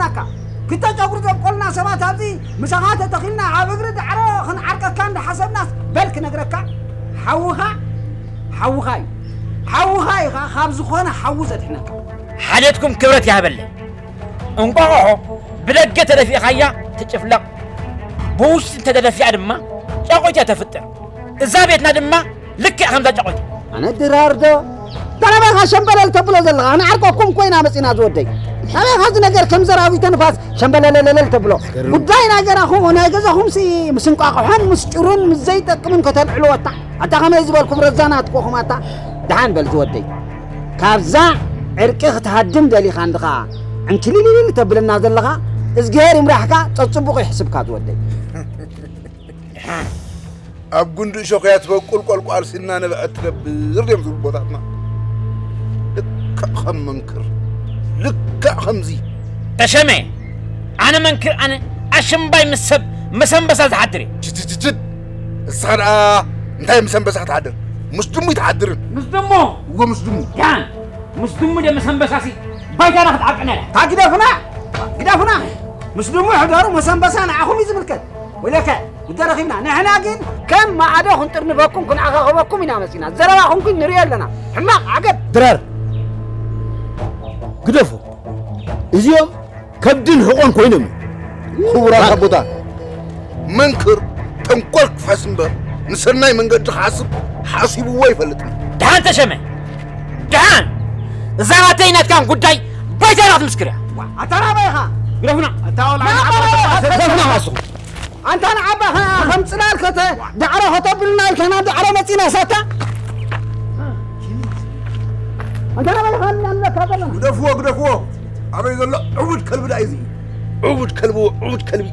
ናካ ክልተ ጨጉሪ ዘብቆልና ሰባት ኣብዚ ምሳኻ ተተኺልና ኣብ እግሪ ዳዕሮ ክንዓርቀካ እንዳሓሰብናስ በል ክነግረካ ሓውኻ ሓውኻ እዩ። ሓውኻ ኢኻ ካብ ዝኾነ ሓዊ ዘድሕነካ። ሓልዮትኩም ክብረት ይሃበለይ። እንቋቑሖ ብደገ ተደፊእኻያ ትጭፍለቕ፣ ብውሽጢ እንተተደፊኣ ድማ ጫቑት እያ ተፍጥር። እዛ ቤትና ድማ ልክዕ ከምዛ ጫቑት። ኣነ ድራር ዶ? ታናባኻ ሸምበለል ተብሎ ዘለኻ ንዓርቀኩም ኮይና መጺና ዝወደይ። ናባኻ እዚ ነገር ከም ዘራዊተ ንፋስ ሸምበለለለለል ተብሎ። ጉዳይ ናይ ገራኹም ናይ ገዛኹም ሲ ምስ እንቋቑሖን ምስ ጭሩን ምስ ዘይጠቅምን ከተልዕልዎ ኣታ። ኣታ ከመይ ዝበልኩም ረዛናት ኮኹም ኣታ። ደሓን በል ዝወደይ። ካብዛ ዕርቂ ክትሃድም ደሊኻ እንድኻ ዕንክሊልል ተብለና ዘለኻ እዝግሄር ይምራሕካ ጸጽቡቑ ይሕስብካ ዝወደይ። ኣብ ጉንዲ እሾኽ እያ ትበቁል ቆልቋል ሲና ነበዐት ትነብር ድዮም ዝብሉ ኣቦታትና። ልክዕ ከም መንክር፣ ልክዕ ከምዚ። ተሸመ፣ ኣነ መንክር ኣነ ኣሽምባይ ምስ ሰብ መሰንበሳ ዝሓድር እየ። ችችችችት፣ እስኻ ደኣ እንታይ ምስ ኣንበሳ ክትሓድር? ምስ ድሙ ኣይትሓድርን። ምስ ድሙ? እወ፣ ምስ ድሙ። ዳን፣ ምስ ድሙ ደ ምስ ኣንበሳሲ ባይታና ክትዓቅና እያ። ታግደፍና፣ ግደፉና። ምስ ድሙ ሕደሩ፣ ምስ ኣንበሳ ንዓኹም እዩ ዝምልከት። ወይለከ፣ ተረኺብና። ንሕና ግን ከም ማዕዶ ክንጥርንፈኩም፣ ክንኣኻኽበኩም ኢና መጺና። ዘረባኹም ግን ንርእዮ ኣለና። ሕማቕ፣ ዓገብ። ድራር፣ ግደፉ። እዚኦም ከብድን ሕቖን ኮይኖም እዮም። ክቡራት ኣቦታት፣ መንክር ተንኮል ክፈስ እምበር ንሰናይ መንገዲ ክሓስብ ሓሲብዎ ኣይፈልጥን። ደሓን ተሸመ፣ ደሓን! እዛ ናተይ ናትካን ጉዳይ ባይታ ኢና ክትምስክር እያ። ኣታ ናበይ ኢኻ? ግደፉና። ኣታ ወላ ናበይ ኢኻ? ግደፉና ንስኹም። ኣንታ ንዓባ ኸ-፣ ከም ጽላል ከተ-፣ ዳዕሮ ከተብልና ኢልካ ናብ ዳዕሮ መጺና ሳታ። ኣንታ ናበይ ኢኻ ንብለካ ዘለና? ግደፍዎ፣ ግደፍዎ። ኣበይ ዘሎ ዕቡድ ከልቢ ደኣ እዩ እዚ። ዕቡድ ከልቢ፣ ዕቡድ ከልቢ።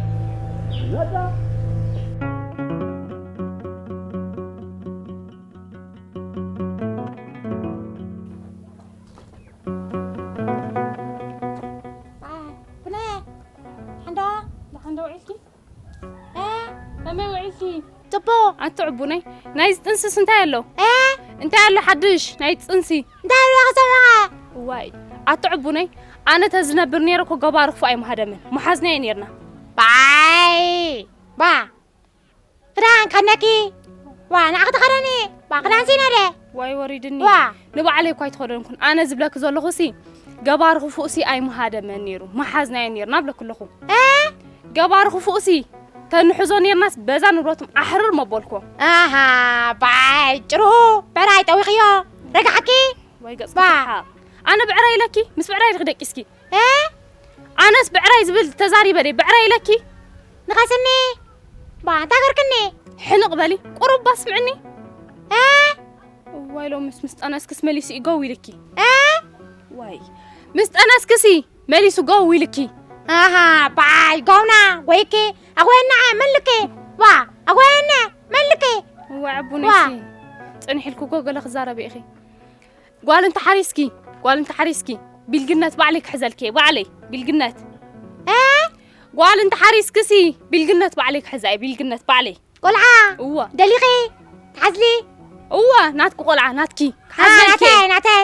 ቡነ፣ ሓንዶ፣ ሓንዶ ውዒልኪ? እ? ከመይ ውዒልኪ? ጽቡቕ። ኣቲ ዕቡነይ፣ ናይ ጥንስስ እንታይ ኣሎ? እ? እንታይ ኣሎ ሓድሽ ናይ ጥንሲ? እንታይ ኣሎ ክሰምዐ? እዋይ፣ ኣቲ ዕቡነይ፣ ኣነ ተዝነብር ነይረ እኮ ገባር ክፉእ ኣይምሃደምን። መሓዝናዮ ነይርና። ባይ፣ ባ፣ ክዳን ከነኪ። ዋ፣ ንዓኺ ተኸደኒ። ዋ፣ ክዳን ሲነደ። ዋይ ወሪድኒ። ዋ። ንባዕለይ እኳ ኣይተኸደንኩን። ኣነ ዝብለኪ ዘለኹ ሲ፣ ገባር ክፉእ ሲ ኣይምሃደመን ነይሩ። መሓዝናዮ ነይርና ብለኪ ኣለኹ። እ? ገባር ክፉእ ሲ፣ ተንሕዞ ነይርናስ በዛ ንብረቶም ኣሕርር መበልኮ። ኣሃ፣ ባይ፣ ጭሩ፣ ብዕራይ ጠዊኽዮ። ረጋሕኪ። ወይ ገጽ ባ። ክትሓቕ። ኣነ ብዕራይ ኢለኪ፣ ምስ ብዕራይ ዲኺ ደቂስኪ? እ? ኣነስ ብዕራይ ዝብል ተዛሪበ ደይ፣ ብዕራይ ኢለኪ? ንኸስኒ። ባ፣ እንታይ ገርክኒ? ሕንቕ በሊ፣ ቁሩብ ባ ስምዕኒ። እ? እዋይ፣ ሎምስ ምስ ጠነስክስ መሊሱ እዩ ገው ኢልኪ። እ? ዋይ፣ ምስ ጠነስክሲ መሊሱ ገው ኢልኪ። ኣሃ፣ ባይ፣ ገውና፣ ወይኪ፣ ኣጎየና፣ መልኪ። ባ፣ ኣጎየና፣ መልኪ። እዋይ፣ ዋ። ዕቡነይሲ፣ ጽንሕ ኢልኪ እኮ ገለ ክዛረብ ኢኺ። ጓል እንተ ሓሪስኪ፣ ጓል እንተ ሓሪስኪ፣ ቢልግነት ባዕለይ ክሕዘልኪ እየ፣ ባዕለይ፣ ቢልግነት። እ? ጓል እንተ ሓሪስክሲ፣ ቢልግነት ባዕለይ ክሕዛ እየ፣ ቢልግነት ባዕለይ። ቆልዓ? እወ። ደሊኺ? ትሓዝሊ? እወ፣ ናትኪ ቆልዓ፣ ናትኪ። አ፣ ክሓዝለኪ እየ። ናተይ፣ ናተይ።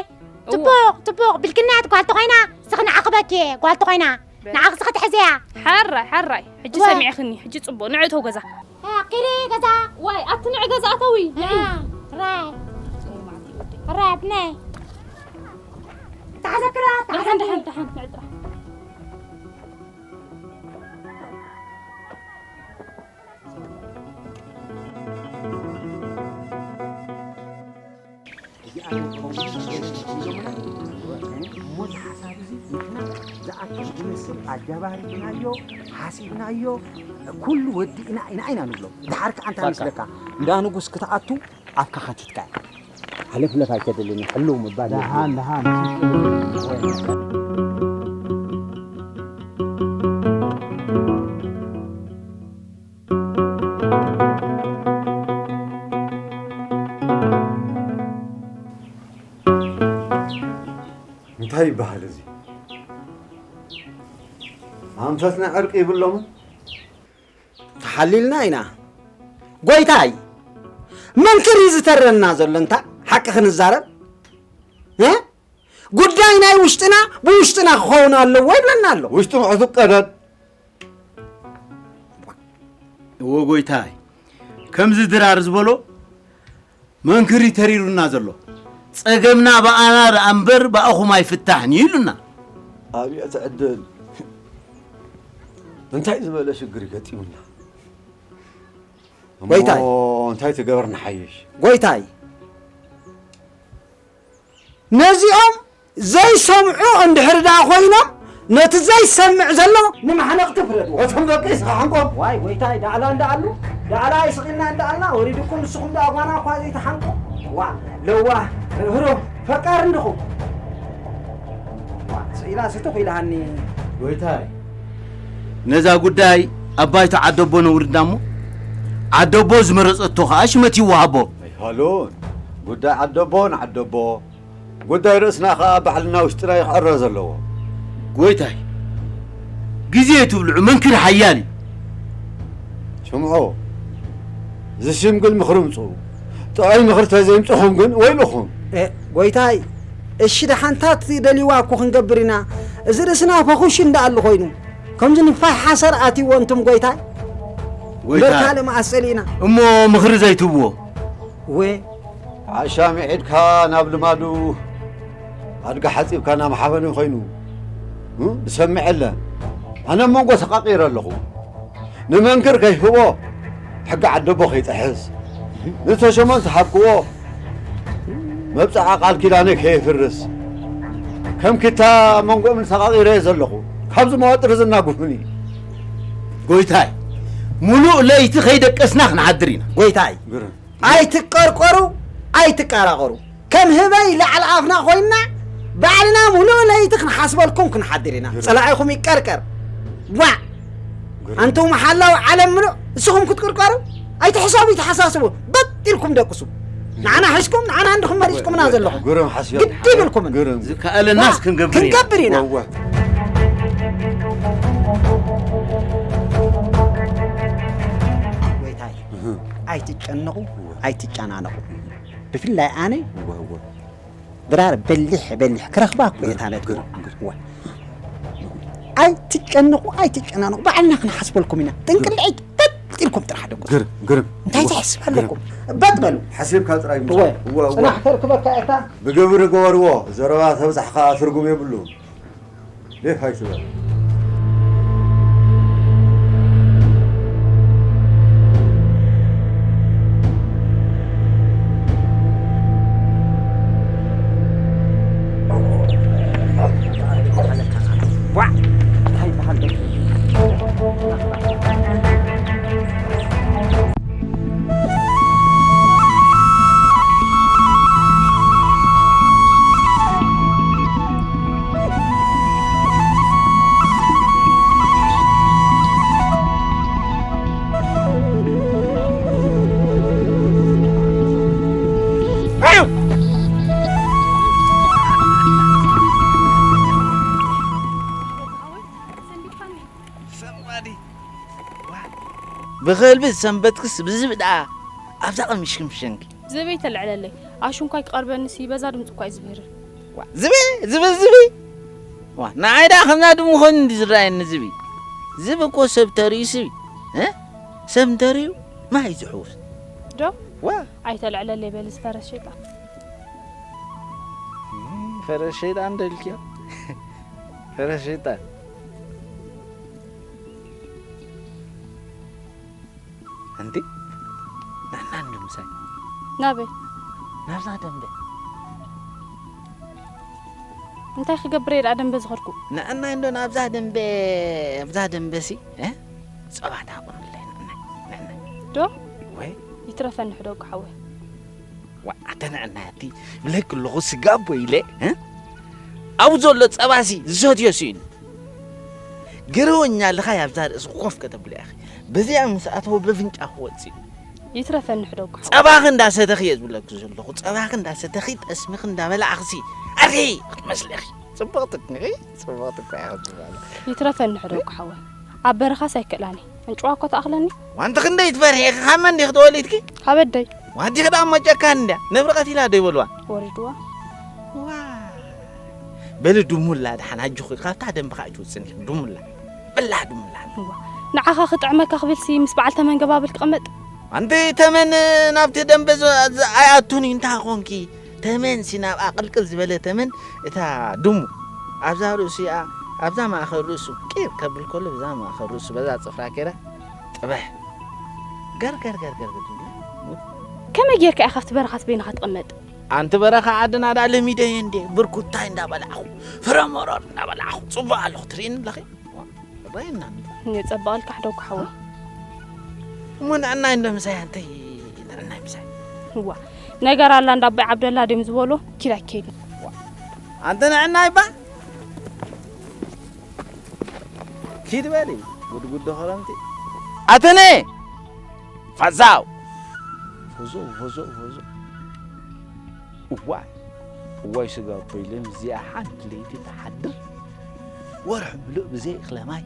እወ። ጽቡቕ፣ ጽቡቕ፣ ቢልግነት ጓል ተኾይና፣ ስኺ ንዓኺ በኪ እየ፣ ጓል ተኾይና። በ- ንዓኺ ስኺ ትሕዝያ። ሓራይ፣ ሓራይ። ሕጂ እወ። ሰሚዕኽኒ፣ ሕጂ ጽቡቕ፣ ንዕቶ ገዛ። እ፣ ኪዲ ገዛ። ዋይ፣ ኣቲ ንዕ ገዛ ኣተዊ፣ ንዒ። እ፣ ራይ። ራይ፣ ኣብነይ። ተሓዘክራ፣ ደሓን፣ ተሓዘክራ። ደሓን፣ ደሓን፣ ንዕ ጥራሕ። እዚኣ እሞ እዚ ሓሳብ እዚ ንሕና ዝኣክል ዝመስል ኣደባሪብናዮ፣ ሓሲብናዮ፣ ኩሉ ወዲእና ኢና፣ ኢና ንብሎ። ድሓር ከኣ እንታይ ባካ። ምስለካ? እንዳ ንጉስ ክትኣቱ ኣብካ ሓቲትካ እያ። ሕልፍልፍ ኣይተደልን፣ ሕልው ምባል ደሃን፣ የድልየካ። ደሃን። እንታይ ይበሃል እዚ? ኣንፈትና ዕርቂ ይብሎምን? ተሓሊልና ኢና። ጎይታይ፣ መንክር እዩ ዝተረና ዘሎ፣ እንታ ሓቂ ክንዛረብ? እ? ጉዳይ ናይ ውሽጥና ብውሽጥና ክኸውን ኣለዎ ይብለና ኣሎ። ውሽጡ ምዕቱብ ቀደድ። እዎ ጎይታይ፣ ከምዚ ድራር ዝበሎ መንክሪ ተሪሩና ዘሎ፣ ጸገምና ብኣና ደኣ እምበር ብኣኹም ኣይፍታሕን እዩ ኢሉና። ኣብየት ዕድል! እንታይ ዝበለ ሽግር ገጢሙና? እሞ ጎይታይ! እንታይ ትገብር ንሓይሽ? ጎይታይ! ነዚኦም ዘይሰምዑ እንድሕር ደኣ ኮይኖም፣ ነቲ ዘይሰምዕ ዘሎ ንማሕነቕቲ ፍረድዎ። እቶም ደቂ ስኻ ሓንቆም። ዋይ፣ ጎይታይ፣ ዳዕላ እንዳኣሉ፣ ዳዕላ ኣይስቒልና እንዳኣልና፣ ወሪድኩም ንስኹም ደኣ ጓና እኳ ዘይትሓንቁ። ዋ፣ ለዋህ፣ ርህሩህ፣ ፈቃር እንድኹም። ዋ፣ ስኢላ ስቱኽ ኢላሃኒ። ጎይታይ፣ ነዛ ጉዳይ ኣብ ባይቶ ዓደቦ ነውርዳ እሞ፣ ዓደቦ ዝመረጸቶ ኸኣ ሽመት ይወሃቦ። ኣይሃሉን። ጉዳይ ዓደቦ ንዓደቦ፣ ጉዳይ ርእስና ኸኣ ባዕልና ውሽጥና እዩ ክዕረ ዘለዎ። ጎይታይ፣ ግዜ ትብልዑ መንክር ሓያል እዩ። ስምዑ፣ እዚ ሽምግል ምኽሪ ምጽኡ። ጥዑይ ምኽሪ ተዘይምጽኹም ግን ወይልኹም። እ፣ ጎይታይ፣ እሺ ደሓንታት ደልይዋ እኮ ክንገብር ኢና። እዚ ርእስና ፈኹሽ እንዳኣሉ ኮይኑ፣ ከምዚ ንፋሕ ሓሰር ኣትይዎ እንቱም ጎይታይ። ጎይታይ። እምበር ካልእ መኣስ ጸሊእና። እሞ ምኽሪ ዘይትብዎ። ወ ዓሻ ሚዒድካ ናብ ልማዱ ኣድጋ ሓጺብካ ናብ ሓበኑ ኮይኑ፣ እ፣ ዝሰምዕ የለን። ኣነ ኣብ መንጎ ተቓቒረ ኣለኹ። ንመንክር ከይህቦ፣ ሕጊ ዓደቦ ከይጥሕስ፣ ንተሾመን ተሃብክዎ፣ መብጽዓ ቃል ኪዳነይ ከየፍርስ፣ ከም ኪታ ኣብ መንጎኦም ተቓቒረ እየ ዘለኹ። ካብዚ መዋጥር ዝናጉፉኒ። ጎይታይ፣ ሙሉእ ለይቲ ከይደቀስና ክንሓድር ኢና። ጎይታይ፣ ግርም። ኣይትቀርቀሩ፣ ኣይትቀራቐሩ። ከም ህበይ ላዕሊ ኣፍና ኮይንና፣ ባዕልና ሙሉእ ለይቲ ክንሓስበልኩም ክንሓድር ኢና። ግርም። ጸላኢኹም ይቀርቀር። ዋዕ! ግርም። ኣንቱም ሓላው ዓለም ምሉእ፣ ንስኹም ክትቅርቀሩ? ኣይትሕሰቡ፣ ይተሓሳስቡ። በጥ ኢልኩም ደቅሱ። ንዓና ሒዝኩም፣ ንዓና እንድኹም መሪጽኩምና ዘለኹም። ግርም ሓስዮ። ግዲ ይብልኩምን። ግርም። ዝከኣለናስ ዋ፣ ክንገብር ኢና። ክንገብር ኢና። ወወ። ጎይታይ፣ እህ። ኣይትጨነቑ፣ እወ። ኣይትጨናነቑ። ብፍላይ ኣነ እወ፣ እወ። ድራር በሊሕ በሊሕ ክረኽባ እኮ እየ ግርም፣ ታለትኩ። ግርም፣ ግርም። እወ። ኣይትጨነቑ፣ ኣይትጨናነቑ። ባዕልና ክንሓስበልኩም ኢና። ጥንቅልዒ በጥ ኢልኩም ጥራሕ ደቁ። ግርም፣ ግርም። እንታይ እወ፣ ትሕስብ ግርም። ኣለኩም? በጥ በሉ። ሓሲብካ ጥራይ ምሽ። እወ። እወ፣ እወ። ጽናሕ ተርክበካ እታ። ብግብሪ ግበርዎ። ዘረባ ተብዛሕ ከኣ ትርጉም የብሉን። ሌፍ ኣይትበል። ሰንባዲ። ዋ፣ ብኸልቢ ዝሰንበትክስ ብዝብል ደኣ ኣብዛ ቀሚሽክን ብሸንኪ። ዝበይ ተልዕለለይ። ኣሽንኳይ ክቐርበንሲ በዛ ድምፂ እኳ እዩ ዝብህርን። ዋ፣ ዝቢ፣ ዝቢ፣ ዝቢ። ዋ፣ ንዓይ ደኣ ከምዛ ድሙ ኮይኑ እንዲ ዝረኣየኒ ዝቢ። ዝቢ እኮ ሰብ ተርእዩ ስቢ። እ? ሰብ እንተርእዩ ማይ ዝሕውስ። ዶ? ዋ። ኣይተልዕለለይ በሊ ዝፈረስ ሸይጣን። ፈረስ ሸይጣን ደልክዮ? ፈረስ ሸይጣን። ኣንቲ፣ ንዕና እንዶ ምሳይ። ናበይ? ናብዛ ደንበ። እንታይ ክገብር እየ ደኣ ደንበ ዝኸድኩ? ንዕና እንዶ ናብዛ ደንበ፣ ኣብዛ ደንበሲ፣ እ? ጸባ ታቑርለይ ንዕና፣ ንዕና። ዶ? ወይ? ይትረፈኒ ሕደጉ ሓወይ። ዋ፣ ኣተ ንዕና እቲ ብለክ ኣለኹ ስጋ ኣቦ ኢለ፣ እ? ኣብኡ ዘሎ ጸባሲ ዝሰትዮ ስኢኑ። ገረወኛ ልኻይ ኣብዛ ርእሲ ኮፍ ከተብሎ ኢኺ። በዚኣ ምስ ኣተወ በፍንጫ ክወጽእ እዩ። ይትረፈኒ ሕደጉ። ጸባኺ እንዳሰተኺ እየ ዝብለኪ ዘለኹ። ጸባኺ እንዳሰተኺ፣ ጠስሚኺ እንዳበላዕኽሲ፣ ኣርሒ ክትመስሊ ኢኺ። ጽብቕቲ እኮ ኢኺ። ጽብቕቲ እኮ ኢኺ ትበሃሊ። ይትረፈኒ ሕደጉ ሓወይ። ኣብ በረኻስ ኣይክእላን እየ። ኣንጭዋ እኮ ትኣኽለኒ። ዋንቲ ክንደይ ትፈርሒ ኢኺ? ካብ መን ዲኺ ተወሊድኪ? ካብ ኣደይ። ዋንቲ ክዳን መጨካን እንድያ። ነብሪ ቀቲላ ዶ ይበልዋ? ወሪድዋ። ዋ። በሊ ድሙላ ደሓን ኣጆኺ፣ ካብታ ደንብኻ ኣይትውፅን ኢኺ። ድሙላ፣ ብላዕ ድሙላ። እዋ፣ ንዓኻ ክጥዕመካ ክብልሲ ምስ በዓል ተመን ገባብል ክቕመጥ? ኣንቲ ተመን ናብቲ ደንበ ዝ-፣ ዝ-፣ ኣይኣቱን እዩ። እንታይ ኾንኪ? ተመን ሲ ናብኣ ቅልቅል ዝበለ ተመን፣ እታ ድሙ ኣብዛ ርእሱ እያ፣ ኣብዛ ማእኸል ርእሱ ቂር ከብል ከሎ፣ ብዛ ማእኸል ርእሱ በዛ ጽፍራ ኬራ ጥበሕ። ገር፣ ገር፣ ገር፣ ገር፣ ገር። ከመይ ጌርካ ኢኻ ኣብቲ በረኻ በይንኻ ትቕመጥ? ኣንቲ በረኻ ዓድና ደኣ ለሚደዮ እንዴ፣ ብርኩታይ እንዳበላዕኹ፣ ፍረመረር እንዳበላዕኹ፣ ጽቡቕ ኣለኹ፣ ትርእይኒ ኣለኺ? ዋ፣ ራይና እንዶ። እኔ ጸባቕ ኢልካ ሕደጉ ሓወይ። እሞ ንዕናይ እንዶ ምሳይ፣ ኣንተይ ንዕናይ ምሳይ። እዋ፣ ነገር ኣላ እንዳ ኣቦይ ዓብደላ ድዮም ዝበሎ፣ ኪድ ኣይከይድን። ዋ፣ ኣንተ ንዕናይ እባ። ኪድ በሊ፣ ጉድጉዶ ኸረምቲ። ኣተነ! ፋዛው! ፎዞ፣ ፎዞ፣ ፎዞ። እዋይ፣ እዋይ ስጋ ኮይለ፣ ምስዚኣ ሓንቲ ለይቲ ትሓድር። ወርሒ ምሉእ ብዘይ እኽለ ማይ፣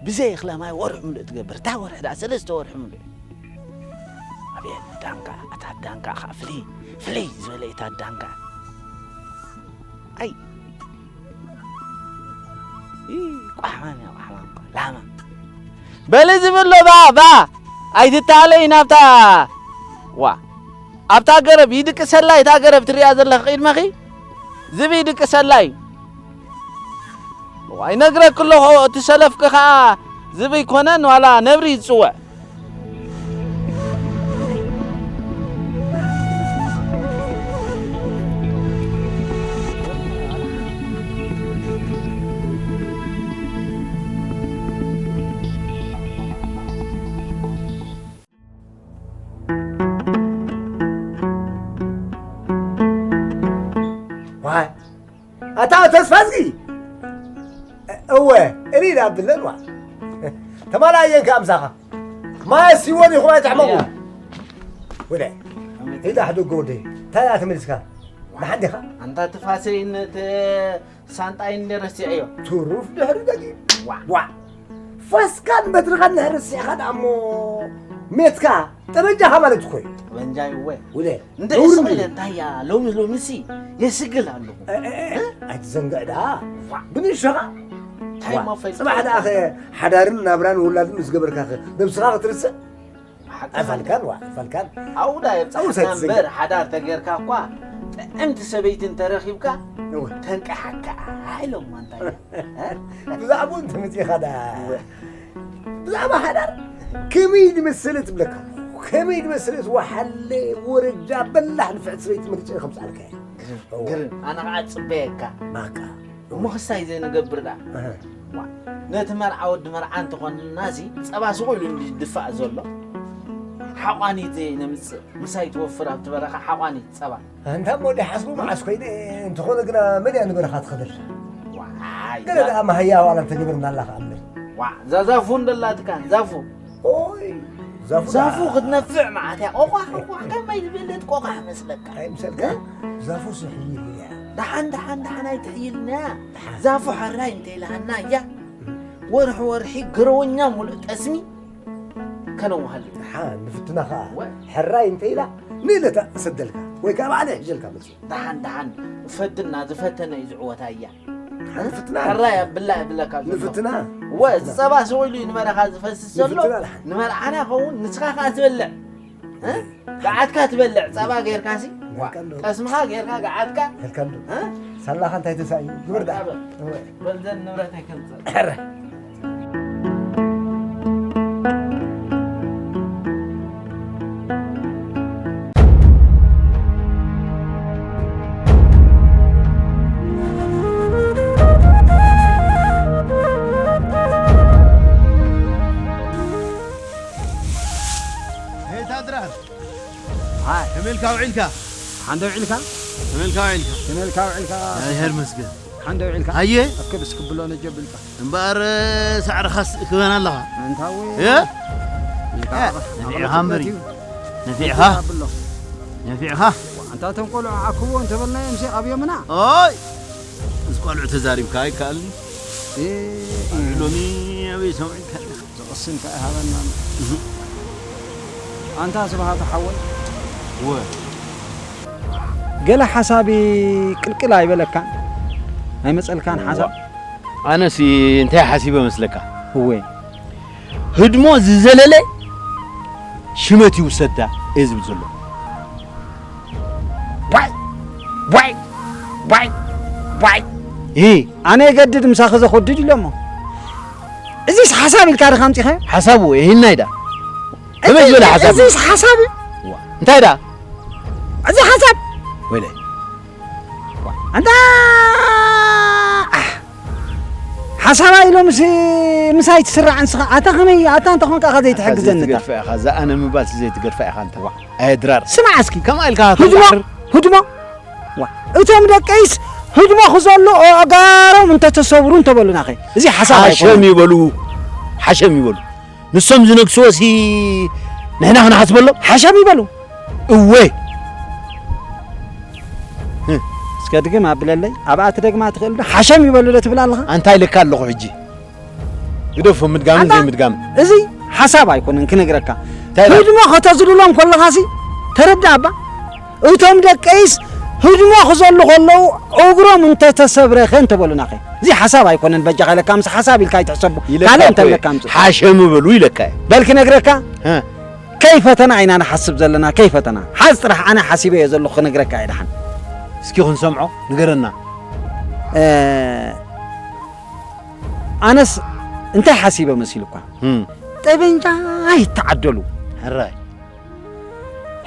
ብዘይ እኽለ ማይ ወርሒ ምሉእ ትገብር። እታ ወርሒ ደኣ ሰለስተ ወርሒ ምሉእ። ኣቤት ዳንጋ፣ እታ ዳንጋ ኸዓ ፍልይ፣ ፍልይ ዝበለ እታ ዳንጋ። ኣይ። ኢ፣ ቋሕማም እያ፣ ቋሕማም እኮ፣ ላማ። በሊ ዝብሎ ባ፣ ባ፣ ኣይትተሃለይ ናብታ፣ ዋ፣ ኣብታ ገረብ ይድቅሰላ፣ እታ ገረብ ትሪኣ ዘለኺ ቅድመኺ፣ ዝብኢ ይድቅሰላ እዩ። ዋ፣ ይነግረኪ ኣለኹ፣ እቲ ሰለፍኪ ኸዓ ዝብኢ ኣይኮነን፣ ዋላ ነብሪ ይጽውዕ። ዋይ፣ ኣታ ተስፋዝጊ! እወ፣ እሪ ዳብለን ዋ። ተማላየን ከኣ ምሳኻ። ማይ ሲወን ይኹም ኣይትሕመቑ። ኣያ። ወደ፣ ሂዳ ሕደጎ ወደ። እንታይ እያ ተመሊስካ? ደሓን ዲኻ? ኣንታ ትፋሰይን ተ-፣ ሳንጣይን እንደ ረሲዐዮ። ትሩፍ ድሕሪ ደጊም። ዋ። ዋ። ፋስካን በትርኻን እንድሕር ረሲዕኻ ደኣ እሞ ሜትካ ጠበንጃኻ ማለት እኮ እዩ። ጠበንጃይ እወ። ውለ። እንደ ነውሪ እስራኤል እዩ። እንታይ እያ ሎሚ ሎሚሲ የስግል ኣለኹ። እ፣ እ፣ እ፣ ኣይትዘንግዕ ደኣ። ዋ። ብንእሽቶኻ። እንታይ ዋ። እሞ ፈልጥ ጽባሕ ደኣ ኸ ሓዳርን ናብራን ውላድን ምስ ገበርካ ኸ ነብስኻ ክትርስዕ? ሓቂ ኣይፋልካን ዋ፣ ኣይፋልካን። ኣብኡ ዳ የብጽሓካ ኣብኡ ሳይትዘንግዕ። እምበር፣ ሓዳር ተጌርካ እኳ ጥዕምቲ ሰበይቲ እንተረኺብካ እወ። ተንቅሓካ ኢሎም ኣንታ። እ? ብዛዕባኡ እንተመጺእኻ ዳ እወ። ብዛዕባ ሓዳር ከመይ ዝመሰለት እብለካ ኣለኹ። ከመይ ዝመሰለት ወሓለ ወረጃ በላሕ ንፍዕቲ ሰበይቲ መሪጸ ከምጽኣልካ እየ። ግርም፣ እወ። ግርም። ኣነ ኸዓ ጽበየካ። ባካ። እሞ ክሳይ ዘይንገብር ደኣ። እህ። ዋ፣ ነቲ መርዓ ወዲ መርዓ እንተኾንናሲ ጸባ ስቕ ኢሉ እንዲ ዝድፋእ ዘሎ። ሓቋኒት ዘይነምጽእ ምሳይ ትወፍር ኣብቲ በረኻ ሓቋኒት ጸባ። ኣንታ እሞ ደሓስቡ መዓስ ኮይነ እንተኾነ ግና መን እያ ንበረኻ ትኸደላ? ዋይ፣ ገለ ዛ- ደኣ ማህያ ዋላ እንተገበርና ኣላ ከኣ እምበር። ዋ፣ እዛ ዛፉ እንደላትካ፣ ዛፉ። ኦይ፣ ዛፉ ዛፉ ደኣ ክትነፍዕ መዓት እያ። ቆቋሕ፣ ቆቋሕ፣ ከመይ ዝበለት ቆቋሕ መስለካ? ኣይምሰልካ? እ? ዛፉ ስሕይል እያ። ደሓን፣ ደሓን፣ ደሓን ኣይትሕይልና። ደሓን። ዛፉ ሕራይ እንተይልሃና እያ። ወርሒ፣ ወርሒ ገረወኛ ሙሉእ ጠስሚ ከነውሃሉ። ደሓን፣ ንፍትና ኸኣ። ወ- ሕራይ እንተይላ፣ ንእለታ እሰደልካ። ወይ ከኣ ባዕለ ሕጀልካ መጽኡ። ደሓን፣ ደሓን፣ ፈትና፣ ዝፈተነ እዩ ዝዕወታ እያ። ንፍትና። ሕራይ ኣብላ እብለካ ዘለኹ። ንፍትና። ወ-፣ ንፍትና። ዝጸባ ስቕ ኢሉ እዩ ንመረኻ ዝፈስስ ዘሎ። ንፍትና ደሓን። ንመርዓና ኸውን፣ ንስኻ ኸኣ ትበልዕ። እ? ገዓትካ ትበልዕ፣ ጸባ ጌርካሲ። ዋ፣ ሄልካ ኣሎ። ጠስምኻ ጌርካ ገዓትካ። ሄልካ ኣሎ። እ? ሳላኻ እንታይ ተሳእዩ? ግበር ደኣ። በል፣ እወ። በል ዘን ንብረት ኣይከምጽእ። ኧረ። ሄይ ታድራር። ሃይ። ከመይ ኢልካ ውዒልካ? ሓንደ ውዒልካ? ከመይ ኢልካ ውዒልካ? ከመይ ኢልካ ውዒልካ? እግዚኣብሔር ይመስገን። ሓንደ ውዒልካ? ኣየ? ኣከብስ ክብሎ ነጀብልካ። እምበኣር ሳዕርኻስ ክበን ኣለኻ? እንታወ? እ? ኢልካ እ፣ ኣባ-፣ ነፊዕኻ ኣባ-፣ እምበሪ። እዩ። ነፊዕኻ? ኣብሎ። ነፊዕኻ? ኣንታ እቶም ቆልዑ ዓክብዎ እንተበልናዮምሲ ኣብዮምና። ኦይ! ምስ ቆልዑ ተዛሪብካ ኣይከኣልን። እ፣ እ። ሎሚ ኣበይ ሰምዕካ ኣለኻ? ዝቕስን ከኣ ይሃበና። እህ። ኣንታ ስብሃቱ ሓወይ። እወ። ገለ ሓሳብ ቅልቅል ኣይበለካን? ኣይመጸልካን ሓሳብ? ኣነሲ እንታይ ሓሲበ መስለካ? እወ። ህድሞ ዝዘለለ ሽመት ይውሰዳ እየ ዝብል ዘሎ። ዋይ ዋይ ዋይ ዋይ። እ ኣነ የገድድ ምሳኺ ዘኾድድ ኢሎሞ። እዚስ ሓሳብ ኢልካ ድኻ ኣምጺኸ? ሓሳብ ወይ ይህናይ ዳ? ከመይ ዝበለ ሓሳብ? እዚስ ሓሳብ እዩ። እንታይ ዳ? እዚ ሓሳብ ወይለ ኣንታ ሓሳባ ኢሎም ምስ ምሳይ ትስራዕ ንስኻ ኣታ ከመይ ኣታ እንተ ኾንካ ኻ ዘይትሕግዘኒ እታ ዘይትገርፋ ኢኻ እዛ ኣነ ምባል ዘይትገርፋ ኢኻ እንተ ኣየድራር ስማዕ እስኪ ከምኣ ኢልካ ህድሞ ህድሞ ዋ እቶም ደቀይስ ህድሞ ክዘሉ ኣጋሮም እንተተሰብሩ እንተበሉና ኸ እዚ ሓሳብ ሓሸም ኣይኮነን ይበሉ ሓሸም ይበሉ ንሶም ዝነግስዎ ሲ ንሕና ክንሓስበሎም ሓሸም ይበሉ እወ እስከ ድግም ኣብለለይ ኣብኣ ትደግማ ትኽእል ዶ ሓሸም ይበሉ ዶ ትብል ኣለኻ ኣንታይ ልካ ኣለኹ ሕጂ ግደፎ ምድጋምን ኣንታ ዘይምድጋምን እዚ ሓሳብ ኣይኮነን ክነግረካ እንታይ ኢላ? ህድሞ ከተዝልሎም ከለኻሲ ተረዳ ኣባ እቶም ደቀይስ ህድሞ ክዘሉ ከለዉ እግሮም እንተተሰብረኸ እንተበሉናኸ እዚ ሓሳብ ኣይኮነን በጃኻ ኢለካ ምስ ሓሳብ ኢልካ ኣይትሕሰቦ ይለካ ካልእ እኮ እንተለካ ምጽእ ሓሸም በሉ ይለካ እየ። በል ክነግረካ እ። ከይፈተና ኢና ንሓስብ ዘለና ከይፈተና ሓዝ ጥራሕ ኣነ ሓሲበዮ ዘለኹ ክነግረካ እየ ደሓን እስኪ ክንሰምዖ ንገረና እ፣ ኣነስ እንታይ ሓሲበ መሲሉኳ እም፣ ጠበንጃ ይተዓደሉ ሕራይ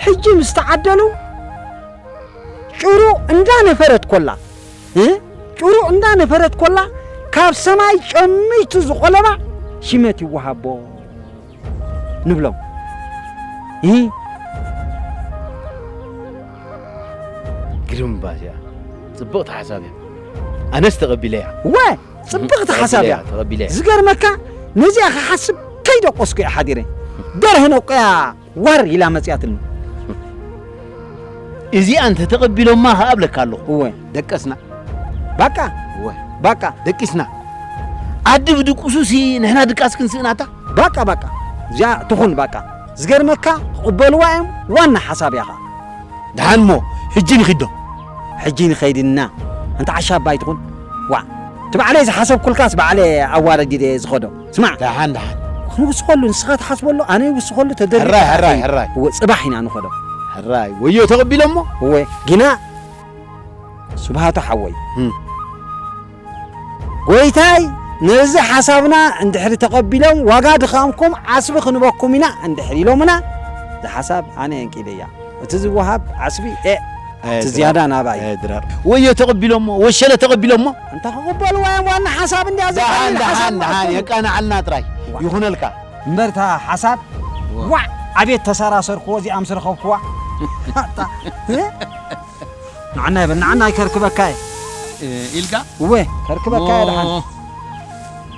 ሕጂ ምስ ተዓደሉ ጭሩ እንዳነፈረት ኮላ እ? ጭሩ እንዳነፈረት ኮላ ካብ ሰማይ ጨሚቱ ዝቆለባ ሽመት ይወሃቦ ንብሎም እ? ግርም ባስያ ጽብቕቲ ሓሳብ እያ ኣነስ ተቐቢለያ ወ ጽብቕቲ ሓሳብ እያ ተቐቢለያ ዝገርመካ ነዚኣ ክሓስብ ከይደቆስኩ እየ ሓዲረ ደርህን ኣቆያ ዋር ኢላ መጽያትኒ እዚኣ እንተ ተቐቢሎማ ከኣ እብለካ ኣለኹ እወ ደቀስና ባቃ እወ ባቃ ደቂስና ዓዲ ብድቁሱሲ ንሕና ድቃስ ክንስእናታ ባቃ ባቃ እዚኣ ትኹን ባቃ ዝገርመካ ክቕበልዋ እዮም ዋና ሓሳብ እያ ኸዓ ደሓን እሞ ሕጂ ንኺዶ ሕጂ ንኸይድና ኣንታ ዓሻ ኣባይ ትኹን ዋ እቲ ባዕለይ ዝሓሰብኩልካስ ባዕለ ኣዋረዲደ ዝኸዶ ስማዕ ደሓን ደሓን ክንውስኸሉ ንስኻ ትሓስበሉ ኣነ ይውስኸሉ ተደሪብካ ሕራይ፣ ሕራይ፣ ሕራይ። እወ፣ ጽባሕ ኢና ንኸዶ ሕራይ ወዮ ተቐቢሎሞ እወ ጊና ስብሃቱ ሓወይ እም። ጎይታይ ነዚ ሓሳብና እንድሕሪ ተቐቢሎም ዋጋ ድኻምኩም ዓስቢ ክንበኩም ኢና እንድሕሪ ኢሎምና እዚ ሓሳብ ኣነ የንቂደያ እቲ ዝወሃብ ዓስቢ ኤ እቲ ዝያዳ ናባይ ድራር ወዮ ተቐቢሎሞ ወሸለ ተቐቢሎሞ እንተ ክቕበልዋ እዮም ዋና ሓሳብ እንድያ ደሓን ዝቐልል ሓሳብ ደሓን ደሓን ማለት እዩ። የቃናዓልና ጥራይ ይኹነልካ እምበርታ ሓሳብ ዋዕ ኣቤት ተሰራሰርክዎ እዚኣ ምስ ረኸብክዋ ንዓና ይበል ንዓና ይከርክበካ እየ ኢልካ እወ ከርክበካ እየ ደሓን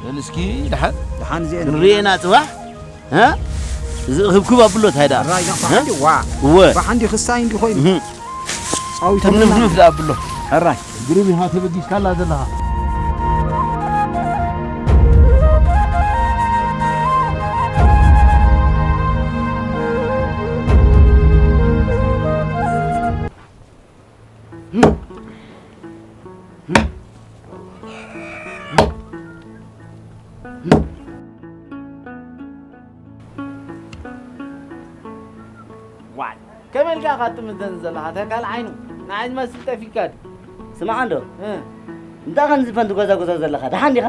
በል እስኪ ደሓን ደሓን እዚአ ንርኤና ፅባሕ እዚ ክብክብ ኣብሎ እንታይ ደኣ ራይ ዋ እወ ባሓንዲ ክሳይ እንዲ ኮይኑ ፃዊቶም ትንፍንፍ ደኣ ኣብሎ ሕራይ ግርም ኢኻ ተበጊስካላ ዘለኻ ዋይ ከመይ ኢልካ ኢኻ ትምዘን ዘለኻ ተካል ዓይኑ ንዓይ ዝመስል ጠፊካ ድዩ ስማዕ እንዶ እንታይ ከም ዝፈን ትጎዛጎዛ ዘለኻ ደሓን ዲኻ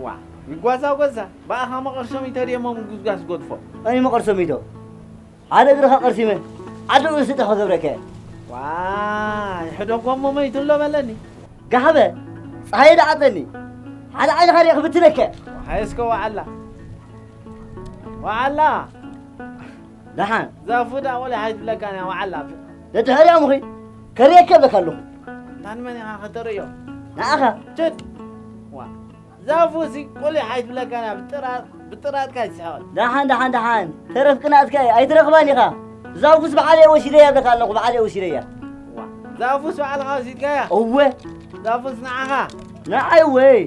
ዋ ይጓዛጎዛ ብኣኻ መቐርሶም ይተድየሞ ምጉዝጓዝ ጎድፎ ኣይ መቐርሶም ይቶ ሓደ እግርኻ ቀርሲመ ዓደኡ ስጢ ክገብረከ ዋይ ሕደጎሞ መይቱ ኣሎ በለኒ ጋህበ ፀሃየ ደዓፀኒ ሓደ ዓይንኻ ሪአ ክብትነከ ሃየስከ ዋዓላ ዋዓላ ደሓን ዛፉ ዳ ቆሊ ሓይት ብለካን ያ ዋዓላ ደድሕሪያ ምኺ ከርእየከ ብለካ ኣለኹ እንታን መን ኢኻ ከተርእዮ ንዓኻ ችድ ዋ ዛፉ ሲ ቆሊ ሓይት ብለካን ያ ብጥራጥካ ይስሕቐል ደሓን ደሓን ደሓን ተረፍ ቅናትካ እዩ ኣይትረኽባን ኢኻ ዛፉስ ብዓለየ ወሲደያ ብለካ ኣለኹ ብዓለየ ወሲደያ ዛፉስ ባዕልኻ ወሲድካያ እወ ዛፉስ ንዓኻ ንዓይ ወይ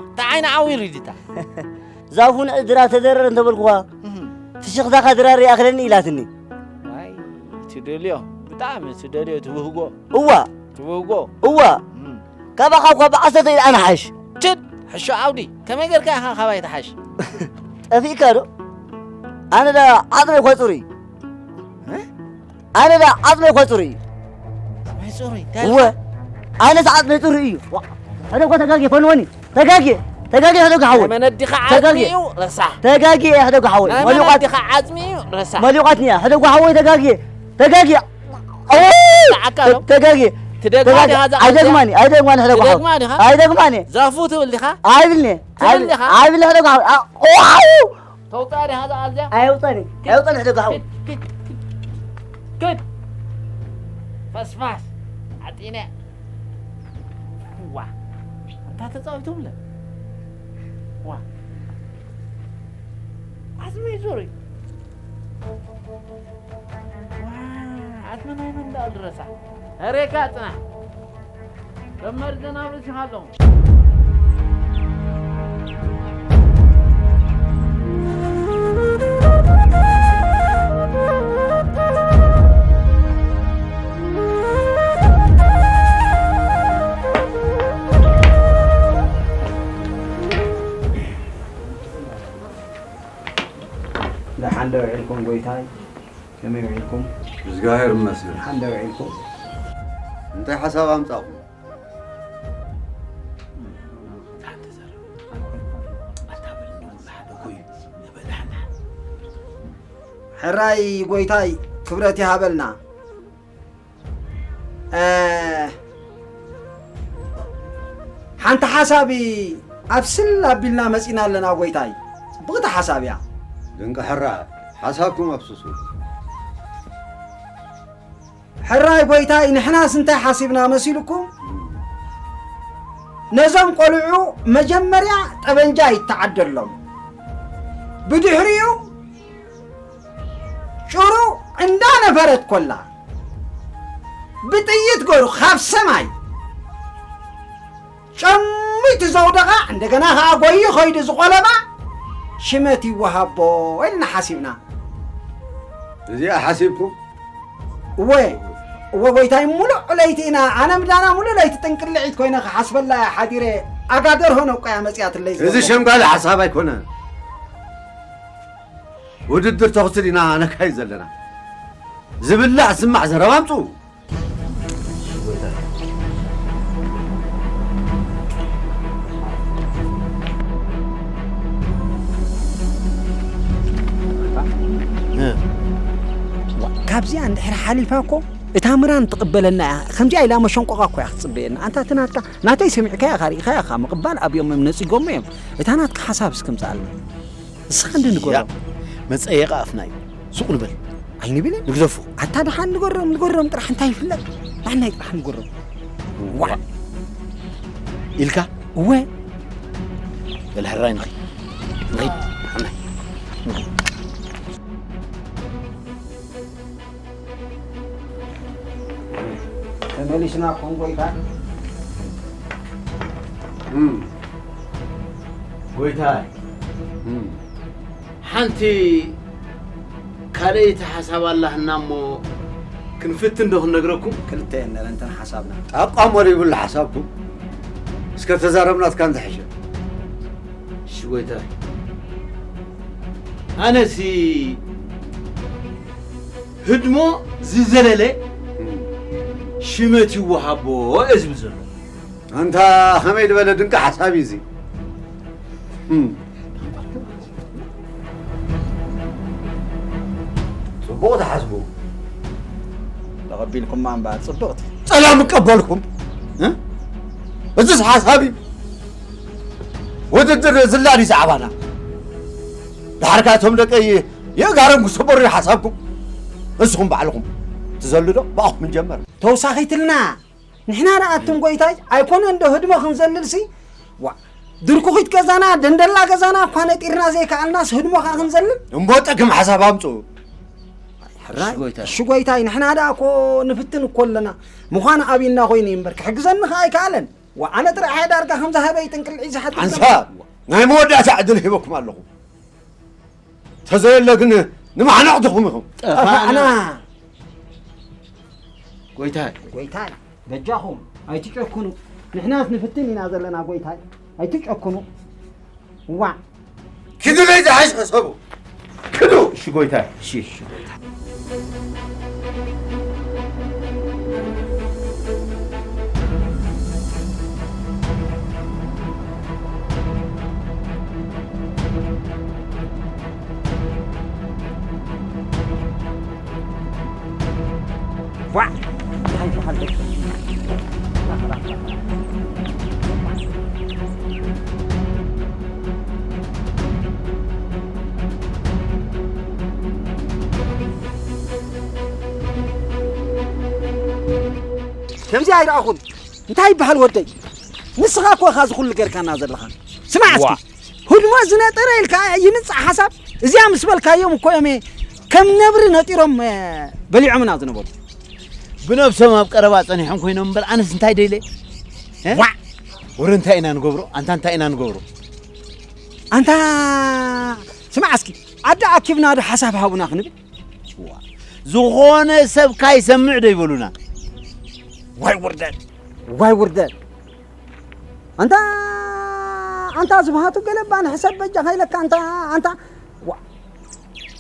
እንታይ ዓይነት ዓው ይሪድታ ዛፉ ንዕድራ ተደረር እንተበልኩዋ ፍሽኽታኻ ድራር ይኣኽለኒ ኢላትኒ ዋይ ትደልዮ ብጣዕሚ ትደልዮ ትብህጎ እዋ ትብህጎ እዋ ካባኻ እኳ ብዓሰርተ ኢለ ኣነ ሓይሽ። ችድ! ሕሾ ዓውዲ፣ ከመይ ጌርካ ኢኻ ካባይ ትሓሽ? ጠፊእካ ዶ? ኣነ ዳ ዓጽመይ እኳ ጽሩይ እዩ። እ? ኣነ ዳ ዓጽመይ እኳ ጽሩይ እዩ። ዓጽመይ ጽሩይ? እንታይ እወ። ኢልካ? ኣነስ ዓጽመይ ጽሩይ እዩ። ዋ፣ ሕደ እኳ ተጋግየ፣ ፈንወኒ። ተጋግየ፣ ተጋግየ፣ ሕደ እኳ ሓወይ። መን ኣዲኻ ተጋግየ። ዓጽሚ እዩ? ረሳሕ። ተጋግየ፣ ሕደ እኳ ሓወይ። ናይ መን መሊቋት-፣ ኣዲኻ ዓጽሚ እዩ? ረሳሕ። መሊቋትኒ እያ። ሕደ እኳ ሓወይ፣ ተጋግየ። ተጋግየ። ኦ! ንዓካ ዶ? ተጋግየ። ትደግማ ተጋግየ። ዲኻ እዛ ቃልዚኣ? ኣይደግማኒ፣ ኣይደግማኒ፣ ሕደ እኳ ሓወይ። ትደግማ ዲኻ? ኣይደግማኒ። ዛፉ ትብል ዲኻ? ኣይብልኒ። ትብል ኣይብል-፣ ዲኻ? ኣይብልኒ፣ ሕደ እኳ ሓወይ። ኣ-፣ ኦ! ተውፅኣ ዲኻ እዛ ቃልዚኣ? ኣይውፀኒ፣ ኣይውፀኒ፣ ሕደ እኳ ሓወይ። ኪድ፣ ኪድ፣ ኪድ፣ ኪድ። ፈስፋስ። ዓጢነ። ዋ። ኣንታ ተፃዊቶም ለ። ዋ። ዓፅሚ ዙሪ። ዋ፣ ዓፅሚ ናይ መን ደኣ ድረሳ? ኣሬካ ፅናሕ። ከመርዘና ብልሽኻ ኣለኹ። ደሓን ዶ ውዒልኩም ጎይታይ? ከመይ ውዒልኩም? እግዚኣብሔር ይመስገን። ደሓን ዶ ውዒልኩም? እንታይ ሓሳብ ኣምጻእኩም? ሕራይ ጎይታይ ክብረት ይሃበልና። እ፣ ሓንቲ ሓሳብ ኣብስል ኣቢልና መጺና ኣለና ጎይታይ። ጽብቕቲ ሓሳብ እያ። ድንቂ ሕራ፣ ሓሳብኩም ኣፍስሱ። ሕራይ ጎይታይ፣ ንሕናስ እንታይ ሓሲብና መሲልኩም? ነዞም ቆልዑ መጀመርያ ጠበንጃ ይተዓደሎም። ብድሕሪኡ ጭሩ እንዳነፈረት ኮላ ብጥይት ገሩ ካብ ሰማይ ጨሚቱ ዘውደቓ፣ እንደገና ኸዓ ጎዩ ኸይዱ ዝቆለባ ሽመት ይወሃቦ ኢልና ሓሲብና። እዚኣ ሓሲብኩም? እወ፣ እወ ጎይታይ፣ ሙሉእ ለይቲ ኢና፣ ኣነ ምዳና ሙሉእ ለይቲ ጥንቅልዒት ኮይነ ክሓስበላ እየ ሓዲረ። ኣጋ ደርሆ ነቆያ መጺኣትለይ እዚ ዘለ። ሸምጋሊ ሓሳብ ኣይኮነን። ውድድር ተኹሲ ዲና ነካይድ ዘለና? ዝብላዕ ዝስማዕ ዘረባ ኣምጽኡ። እ። ዋ፣ ካብዚኣ እንድሕር ሓሊፋ እኮ እታ ምራን ትቕበለና እያ። ከምዚኣ ኢላ መሸንቆቓ እኮ እያ ክትጽበየና። ኣንታ እቲ ናትካ፣ ናተይ ሰሚዕካያ ኢኻ፣ ርኢኻያ ኢኻ፣ ምቕባል ኣብዮም እዮም ነጺጎሞ እዮም። እታ ናትካ ሓሳብ እስኪ ምጻኣልና። ንስኻ እንዲ ንገሮም። ያ፣ መጸየቒ ኣፍና እዩ። ሱቕ ንበል። ኣይንብልን። ንግደፎ። ኣታ ደሓን ንገሮም፣ ንገሮም ጥራሕ እንታይ ይፍለጥ? ንዓናይ ጥራሕ ንገሮም። ዋ። ኢልካ? እወ። በል ሕራይ ንኺድ። ንኺድ። ሓናይ። ተመሊስና ኮን ጎይታ። እም። ጎይታ። እም። ሓንቲ ካልኣይቲ ሓሳብ ኣላህና እሞ ክንፍትን ዶ ክንነግረኩም? ክልተ እየን ነረን እተን ሓሳብና። ጣቋ እሞ ዘይብሉ ሓሳብኩም። እስከ ተዛረብ ናትካ እንተሕሸ። እሺ ጎይታይ። ኣነሲ ህድሞ ዝዘለለ እም። ሽመት ይወሃቦ እየ ዝብል ዘሎ። ኣንታ ኸመይ ዝበለ ድንቂ ሓሳብ እዩ እዚ። እም። ጽቡቕ ትሓስቡ። ተቐቢልኩማ እምበኣር ጽብቕቲ። ጸላም እቀበልኩም። እ? እዚስ ሓሳብ እዩ። ውድድር ዝላድ እዩ ዛዕባና። ድሓርካ እቶም ደቀይ የእጋሮም ክሰበሩ እዩ ሓሳብኩም። ንስኹም ባዕልኹም ትዘሉ ዶ? ብኣኹም ንጀመር። ተውሳኺትልና። ንሕና ደኣ ኣቱም ጎይታይ ኣይኮነን ዶ ህድሞ ክንዘልልሲ? ዋ፣ ድርኩኺት ገዛና፣ ደንደላ ገዛና እኳ ነጢርና ዘይከኣልናስ ህድሞ ከኣ ክንዘልል? እምቦ ጠግም ሓሳብ ኣምጽኡ። ሕራይ፣ እሺ ጎይታይ። እሺ ጎይታይ፣ ንሕና ደኣ እኮ ንፍትን እኮ ኣለና። ምዃን ኣብይና ኮይኑ እዩ እምበር፣ ክሕግዘኒ ከኣ ኣይከኣለን። ዋ፣ ኣነ ጥራሕ እየ ዳርጋ ከምዛ ህበይ ጥንቅልዒ ዝሓድር ሓንሳብ፣ ናይ መወዳእታ ዕድል ሂበኩም ኣለኹ። ተዘየለ ግን ንማዕነቕትኹም ኢኹም። ጠፋእና። ጠፋእና። ጎይታይ። ጎይታይ፣ በጃኹም፣ ኣይትጨክኑ። ንሕናስ ንፍትን ኢና ዘለና ጎይታይ፣ ኣይትጨክኑ። ዋ። ክድለይ ዝሓሽ ሕሰቡ። ክዱ። እሺ ጎይታይ። እሺ፣ እሺ ጎይታይ። ዋ! እንታይ ይበሃል ደቂ? ከምዚ ኣይረኣኹን። እንታይ ይበሃል ወደይ? ንስኻ እኮ ኢኻ እዚ ኩሉ ጌርካና ዘለኻ። ስማዕ እስኪ። ዋ። ህድሞ ዝነጠረ ኢልካ ይምጻእ ሓሳብ። እዚኣ ምስ በልካዮም እኮ እዮም ከም ነብሪ ነጢሮም፣ እ፣ በሊዖምና ዝነበሩ። ብነብሶም ኣብ ቀረባ ጸኒሖም ኮይኖም እምበር ኣነስ እንታይ ደይለ? እ? ዋዕ! ወረ እንታይ ኢና ንገብሮ? ኣንታ እንታይ ኢና ንገብሮ? ኣንታ ስማዕ እስኪ፣ ኣደ ኣኪብና ዶ ሓሳብ ሃቡና ክንብል? ዋ፣ ዝኾነ ሰብ ካይሰምዕ ዶ ይበሉና? ዋይ ውርደት! ዋይ ውርደት! ኣንታ፣ ኣንታ ዝብሃቱ ገለ እባ ንሕሰብ በጃኻ ኢለካ፣ ኣንታ፣ ኣንታ፣ ዋ፣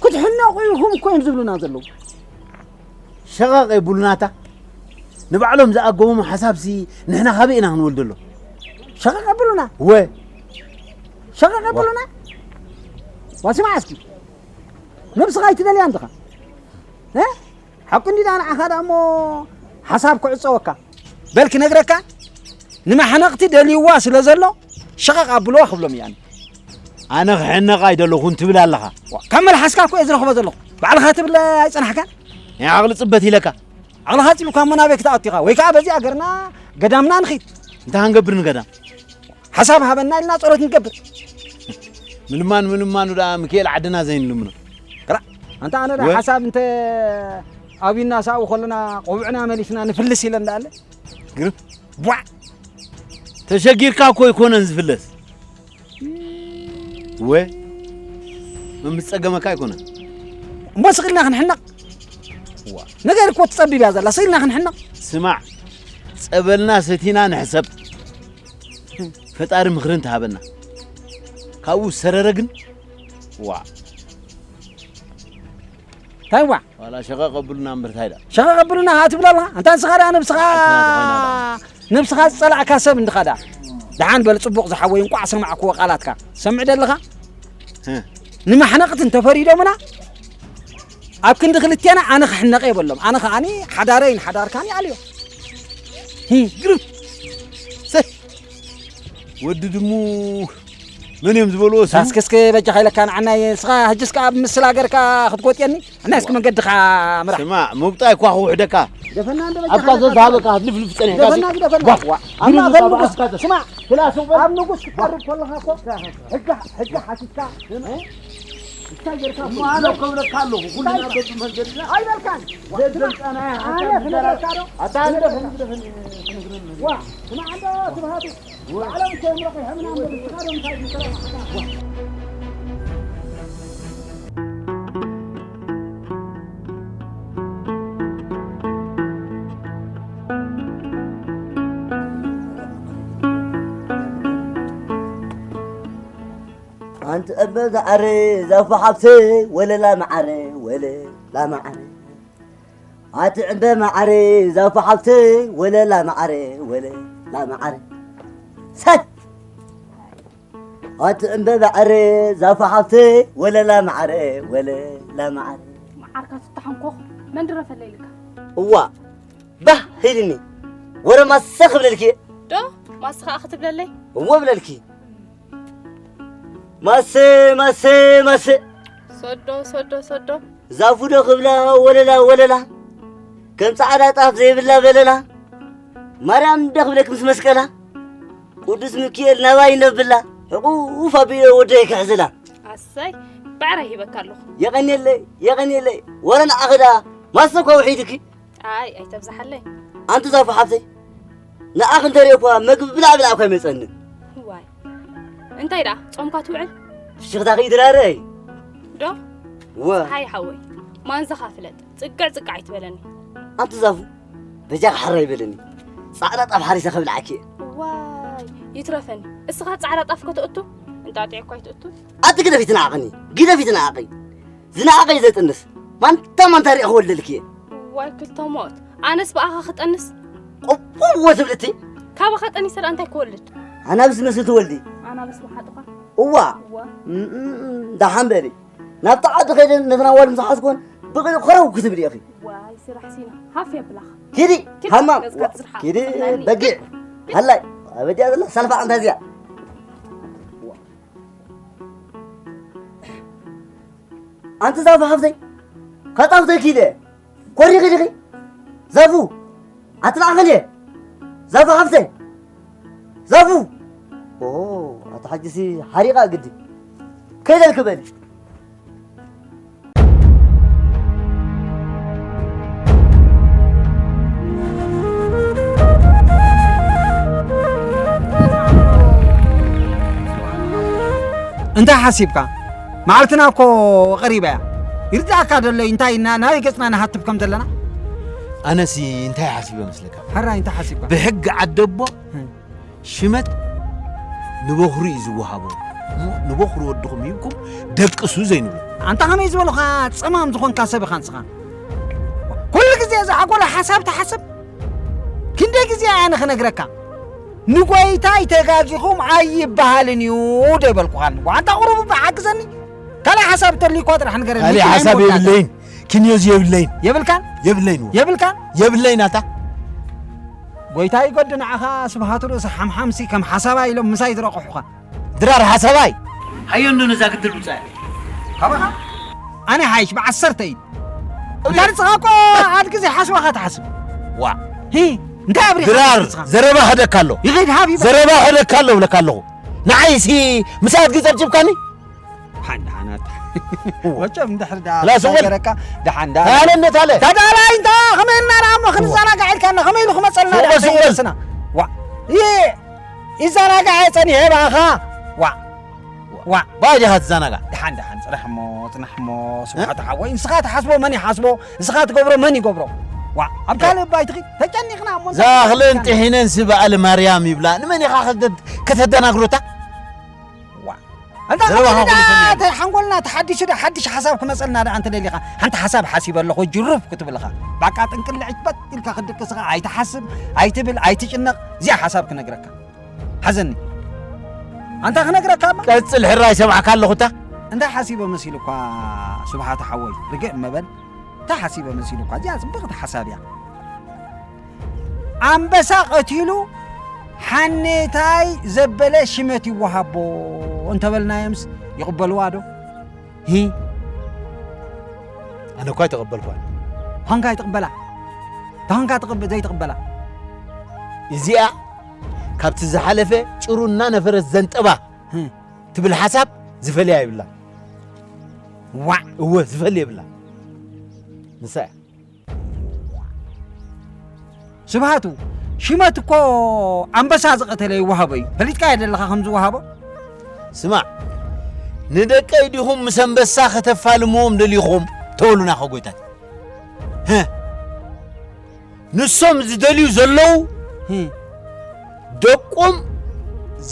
ክትሕነቑ ኢኹም እኮ እዮም ዝብሉና ዘለዉ። ሸቐቕ የብሉናታ። ንባዕሎም ዝኣገቡም ሓሳብሲ ንሕና ካበይ ኢና ክንወልደሎም? ሸቐቕ የብሉና። ወ። ሸቐቕ የብሉና። ዋ፣ ስማዕ እስኪ። ነብስኻ ኣይትደልያን ዲኻ? እ? ሓቁ እንዲ ደኣ ንዓኻ ደኣ እሞ ሓሳብ ክዕጸወካ። በል ክነግረካ፣ ንመሕነቕቲ ደልይዋ ስለ ዘሎ ሸቐቕ ኣብልዋ ክብሎም እየ ኣነ። ኣነ ክሕነቕ ኣይደለኹን ትብል ኣለኻ። ዋ፣ ካብ መልሓስካ እኮ እየ ዝረኽቦ ዘለኹ። ባዕልኻ ትብል ኣይጸናሕካን? ናይ ዓቕሊ ጽበት ኢለካ። ዓቕልኻ ጺብካ እሞ ናበይ ክትኣቱ ኢኻ? ወይ ከኣ በዚ ኣገርና ገዳምና ንኺድ። እንታይ ክንገብር ንገዳም? ሓሳብ ሃበና ኢልና ጸሎት ንገብር። ምልማን ምልማኑ ደኣ ሚካኤል ዓድና ዘይንልምኖ። ግራ፣ ኣንታ ኣነ ደኣ ወ- ሓሳብ እንተ ኣብዩና ሳኡ ከለና ቆብዕና መሊስና ንፍልስ ኢለን ደኣ ኣለ። ግርም። ቧዕ! ተሸጊርካ እኮ ኣይኮነን ዝፍለስ። ወ መምስ ጸገመካ ኣይኮነን። እሞ ስቕ ኢልና ክንሕነቕ። ዋ። ነገር እኮ ትጸቢብ እያ ዘላ፣ ስቕ ኢልና ክንሕነቕ። ስማዕ፣ ጸበልና ሰቲና ንሕሰብ። ፈጣሪ ምኽሪ እንተሃበና። ካብኡ ሰረረ ግን፣ ዋ። እንታይ ዋ? ዋላ ሸቐቕ ኣብሉና እምበር እንታይ ደኣ? ሸቐቕ ኣብሉና ትብል ኣለኻ? ኣንታ ንስኻ ደኣ ነብስኻ፣ ኣንታ ተኾይና ደኣ። ነብስኻ ዝጸላእካ ሰብ እንድኻ ደኣ። ደሓን በል ጽቡቕ ዝሓወይ፣ እንቋዕ ሰማዕክዎ ቃላትካ። ሰምዕ ደለኻ? ህ። ንማሕነቕቲ እንተፈሪዶምና፣ ኣብ ክንዲ ክልቴና ኣነ ክሕነቕ የበሎም። ኣነ ከኣኒ ሓዳረይን ሓዳርካን ይኣልዮ። ህ። ግርም። ሰ-፣ ወዲ ድሙ መን እዮም ዝበልዎ ስሙ? ታስክስክ በጃኻ ኢለካ ንዓናይ፣ ንስኻ ሕጅስ ከኣ ኣብ ምስላ ገርካ ክትጎጥየኒ? ኣናይ እስኪ መንገድኻ ምራሕ። ስማዕ፣ ምውጣይ እኳ ክውሕደካ። ደፈና እንደ በጃኻ ኣብታ ኢለካ ዘዝሃበካ ክትልፍልፍ ጸኒሕካ ደፈና ሲ-፣ ግደፈና። ዋ፣ ዋ። ኣማ ግድን በል ንጉስ፣ ዝባባስካ ስማዕ፣ ክላስ እውበል። ኣብ ንጉስ ክትቀርብ ከለኻ እኮ ሕጊ፣ ሕጊ ሓቲትካ፣ እ? እንታይ ጌርካ እሞ ኣነ እኮ እብለካ ኣለኹ፣ ኩልና እንታይ በብመንገድና ኣይበልካን። ዘዘምጻናዮ ኣነ ሓሳብ ክነግረካ ዶ? ኣታ ኣነ ግደፈኒ፣ ግደፈኒ፣ ግደፈኒ፣ ግደፈኒ። ዋ፣ ስማዕ እንዶ ስብሃቱ፣ ባዕሎም እኮ እዮም ረቂሖምና እምበር ንስኻ ዶ እንታይ ዝሰራሕካ? ኣንቲ እምበ ዛዕረ ዛፉ ሓብተ ወለላ መዓረ ወለላ መዓረ። ኣቲ ዕምበ መዓረ ዛፉ ሓብተ ወለላ መዓረ ወለላ መዓረ። ሰት! ኣቲ ዕምበ መዓረ ዛፉ ሓብተ ወለላ መዓረ ወለላ መዓረ። መዓርካ ትተሓንኮኽ መን ድረፈለይ ኢልካ? እዋ፣ ባህ ኢልኒ። ወረ ማሰ ክብለልኪ እየ። ዶ? ማሰ ኸኣ ክትብለለይ? እወ ብለልኪ። ማሰ፣ ማሰ፣ ማሰ። ሶዶ፣ ሶዶ፣ ሶዶ። ዛፉ ዶ ክብላ ወለላ፣ ወለላ። ከም ጻዕዳ ጣፍ ዘይብላ በለላ። ማርያም ዶ ክብለክ ምስ መስቀላ። ቅዱስ ሚካኤል ናባይ ነብላ። ሕቑፍ ኣቢለ ወደይ ክሕዝላ። ኣሰይ፣ ባዕራይ ሂበካ ኣለኹ። የቐንየለይ፣ የቐንየለይ። ወረ ንዓኺ ደኣ ማሰ እኳ ውሒድኪ። ኣይ፣ ኣይተብዝሓለይ። ኣንቲ ዛፉ ሓብተይ፣ ንዓኺ እንተርእየኳ መግቢ ብላዕ ብላዕ እኳ ይመጸኒ። ዋይ፣ እንታይ ደኣ፣ ጾምካ ትውዕል? ፍሽኽታኺ ይድራረይ። ዶ? ወ። ፀሓይ ሓወይ፣ ማንዛኻ ፍለጥ፣ ጽግዕ ጽግዕ ኣይትበለኒ። ኣንቲ ዛፉ፣ በጃኻ ሕራይ በለኒ። ጻዕዳ ጣፍ ሓሪሰ ከብልዓኪ እየ። ዋይ ይትረፈኒ። እስኻ ጻዕዳ ጣፍ ከተእቱ እንጣጢዕ እኳ ኣይትእቱን። ኣቲ ግደፊ ትንዓቕኒ፣ ግደፊ ትንዓቐይ። ዝነዓቐ እዩ ዘጥንስ። ማንታ ማንታ ሪኣ ክወልደልኪ እየ። ዋይ ክልተ ሞት። ኣነስ ብኣኻ ክጠንስ። ቆቦ እወ ትብልቲ። ካባኻ ጠኒሰ ደኣ እንታይ ክወልድ? ኣናብስ መስል ትወልዲ። ኣናብስ ወሓጥኻ። እዋ እዋ እም፣ እም፣ እም፣ ደሓን በሊ። ናብቲ ዓዲ ከይደ ነተን ኣዋልድ ምስ ሓዝኮን ብቕሊ ኮረው ክትብሊ ኢኺ። ዋይ ስራሕ ሲና ሃፍ የብላኻ። ኪዲ ኪዲ፣ ሃማም ገጽካ ዋ፣ ትዝርሓ ኪዲ ትብለኒ። በጊዕ ሃላይ ኣበዲያ ዘላ ሳልፋ ኣንታ እዚኣ። ኣንቲ ዛፉ ሓፍተይ ካጣፍተይ ኪደ ኮሪኺ ዲኺ? ዛፉ ኣትናዕኸን እየ። ዛፉ ሓፍተይ ዛፉ ኦ ኣቲ ሓጅሲ ሓሪቓ ግዲ ከይደልክ በሊ። እንታይ ሓሲብካ? መዓልትና እኮ ቀሪባ እያ። ይርዳእካ ደሎ እንታይ እና ናበይ ገጽና ንሃትብ ከም ዘለና? ኣነሲ እንታይ ሓሲበ መስለካ? ሕራይ እንታይ ሓሲብካ? ብሕጊ ዓደቦ እም። ሽመት ንበኹሪ እዩ ዝወሃቦ። እሞ ንበኹሪ ወድኹም ሂብኩም ደቅሱ ዘይንብሎ። ኣንታ ከመይ ዝበሉኻ ጸማም ዝኾንካ ሰብ ኢኻ ንስኻ? ኩሉ ግዜ ዝዓጎለ ሓሳብ ትሓስብ? ክንደይ ግዜ ኣነ ክነግረካ? ንጎይታይ ተጋጊኹም ኣይበሃልን እዩ ዶ ይበልኩኻኒ? ዋንታ ቁሩብ ሓግዘኒ። ካልእ ሓሳብ ተልዩኳ ጥራሕ ንገረኒ። ካልእ መኪና ሓሳብ ይሞላል። የብለይን። ክንዮዚ የብለይን። የብልካን? የብለይን። እዎ። የብልካን? የብለይን ኣታ። ጎይታ ይጎዲ ንዓኻ ስብሃቱ ርእሲ ሓምሓምሲ ከም ሓሳባ ኢሎም ምሳይ ዝረቑሑኻ። ድራር ሓሳባይ። ሃዮ እንዶ ነዛ ግድል ውጻእ። ካባኻ? ኣነ ሓይሽ ብዓሰርተ እዩ። እንታ ንስኻ እኮ ኣድጊ ዘይሓስባኻ ትሓስብ። ዋ። ሂ፣ እንታይ ኣብሪኻ ድራር ንስኻ? ዘረባ ኸደካ ኣሎ። ይኸይድ ሃብ ይበል። ዘረባ ኸደካ ኣሎ ብለካ ኣለኹ። ንዓይሲ ምስ ኣድጊ ጸብጭብካኒ? ሓን ደሓናት። ወቸም እንድሕር ደኣ ላስ እውን። ገረካ ደሓን ደኣ። ታለ እንደ ታለ። ተዳላይ እንታ ከመይ እና ደኣ እሞ ክንዘናጋዕ ኢልካና ከመይ ኢሉ ክመጸልና ሱቕ ደኣ በል፣ ሱቕ በል። ተይወስና። ዋ። ይሄ ይዘናጋዕ ጸኒሐ ባኻ። ዋ። ዋ። ባይ ዲኻ ትዘናጋዕ? ደሓን ደሓን ጽናሕ እሞ ጽናሕ እሞ ስብሓት ሓወይ ንስኻ ትሓስቦ መን ይሓስቦ ንስኻ ትገብሮ መን ይገብሮ። ዋ። ኣብ ካልእ ባይ ትኺድ ተጨኒቕና እሞ ዛኽልን ጥሒነን ስበኣል ማርያም ይብላ። ንመን ኢኻ ከተደናግሮታ? ዋ። እንታ ዘረባ ከመይ ኾይኑ ደኣ ተሰሚዑ። ተይ ሓንጎልና ተሓዲሱ ዶ ሓድሽ ሓሳብ ክመጸልና ዶ ኣንተ ደሊኻ ሓንቲ ሓሳብ ሓሲበ ኣለኹ ጅሩፍ ክትብልኻ ባቃ ጥንቅልዒት በጥ ኢልካ ክትድቅስኻ ኣይትሓስብ ኣይትብል ኣይትጭነቕ እዚኣ ሓሳብ ክነግረካ ሓዘኒ ኣንታ ክነግረካ እማ ቀጽል ሕራይ ሰማዕካ ኣለኹ እታ እንታይ ሓሲበ መሲሉኳ ስብሓት ሓወይ ርግእ መበል እንታይ ሓሲበ መሲሉኳ እዚኣ ጽብቕቲ ሓሳብ እያ ኣንበሳ ቀቲሉ ሓኔታይ ዘበለ ሽመት ይወሃቦ እንተበልናዮምስ ይቕበልዋ ዶ? ሂ ኣነ እኳ ኣይተቐበልኳን። ኳንካ ይትቕበላ ታንካ ትቕበ ዘይትቕበላ እዚኣ ካብቲ ዝሓለፈ ጭሩ እናነፈረት ዘንጠባ ትብል ሓሳብ ዝፈልያ ይብላ። ዋዕ እወ ዝፈል የብላ። ንሳ እያ። ስብሃቱ ሽመት እኮ ኣንበሳ ዝቐተለ ይወሃቦ እዩ። ፈሊጥካዮ ደለኻ ከም ዝወሃቦ? ስማዕ ንደቀይ ዲኹም ምስ ኣንበሳ ከተፋልምዎም ደሊኹም ተበሉና ከጎይታት። ንሶም ዝደልዩ ዘለዉ ደቆም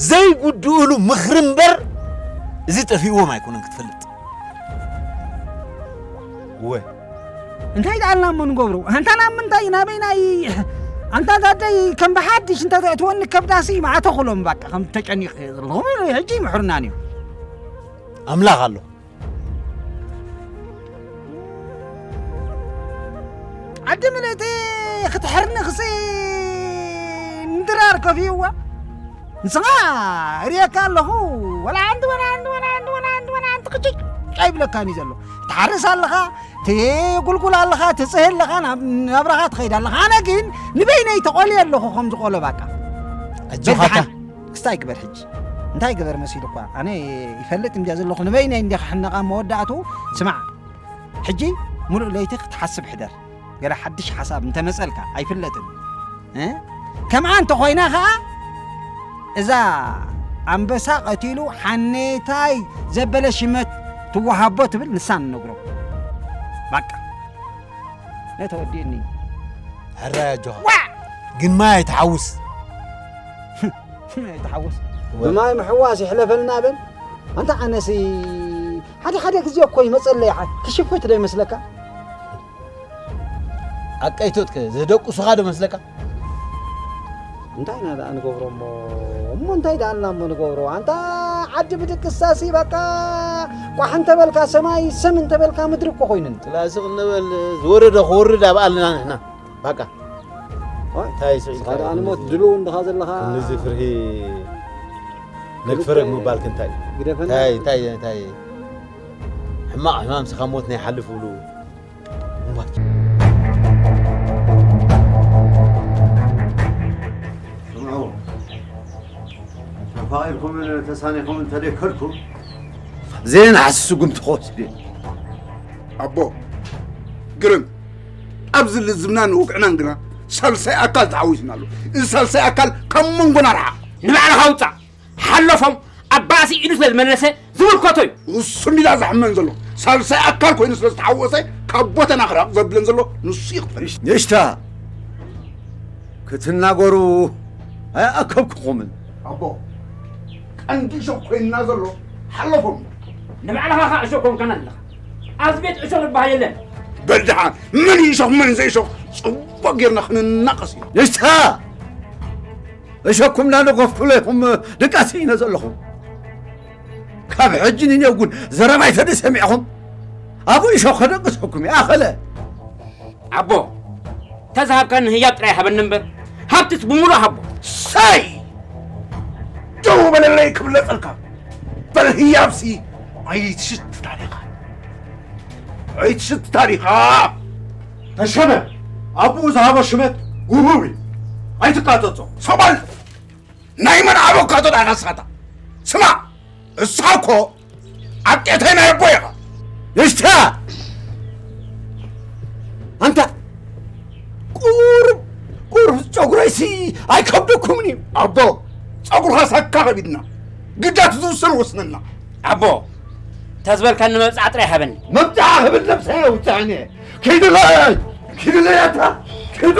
ዘይጉድእሉ ምኽሪ እምበር እዚ ጠፊእዎም ኣይኮነን ክትፈልጥ። እወ እንታይ ደኣልና እሞ ንገብሮ ኣንታ ናብ ምንታይ ናበይ ናይ ኣንታ ዛደይ ከም ብሓድሽ እንተ ዘእትወኒ ከብዳሲ ማዕተኹሎም ባቃ ከም ተጨኒቕ ዘለኹም ሕጂ ይምሕርናን እዩ ኣምላኽ ኣሎ ዓዲ ምልእቲ ክትሕርኒ ክሲ ንድራር ከፊእዋ ንስኻ ርእየካ ኣለኹ ወላ ሓንቲ ወላ ሓንቲ ወላ ሓንቲ ወላ ሓንቲ ወላ ሓንቲ ቅጭጭ ኣይብለካን እዩ ዘሎ ትሓርስ ኣለኻ ትጉልጉል ኣለኻ ትፅህ ኣለኻ ናብ ናብራኻ ትኸይድ ኣለኻ ኣነ ግን ንበይነይ ተቖልየ ኣለኹ ከም ዝቆሎ ባቃ ኣጆኻታ ክስታይ ግበር ሕጂ እንታይ ግበር መሲሉ እኳ ኣነ ይፈልጥ እንድያ ዘለኹ ንበይነይ እንድያ ክሕነቓ መወዳእቱ ስማዕ ሕጂ ሙሉእ ለይቲ ክትሓስብ ሕደር ገለ ሓድሽ ሓሳብ እንተመፀልካ ኣይፍለጥን እ? ከምኣ እንተኾይና ኸዓ እዛ ኣንበሳ ቀቲሉ ሓኔታይ ዘበለ ሽመት ትወሃቦ ትብል ንሳ ንነግሮ ባቃ ነተወዲእኒ ሕራይ ኣጆኻ ዋዕ ግን ማይ ኣይትሓውስ። ኣይትሓውስ። ብማይ ምሕዋስ ይሕለፈልና በል። ኣንታ ኣነሲ ሓደ ሓደ ግዜ እኮ ይመጸለይ፣ ክሽፍት ዶ ይመስለካ? ኣቀይቶትከ ዘደቁሱኻ ዶ መስለካ? እንታይ ኢና ደኣ ንገብሮ እሞ? እሞ እንታይ ደኣ እና እሞ ንገብሮ? ኣንታ ዓዲ ብድቅሳሲ በቃ ቋሕ እንተበልካ ሰማይ፣ ሰም እንተበልካ ምድሪ እኮ ኮይኑን። ጥላስቕ እንበል፣ ዝወረደ ክወርድ ኣብ ኣለና ንሕና። በቃ። ኦይ፣ እንታይ ስቕ ኢልካ ስኻ ደኣ ንሞት ድልው እንድኻ ዘለኻ። ክንድዚ ፍርሂ ነግፈረግ ምባልክ እንታይ? ግደፈና። እንታይ፣ እንታይ፣ እንታይ? ሕማቕ ሕማም ስኻ ሞት ናይ ሓልፍ ብሉ። እምባ። ስምዑ፣ ተፋቒርኩምን ተሳኒኹምን እንተደይከድኩም፣ ዘይናሕሲ ስጉምቲ ክወስድ እየ። ኣቦ፣ ግርም፣ ኣብዚ ልዝብናን ውግዕናን ግና ሳልሳይ ኣካል ተሓዊሱና ኣሎ። እዚ ሳልሳይ ኣካል ካብ መንጎና ርሓቕ። ንባዕልኻ ውጻእ። ሓለፎም ኣብ ባእሲ ኢዱ ስለ ዝመለሰ ዝምልከቶ እዩ። እሱ ሚዳ ዘሕመን ዘሎ ሳልሳይ ኣካል ኮይኑ ስለ ዝተሓወሰ ካብ ቦታና ክራቕ ዘብለን ዘሎ ንሱ ይኽፈል። ንሽታ ክትናገሩ ኣይኣከብኩኹምን። ኣቦ፣ ቀንዲ እሾኽ ኮይንና ዘሎ ሓለፎም። ንባዕልኻ ኸኣ እሾኽ ኮንካና ኣለኻ። ኣብዚ ቤት እሾኽ ዝበሃል የለን። በል ደሓን መን እዩ እሾኽ መን ዘይእሾኽ ጽቡቕ ጌርና ክንናቐስ እዩ። ንሽታ እሾኩም ናደጎፍኩለይኹም ድቃሲ ኢነ ዘለኹ። ካብ ሕጂ ንኔው ግን ዘረባይ ተደሰሚዕኹም ኣብኡ እሾ ከደቅሰኩም ይኣኸለ። ኣቦ፣ ተዝሃብካኒ ህያብ ጥራይ ሃበኒ እምበር፣ ሃብትስ ብምሉእ ሃቦ። ሳይ! ደው በለለይ ክብለጸልካ። በል ህያብሲ ኣይትሽት ታሪኻ። ኣይትሽት ታሪኻ። ተሸመ፣ ኣቦኡ ዝሃቦ ሽመት ውህው እዩ። ኣይትቃጸጾ። ሰባል! ናይ መን ዓበካ ተዳና ስኻታ? ስማ! እሳ እኮ ኣጤተይ ናይ ኣቦ ኢኻ። ንሽታ! ኣንታ ቁሩብ፣ ቁሩብ ጨጉረይሲ ኣይከብደኩምን እዩ። ኣቦ፣ ጸጉርኻ ሳካ ከቢድና። ግዳት ዝውስን ወስነና። ኣቦ፣ ተዝበልካኒ መብጽዓ ጥራይ ሃበኒ። መብጽዓ ክብል ነብሰይ ኣውጽኣኒ። ኪዱለይ! ኪዱለይ ኣታ! ኪዱ!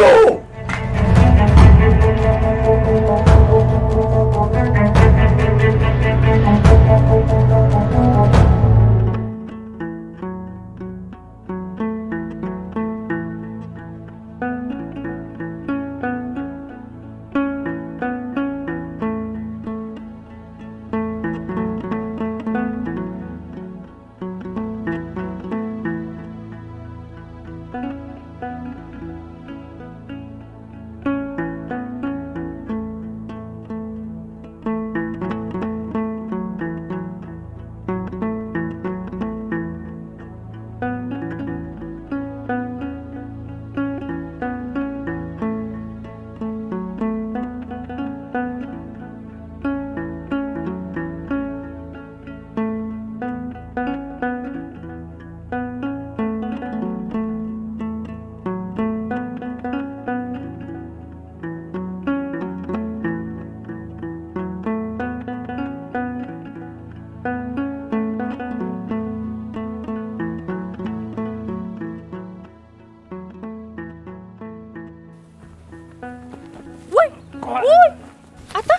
ውይ! ውይ! ኣታ!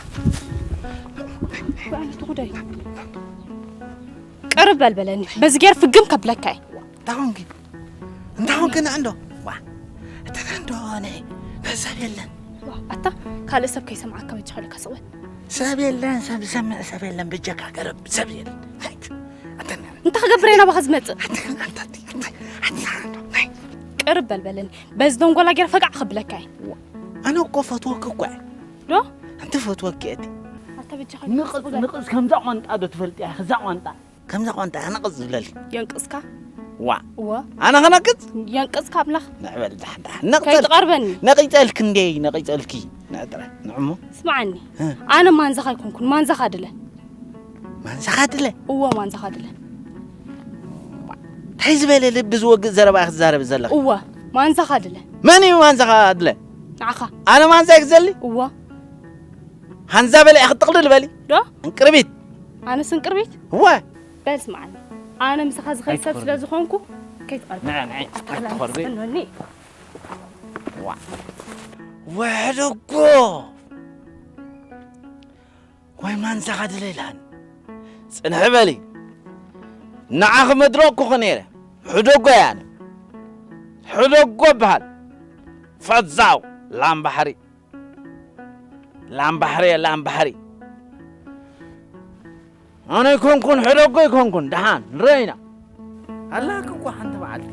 ውይ፣ ኣነቱ ጉዳይ። ቅርብ በል በለኒ። በዚ ገይር ፍግም ከብለካ እየ። እንታይ ኾንኪ? እንታይ ኾንኪ ንዕንዶ? ዋ፣ እቲ ንዕንዶ ነ-፣ ሰብ የለን። ዋ፣ ኣታ፣ ካልእ ሰብ ከይሰምዓካ በጃኻ ኢልካ ስቕ በል። ሰብ የለን፣ ሰብ ዝሰምዕ ሰብ የለን፣ በጃኻ ቅርብ ሰብ የለን። እንታይ ክገብር እየ ናባኻ ዝመጽእ? ቅርብ በል በለኒ። በዚ ደንጎላ ገይረ ፈጋዕ ከብለካ እየ። ኣነ እኮ ፈትወኪ እኮ እየ። ዶ? ኣንቲ ፈትወኪ እየ እቲ። ኣታ በጃኻ ንቕጽ፣ ንቕጽ ከምዛ ቋንጣ ዶ ትፈልጥያ? እዛ ቋንጣ። ከምዛ ቋንጣ ንቕጽ ዝብለልኪ። የንቅጽካ? ዋ። እወ። ኣነ ከነቅጽ? የንቅጽካ ኣምላኽ። ንዕበል ዳሕዳሕ። ነቕጸል-፣ ከይትቐርበኒ። ነቒጸልኪ እንዴ፣ ነቒጸልኪ። ንዕጥረ፣ ንዕሞ። ስምዓኒ። እ። ኣነ ማንዛኻ ኣይኮንኩን፣ ማንዛኻ ድለ። ማንዛኻ ድለ? እወ፣ ማንዛኻ ድለ። እንታይ ዝበለ ልቢ ዝወግእ ዘረባ ክትዛረቢ ዘለኺ? እወ፣ ማንዛኻ ድለ። መን እዩ ማንዛኻ ድለ? ንዓኻ። ኣነ ማንዛ እዩ ክዘሊ? እወ። ሃንዛ በለ ኢኺ ጥቕልል በሊ። ዶ? እንቅርቢት። ኣነስ እንቅርቢት? እወ። በል ስምዓኒ። ኣነ ምሳኻ ዝኸይድ ሰብ ስለ ዝኾንኩ፣ ከይትቐርበኒ። ንዐ፣ ንዐ፣ ኣታ ክላ ኣይትኾርቢ። ንስእኖኒ። ዋ። ወሕደጎ ወይ ማንሳኻ ድለይላን ጽንሕ በሊ። ንዓኺ መድረቕኩኺ ነይረ። ሕደጎ እየ ኣነ። ሕደጎ እበሃል። ፈዛው ላም ባሕሪ። ላም ባሕሪ እየ፣ ላም ባሕሪ። ኣነ ኣይኮንኩን ሕደጎ ኣይኮንኩን። ደሓን ንረኣይና። ኣላክ እኮ ሓንቲ መዓልቲ።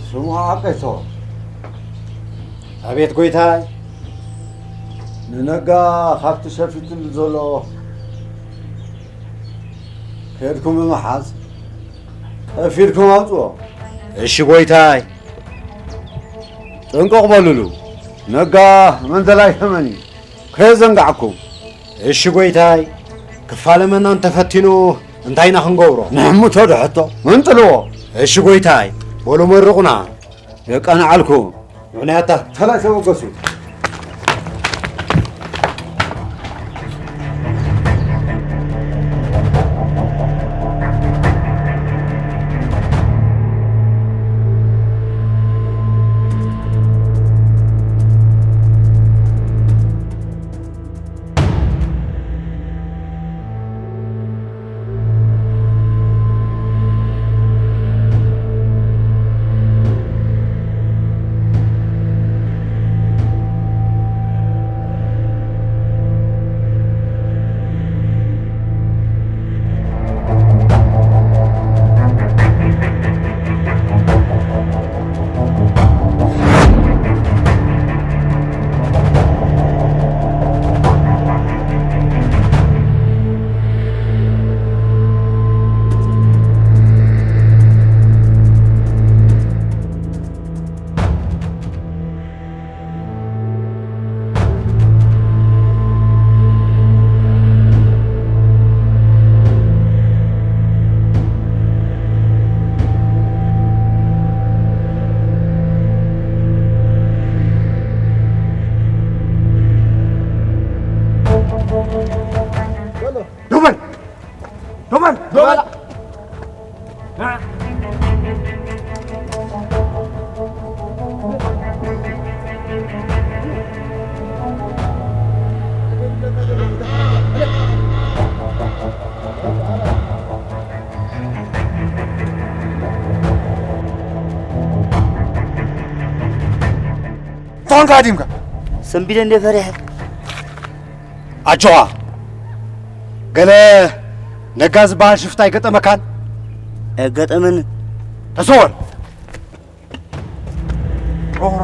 ስሙ ኣቀቶ። ኣቤት ጎይታይ፣ ንነጋ ካብቲ ሸፊትሉ ዘሎ ከድኩም ብምሓዝ ቀፊድኩም ኣውፅኦ። እሺ ጎይታይ። ጥንቅቕ በሉሉ። ነጋ መንደላይ ተመኒ ከየዘንጋዕኩም። እሺ ጎይታይ። ክፋለ መና እንተፈቲኑ እንታይ ኢና ክንገብሮ? ንሕምቶ ዶ ሕቶ መንጥልዎ። እሺ ጎይታይ። በሉ መርቑና። የቀንዓልኩም። ምኽንያታ ተላይ ተበገሱ። ዶመን! ዶመን! ዶመን! ቶንካ ዲምካ ሰንቢደ እንደ ፈሪሐ። ኣጆኻ። ገለ ነጋ ዝበሃል ሽፍታ ኣይገጠመካን? ኣይገጠመንን። ተሰወር። ኦራ።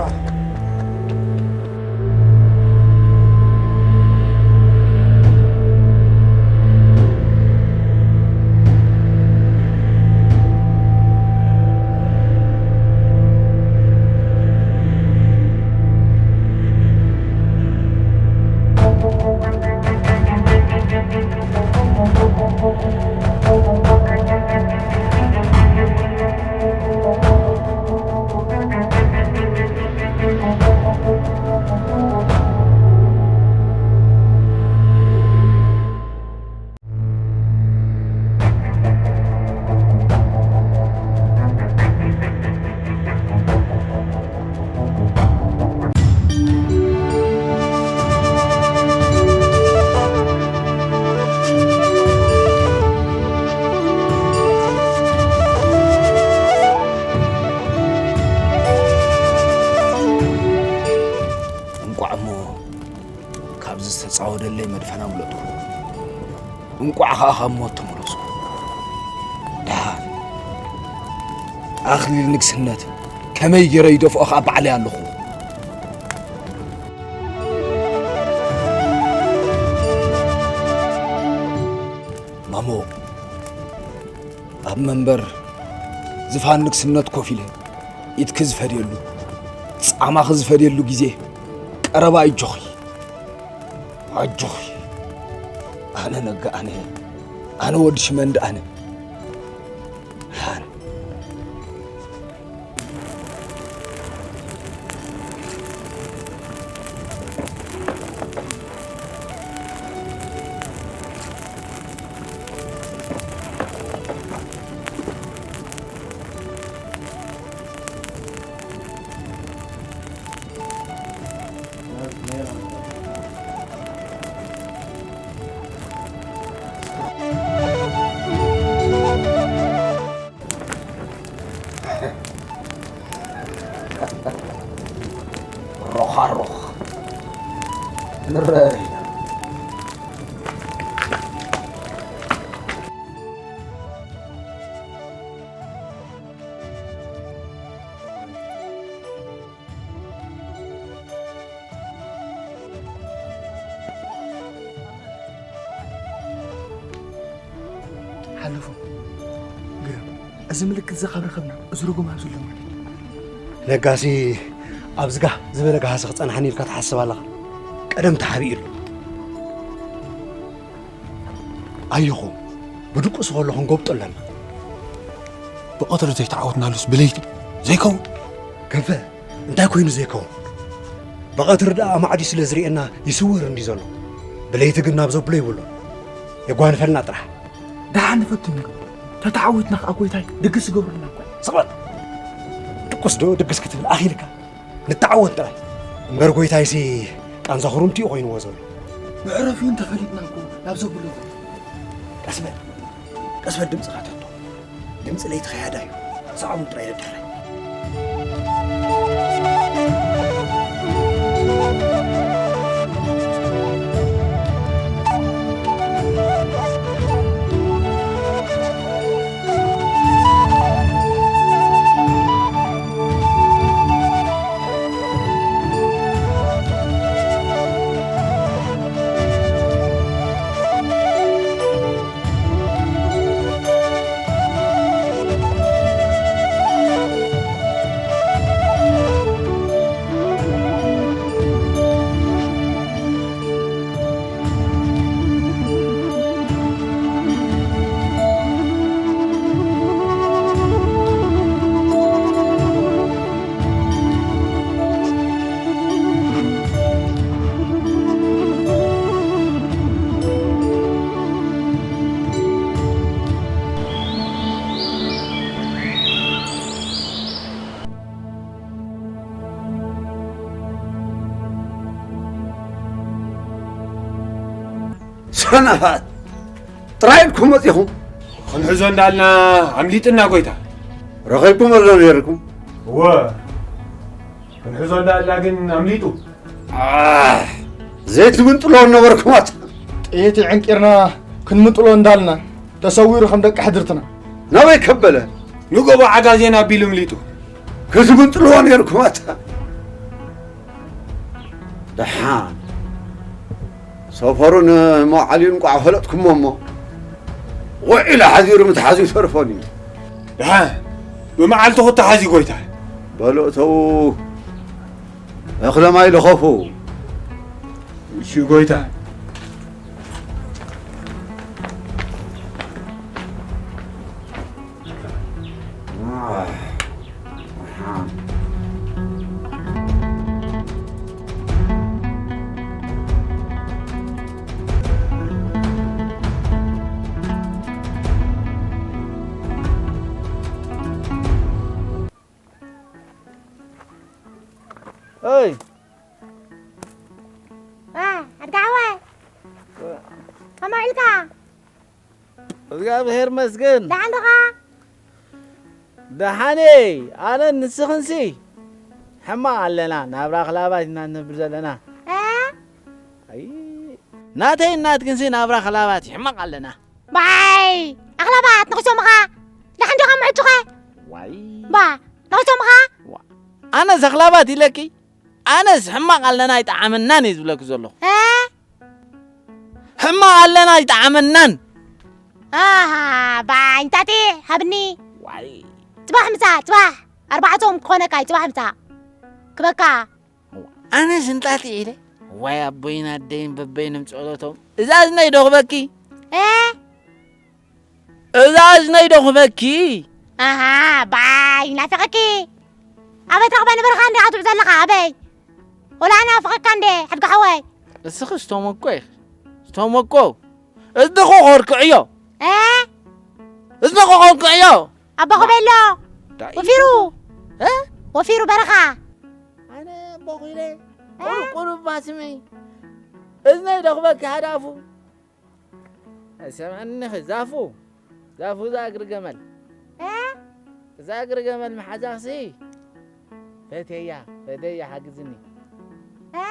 እንቋዕ እሞ ካብዚ ዝተጻወደለይ መድፈን ኣምለጥኩ። እንቋዕ ኸኣ ካብ ሞት ተመለስኩ። ደሓን ኣኽሊል ንግስነት ከመይ ገይረ ይደፍኦ ኸኣ ባዕለይ ኣለኹ። ማሞ፣ ኣብ መንበር ዝፋን ንግስነት ኮፍ ኢለ ኢድኪ ዝፈድየሉ፣ ጻማኺ ዝፈድየሉ ግዜ ቀረባ። ኣጆኺ፣ ኣጆኺ። ኣነ ነጋ ኣነ፣ ኣነ ወዲ ሽመንዲ ኣነ። ሃን። ሮኻሮኽ። ንረኣይ። ሓለፎም። ገ-፣ እዚ ምልክት እዚ ካብ ረኸብና፣ እዚ ርጉም ኣብዚ ኣሎ ማለት እዩ። ነጋሲ ኣብዚ ጋህ ዝበለ ጋህሲ ክጸንሓኒ ኢልካ ትሓስብ ኣለኻ? ቀደም ተሓቢኡ ኣሎ። ኣየኹም፣ ብድቁስ ከሎ ክንጎብጦ ኣለና። ብቐትሪ ዘይተዓወትናሉስ ብለይቲ ዘይከውን? ክንፈ፣ እንታይ ኮይኑ ዘይከውን? ብቐትሪ ደኣ ኣማዕድዩ ስለ ዝርእየና ይስወር እንዲ ዘሎ። ብለይቲ ግን ናብ ዘብሎ ይብሎ። የጓንፈልና ጥራሕ። ደሓን ንፈትኖ። ተተዓወትና ከኣ ጎይታይ ድግስ ይገብሩልና እኮ። ስቕ በል። ድቁስ ዶ ድግስ ክትብል ኣኺልካ? ንተዓወት ጥራይ። እምበር ጎይታይሲ ቃንዛ ኹሩምቲ እዩ ኮይንዎ ዘሎ። መዕረፊኡ እንተፈሊጥና እኮ ናብ ዘብሎ። ቀስ በል። ቀስ በል ድምፅኻ ተቶ። ድምፂ ለይቲ ኸያዳ እዩ። ሰዓቡ ጥራይ ደድሕረይ። ሰነፋት ጥራይ ኢልኩም መጺኹም። ክንሕዞ እንዳልና ኣምሊጥና ጎይታ። ረኺብኩም ኣሎ ነይርኩም። እወ፣ ክንሕዞ እንዳልና ግን ኣምሊጡ። ኣህ፣ ዘይትምንጥሎ ነበርኩም ኣታ። ጥይት ዕንቂርና ክንምንጥሎ እንዳልና ተሰዊሩ ከም ደቂ ሕድርትና። ናበይ ከበለ? ንጎቦ ዓጋዜን ኣቢሉ ኣምሊጡ። ክትምንጥልዎ ነይርኩም ኣታ። ደሓን ሰፈሩን መዓልዩን ቋዕ ፈለጥኩሞ እሞ፣ ውዒሉ ሓዚሩ ምትሓዙ ይተርፎን እዩ። ደሓን ብመዓልቲ ክተሓዝ እዩ ጎይታ። በሉ እተው፣ እኽለ ማይ ልኸፉ። እሺ ጎይታ። ኣይ ዋ፣ ኣድጋዕወ። ከመይ ውዒልካ? እግዚኣብሔር መስገን። ደሓን ዲኻ? ደሓን እየ። ኣነን ንስኽንሲ ሕማቕ ኣለና። ናብራ ክላባት ኢና ንነብር ዘለና። እ? ኣይ፣ ናተይን ናትክንሲ ናብራ ክላባት እዩ። ሕማቕ ኣለና። ባይ፣ ኣኽላባት ነኺሶምኻ። ደሓን ዲኻ ምዕጩኸ? ዋይ። ባ፣ ነኺሶምኻ? ዋ፣ ኣነስ ኣኽላባት ኢለኪ? ኣነስ ሕማቕ ኣለና ኣይጠዓመናን እየ ዝብለኪ ዘለኹ። እ? ሕማቕ ኣለና ኣይጠዓመናን። ኣሃ፣ ባይ፣ እንታቴ፣ ሃብኒ። ዋይ፣ ጽባሕ ምጻእ፣ ጽባሕ ኣርባዕቶም ክኾነካ እዩ፣ ጽባሕ ምጻእ። ክበካ። ኣነ ሽንጣት ኢለ። ዋይ ኣቦይን ኣደይን በበይኖም ጸሎቶም። እዛ እዝነይ ዶ ክበኪ? እ? እዛ እዝነይ ዶ ክበኪ? ኣሃ፣ ባይ፣ ናፊቐኪ። ኣበይ ትረኽባ ነበርካ እንዲኻ ትውዕ ዘለኻ? ኣበይ? ወላ ኣነ ናፍቐካ እንደ፣ ሓድጋ ሓወይ። እስኺ ዝተመኮ ኢኺ። ዝተመኮ። እዝንኺ ኮርክዕዮ። እ? እዝንኺ ኮርክዕዮ። ኣቦ ኮበሎ። ዳይ። ወፊሩ። እ? ወፊሩ በረኻ። ኣነ ኣቦ ኹይለ። እ? ቁሩብ፣ ቁሩብ ማስመይ። እዝነይ ዶ ክበኪ ሃዳፉ። ሰምዕኒ ዛፉ፣ ዛፉ እዛ እግሪ ገመል። እ? እዛ እግሪ ገመል መሓዛኽሲ ፈተያ፣ ፈተያ ሓግዝኒ። እ?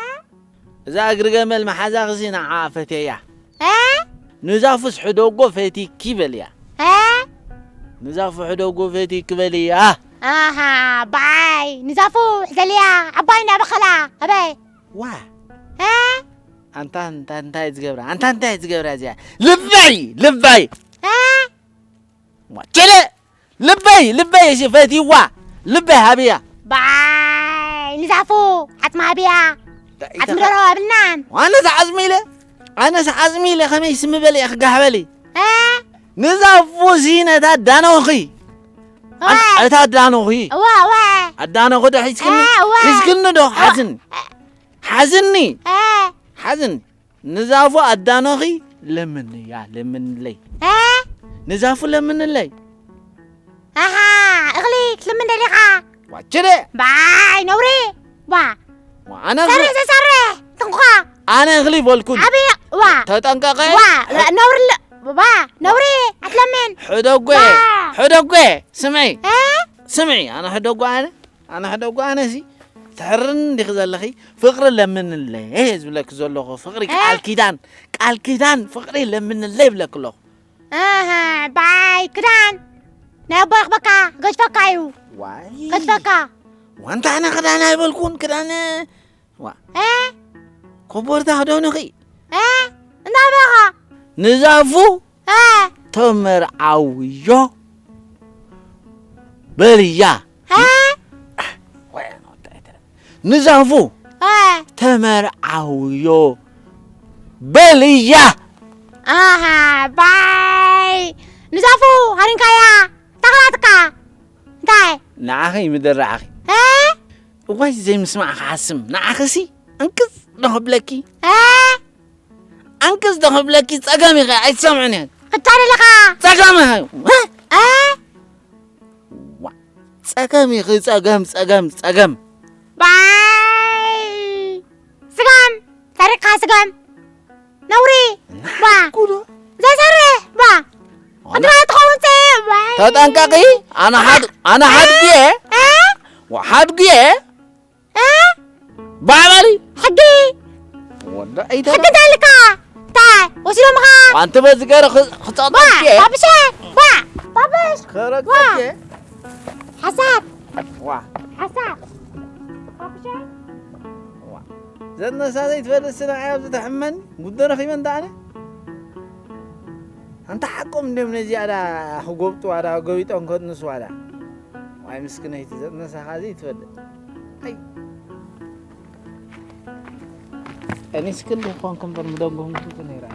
እዛ እግሪ ገመል መሓዛኽሲ ንዓ ፈተያ። እ? ንዛፉስ ሕደጎ ፈቲኪ በልያ። እ? ንዛፉ ሕደጎ ፈቲኪ በልያ። ኣሃ፣ በዓይ፣ ንዛፉ ሕዘልያ፣ ዓባይ እንዳበኸላ፣ ኣበይ? ዋ። እ? ኣንታ፣ ኣንታ፣ እንታይ ዝገብራ? ኣንታ፣ እንታይ ዝገብራ እዚኣ? ልበይ፣ ልበይ። እ? ዋ፣ ችለ! ልበይ፣ ልበይ፣ እሺ፣ ፈቲዋ። ልበይ ሃብያ። ባይ፣ ንዛፉ፣ ዓጽማ ሃብያ። እንታይ ዓጽሚ ኢኻ? ደሮ ኣብልናን። ኣነስ ዓጽሚ ኢለ፣ ኣነስ ዓጽሚ ኢለ፣ ከመይ ስሚ በለ፣ ክጋህ በለ። እ? ንዛፉ ሲ ነታ ኣዳነኺ። ዋ። ኣን-፣ እታ ኣዳነኺ። ዋ፣ ዋ። ኣዳነኺ ዶ ሒዝክኒ? እ፣ ዋ። ሒዝክኒ ዶ? ዋ። ሓዝን። እ። ሓዝኒ። እ። ሓዝን። ንዛፉ ኣዳኖኺ ለምንያ፣ ለምንለይ። እ? ንዛፉ ለምንለይ። ኣሃ፣ እኽሊ ክትልምን ደሊኻ? ዋችደ። ባይ፣ ነውሪ። ዋ። ዋ፣ ኣነ እኽሊ፣ ሰርሕ ዘሰርሕ፣ ትንኳ። ኣነ እኽሊ በልኩን። ዓብዪ፣ ዋ። ተጠንቀቐ። ዋ፣ ነውሪ ለ-፣ ዋ፣ ነውሪ፣ ኣትለምን። ሕደጎ፣ ዋ። ሕደጎ፣ ስምዒ። እ? ስምዒ፣ ኣነ ሕደጎ ኣነ። ኣነ ሕደጎ ኣነሲ ትሕርን እንዲኺ ዘለኺ ፍቕሪ ለምንለይ እየ ዝብለኪ ዘለኹ። ፍቕሪ እ? ቃል ኪዳን፣ ቃል ኪዳን ፍቕሪ ለምንለይ ይብለኪ ኣለኹ። ኣሃ፣ ባይ ክዳን ናይ ኣቦ ይኽበካ፣ ገጅፈካ እዩ። ዋይ። ገጅፈካ። ዋንታ ኣነ ክዳን ኣይበልኩን፣ ክዳን ዋ። እ? ኮቦርታ ክደንኺ። እ? እንዳበኻ። ንዛፉ እ? ተመርዓውዮ በልያ። እ? ንዛፉ እ? ተመርዓውዮ በልያ። ኣሃ፣ ባይ። ንዛፉ ሃሪንካያ። ተኽላትካ። እንታይ? ንዓኺ ምድራዕኺ። እ? እዋይ ዘይምስማዕ ክሓስም። ንዓኺሲ ኣንቅጽ ዶ ክብለኪ? እ? ኣንቅጽ ዶ ክብለኪ? ጸገም ኢኺ ኣይትሰምዕን እየ። ክታደለኻ? ጸገም ኢኺ። እ? እ? ዋ፣ ጸገም ኢኺ፣ ጸገም፣ ጸገም፣ ጸገም። ባይ! ስጋም! ታሪኽካ ስጋም! ነውሪ! ባ! ኩሉ። ዘይሰርሕ! ባ! ኣነ ኣንታ ትኸውን ጸ-፣ ባ! ተጠንቀቂ! ኣነ ሓድ-፣ ኣነ ሓድጉ እየ! እ? ዋ፣ ሓድጉ እየ! እ? ባዕባሊ! ሕጊ! ወዳ ኣይተ-፣ ሕጊ ደልካ! እንታይ? ወሲዶምኻ? ኣንቲ በዚ ገይረ ኽ-፣ ክጸቕጠልኪ እየ! ባብሸ! ባ! ባብሽ! ከረግጠልኪ እየ! ሓሳብ! ዋ! ሓሳብ! ባብሸ! ዋ! ዘነሳ ዘይትፈልጥ ስነ ዓያብ ዝተሕመኒ ጉዶ ረኺበ እንዳ ኣነ። ኣንታ ሓቆም እንድዮም ነዚኣ ዳ ክጎብጥዋ ዳ ጎቢጦም ከጥንስዋ ዳ። ዋይ ምስክነይቲ ዘጥነሳኻ ዘይትፈልጥ። ኣይ። ጠኒስክን ዶ ኮንክ እምበር ምደንጎምኩ ነይራ።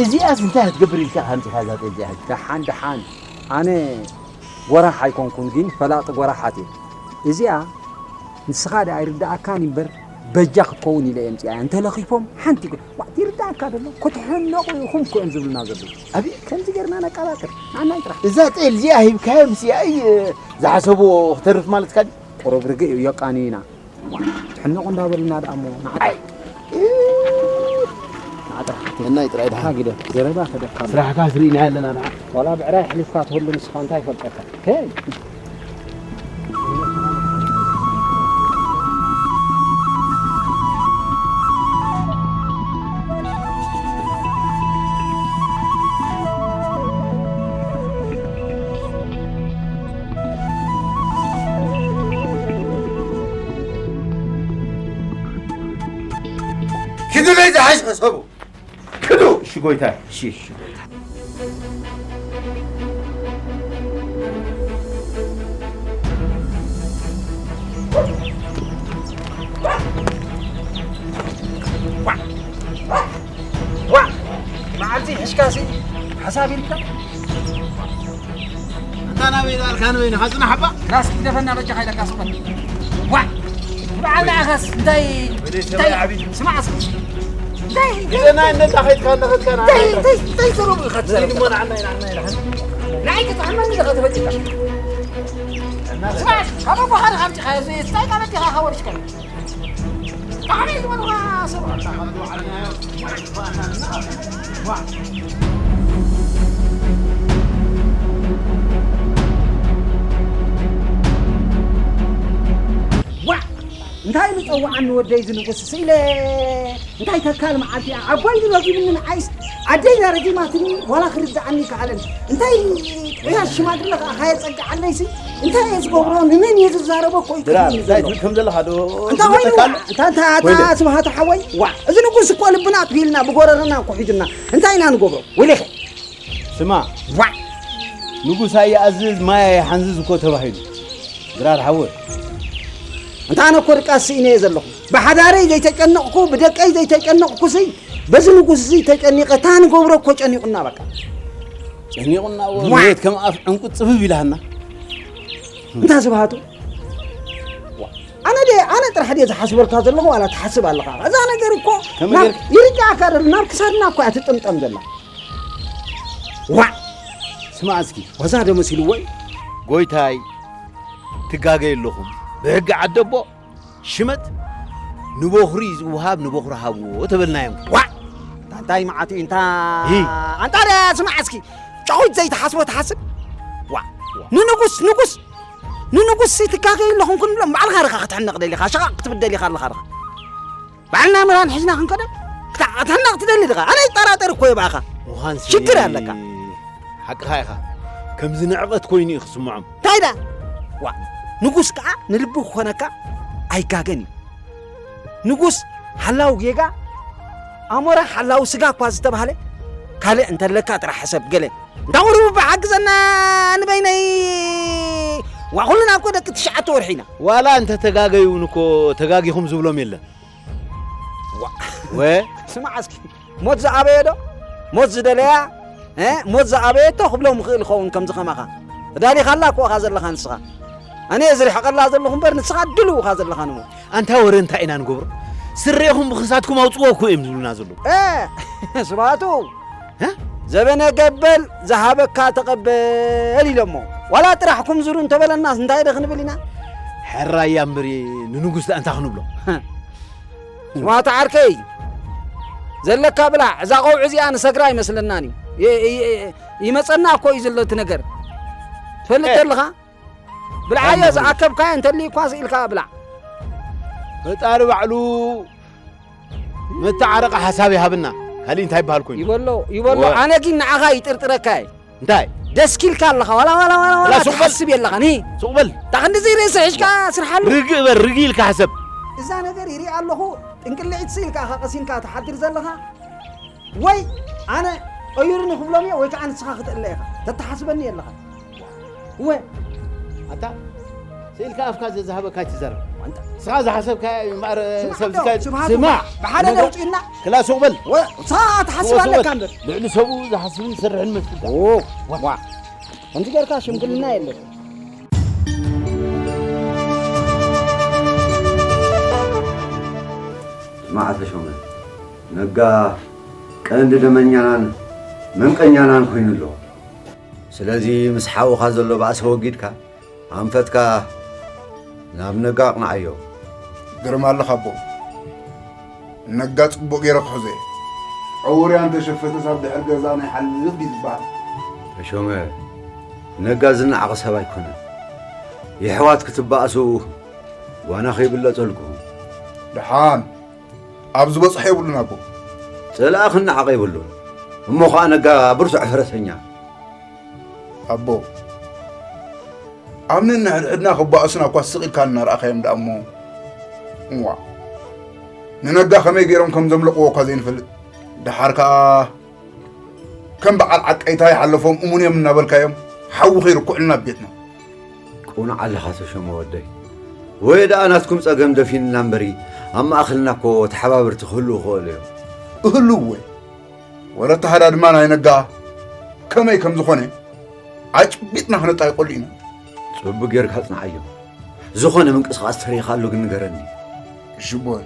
እዚኣስ እንታይ ክትገብር ኢልካ ኢኻ ኣምጺኻ እዛ ጤል እዚኣ ሕጂ? ደሓን፣ ደሓን። ኣነ ጎራሕ ኣይኮንኩን፣ ግን ፈላጢ ጎራሓት እየ። እዚኣ ንስኻ ደኣ ኣይርድኣካን እምበር፣ በጃ ክትከውን ኢለ እየ ኣምጺኣያ። እንተለኺፎም ሓንቲ ጎ-፣ ዋ፣ ይርድኣካ ደሎ? ክትሕነቑ ኢኹም እኮ እዮም ዝብሉና ዘለዉ። ኣብይ፣ ከምዚ ጌርና ነቃባጥር። ንዓናይ ጥራሕ። እዛ ጤል እዚኣ ሂብካዮም፣ ምስያይ ዝሓሰብዎ ክተርፍ ማለትካ ድዩ? ቁሩብ ርግእ እዩ፣ የቃንዩና። ትሕነቑ እንዳበሉና ደኣ እሞ ንዓ-፣ ኣይ። ንዓ ጥራሕ ክትብል። እናይ ጥራይ ደሓን። ሓጊደ፣ ዘረባ ከደካ። ስራሕካ ስርኢና ኣለና ደሓን። ዋላ ብዕራይ ኣሕሊፍካ ትህሉ ንስኻ እንታይ ይፈልጠካ? ከይ። ዝበይ ዝሓሽ ሕሰቡ። ክዱ። እሺ ጎይታ፣ እሺ፣ እሺ ጎይታ። ዋ! መዓልቲ ሕሽካሲ ሓሳብ ኢልካ? ኣንታ ናበይ ዳልካ ንበይንኻ ጽናሕ እባ? ራስ ግደፈና በጃኻ ኢለካ ስቕ በል። ዋ! በዓል ንዓኻስ እንታይ፣ ወደ እንታይ፣ ሰማይ ዓቢ። ስማዕ እስኪ። እንታይ፣ እንታይ፣ ግደና እነታ ኸይድካ ኣለኸትካ ንዓና እንታይ፣ እንታይ፣ እንታይ ዘረቡ ኢኻ ትዘረብ? ንዓና፣ ንዓና፣ ንዓና። ንዓይ ክትሕመኒ ኢኻ ትበጅካ። ስማዕ እስኪ፣ ካብ ኣቦኻ ዲኻ ኣምጺኻዮ? እዚ እንታይ ማለት ኢኻ ካብ ወርሽካ? ዋ! እንታይ ዝጸውዓኒ ወደይ ዝንጉስ ስኢለ? እንታይ ተካል መዓልቲ እያ? ኣቦይ ዝረጊምኒ ንዓይስ ኣደይ ረጊማትኒ ዋላ ክርድኣኒ ይከኣለን። እንታይ ጥዑያት ሽማግለ ከኣ ካየጸግዓለይሲ እንታይ እየ ዝገብሮ? ንመን እየ ዝዛረቦ እኮ እዩ ድራር፣ ክብለኒ እንታይ ዘሎ። ትብል ከም ዘለኻ ዶ እንታይ ኮይኑ? ተካል? እንታይ፣ እንታይ፣ ኣታ ወይለ። ስብሃቱ ሓወይ? ዋ፣ እዚ ንጉስ እኮ ልብና ኣትቢልና ብጎረርና እኮ ሒዙና። እንታይ ኢና ንገብሮ? ወይለኸ። ስማ፣ ዋ። ንጉስ ኣይኣዝዝ፣ ማይ ኣይሓንዝዝ እኮ ተባሂሉ። ድራር ሓወይ። እንተ ኣነ እኮ ድቃስ ስኢነ እየ ዘለኹ። ብሓዳረይ ዘይተጨነቕኩ፣ ብደቀይ ዘይተጨነቕኩሲ፣ በዚ ንጉስ እዚ ተጨኒቐ፣ እታ ንገብሮ እኮ ጨኒቑና በቃ። ጨኒቑና እዎ፣ ዋ። መሬት ከም ኣፍ ዕንቁ ጽብብ ኢላሃና። እንታ ስብሃቱ? ዋ፣ ኣነ ድየ፣ ኣነ ጥራሕ ድየ ዝሓስበልካ ዘለኹ ዋላ ትሓስብ ኣለኻ? እዛ ነገር እኮ ከመይ ናብ ጌርካ? ይርዳእካ ደሎ፣ ናብ ክሳድና እኮ እያ ትጥምጠም ዘላ። ዋ! ስማዕ እስኪ። ዋዛ ዶ መሲልዎ እዩ? ጎይታይ፣ ትጋገዩ ኣለኹም። ብሕጊ ዓደቦ ሽመት ንበኹሪ ዝወሃብ ንበኹሪ ሃብዎ ተበልናዮም። ዋ! እንታይ መዓት እዩ እንታ? ሂ። ኣንታ ደ ስማዕ እስኪ። ጨዊት ዘይትሓስቦ ትሓስብ? ዋ! ንንጉስ፣ ንጉስ፣ ንንጉስ ሲ ትጋገዩ ኣለኹም ክንብሎም ባዕልኻ ርኻ ክትሕነቕ ደሊኻ፣ ሸቓቕ ክትብል ደሊኻ ኣለኻ ርኻ። ባዕልና ምራን ሒዝና ክንከደ? ክታ-፣ ክትሕነቕ ትደሊ ድኻ? ኣነ ይጠራጠር እኮ እየ ብኣኻ። ምዃንሲ ሽግር ኣለካ። ሓቅኻ ኢኻ። ከምዚ ንዕቐት ኮይኑ እዩ ክስምዖም። እንታይ ዳ? ዋ፣ ንጉስ ከኣ ንልቢ ክኾነካ ኣይጋገን እዩ። ንጉስ ሓላው ጌጋ፣ ኣሞራ ሓላው ስጋ እኳ ዝተባህለ፣ ካልእ እንተለካ ጥራሕ ሕሰብ ገለ። እንታ ቁሩብ ብሓግዘና ንበይነይ። ዋ፣ ኩልና እኮ ደቂ ትሽዓተ ወርሒ ኢና። ዋላ እንተ ተጋገዩ እውን እኮ ተጋጊኹም ዝብሎም የለን። ዋ። ወ? ስማዕ እስኪ፣ ሞት ዝኣበየ ዶ? ሞት ዝደለያ? እ? ሞት ዝኣበየቶ ክብሎም ይኽእል ይኸውን ከምዚ ከማኻ። ተዳሊኻላ እኮ ኢኻ ዘለኻ ንስኻ። ኣነ እየ ዝርሕቐላ ዘለኹ እምበር ንስኻ ድልው ኢኻ ዘለኻ ንሞት። ኣንታ ወረ እንታይ ኢና ንገብሮ? ስሬኹም ብኽሳድኩም ኣውጽዎ እኮ እዮም ዝብሉና ዘለዉ። እ፣ ስብሃቱ፣ እ? ዘበነ ገበል ዝሃበካ ተቐበል ኢሎሞ። ዋላ ጥራሕ ኩምዝሩ እንተበለናስ እንታይ ዶ ክንብል ኢና? ሕራያ እምበሪ ንንጉስ ደኣ እንታይ ክንብሎ? ስማዕታ ዓርከይ፣ ዘለካ ብላዕ፣ እዛ ቆውዒ እዚኣ ንሰግራ ኣይመስለናን እዩ። ይ-፣ ይ-፣ ይመጸና እኮ እዩ ዘሎ እቲ ነገር። ትፈልጥ እ። ኣለኻ? ብልዓዮ፣ ያን ዝኣከብካዮ እንተልዩ እኳ ስኢልካ ብላዕ። ፈጣሪ ባዕሉ መተዓረቂ ሓሳብ ይሃብና። ካሊእ እንታይ ይበሃል ኮይኑ? ይበሎ፣ ይበሎ። ወ- ኣነ ግን ንዓኻ ይጥርጥረካ እየ። እንታይ? ደስኪልካ ኣለኻ። ዋላ፣ ዋላ፣ ዋላ፣ ዋላ ላ ሱቕ በል። ትሓስብ የለኻን። ሱቕ በል። እታ ክንድዚ ርእሲ ሒዝካ ስርሓሉ። ርግእ በል፣ ርግእ ኢልካ ሕሰብ። እዛ ነገር ይርኢ ኣለኹ። ጥንቅልዒት ስኢልካ ኢኻ ቀሲንካ ትሓድር ዘለኻ። ወይ ኣነ ቀይሩኒ ክብሎም እየ፣ ወይ ከዓ ንስኻ ክትእለ ኢኻ። ተተሓስበኒ የለኻ። እወ። ኣታ፣ ስኢልካ ኣፍካ ዘዝሃበካ ኣይትዛረብ። ዋንታ። ንስኻ ዝሓሰብካዮ እዩ እምበኣር፣ ስማዕ፣ ሰብ ኣቶ፣ ዝካ-፣ ስማዕ፣ ኣቶ፣ ስማዕ። ብሓደ ነገር ለውጢ እና ክላ ሱቕ በል። ወ-፣ ንስኻ ትሓስብ ሱቕ በል። ኣለካ እምበር። ልዕሊ ሰብኡ ዝሓስብን ዝሰርሕን መስልካ። ኦ፣ ዋ። ከምዚ ጌርካ ሽምግልና የለን። ስማዕ ተሾመ፣ ነጋ ቀንዲ ደመኛናን መንቀኛናን ኮይኑ ኣሎ። ስለዚ ምስ ሓውኻ ዘሎ ባእሲ ወጊድካ፣ ኣንፈትካ ናብ ነጋ ኣቕንዓዮ። ግርም ኣለኻ ኣቦ። ነጋ ጽቡቕ ገይረ ክሕዞ እየ። ዕውር እያ እንተሸፈተስ ኣብ ድሕሪ ገዛና ይሓልፍ ድዩ ዝበሃል? ተሾመ፣ ነጋ ዝነዓቐ ሰብ ኣይኮነን። የሕዋት ክትበኣሱ ጓና ከይብለጸልኩም። ደሓን ኣብ ዝበጽሖ የብሉን ኣቦ። ጽልኣ ክነዓቕ የብሉን። እሞ ኸኣ ነጋ ብርቱዕ ፈረሰኛ። ኣቦ፣ ኣብ ነንሕድሕድና ክበኣሱና እኳ ስቕ ኢልካ እናረኣኻዮም ደኣ እሞ። እዋ። ንነጋ ከመይ ገይሮም ከም ዘምለቕዎ እኳ ዘይንፈልጥ። ደሓር ከኣ ከም በዓል ዓቀይታ ይሓለፎም እሙን እዮም እናበልካዮም ሓዊ ከይርኩዕልና ኣብ ቤትና። ቅኑዕ ኣለኻ ተሾመ ወደይ። ወይ ደኣ ናትኩም ጸገም ደፊንና እምበሪ፣ ኣብ ማእከልና እኮ ተሓባበርቲ ክህልዉ ይኽእሉ እዮም። እህልው ወይ? ወረ ኣተሃዳድማ ናይ ነጋ ከመይ ከም ዝኾነ ኣጭቢጥና ክነጣይቆሉ ኢና። ጽቡቅ ጌርካ ጽንዓዮ። ዝኾነ ምንቅስቃስ ተሪኻሉ ግን ንገረኒ። እሺ ቦይ።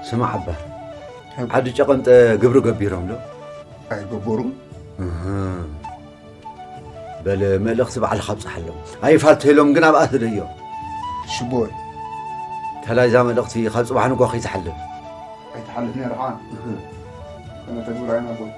ስማዕ ኣባ፣ ዓዲ ጨቐምጠ ግብሪ ገቢሮም ዶ? ኣይገበሩን። እህ። በል፣ መልእኽቲ ባዕልኻ ኣብጽሓሎም። ኣይፋል ተይሎም ግን ኣብኣ ስደዮ። እሺ ቦይ። ተላይዛ መልእኽቲ ካብ ጽባሕ ንግሆ ከይትሓልፍ። ኣይትሓልፍ ነይርኻ። እህ። ከነተግብራ ኢና ቦይ።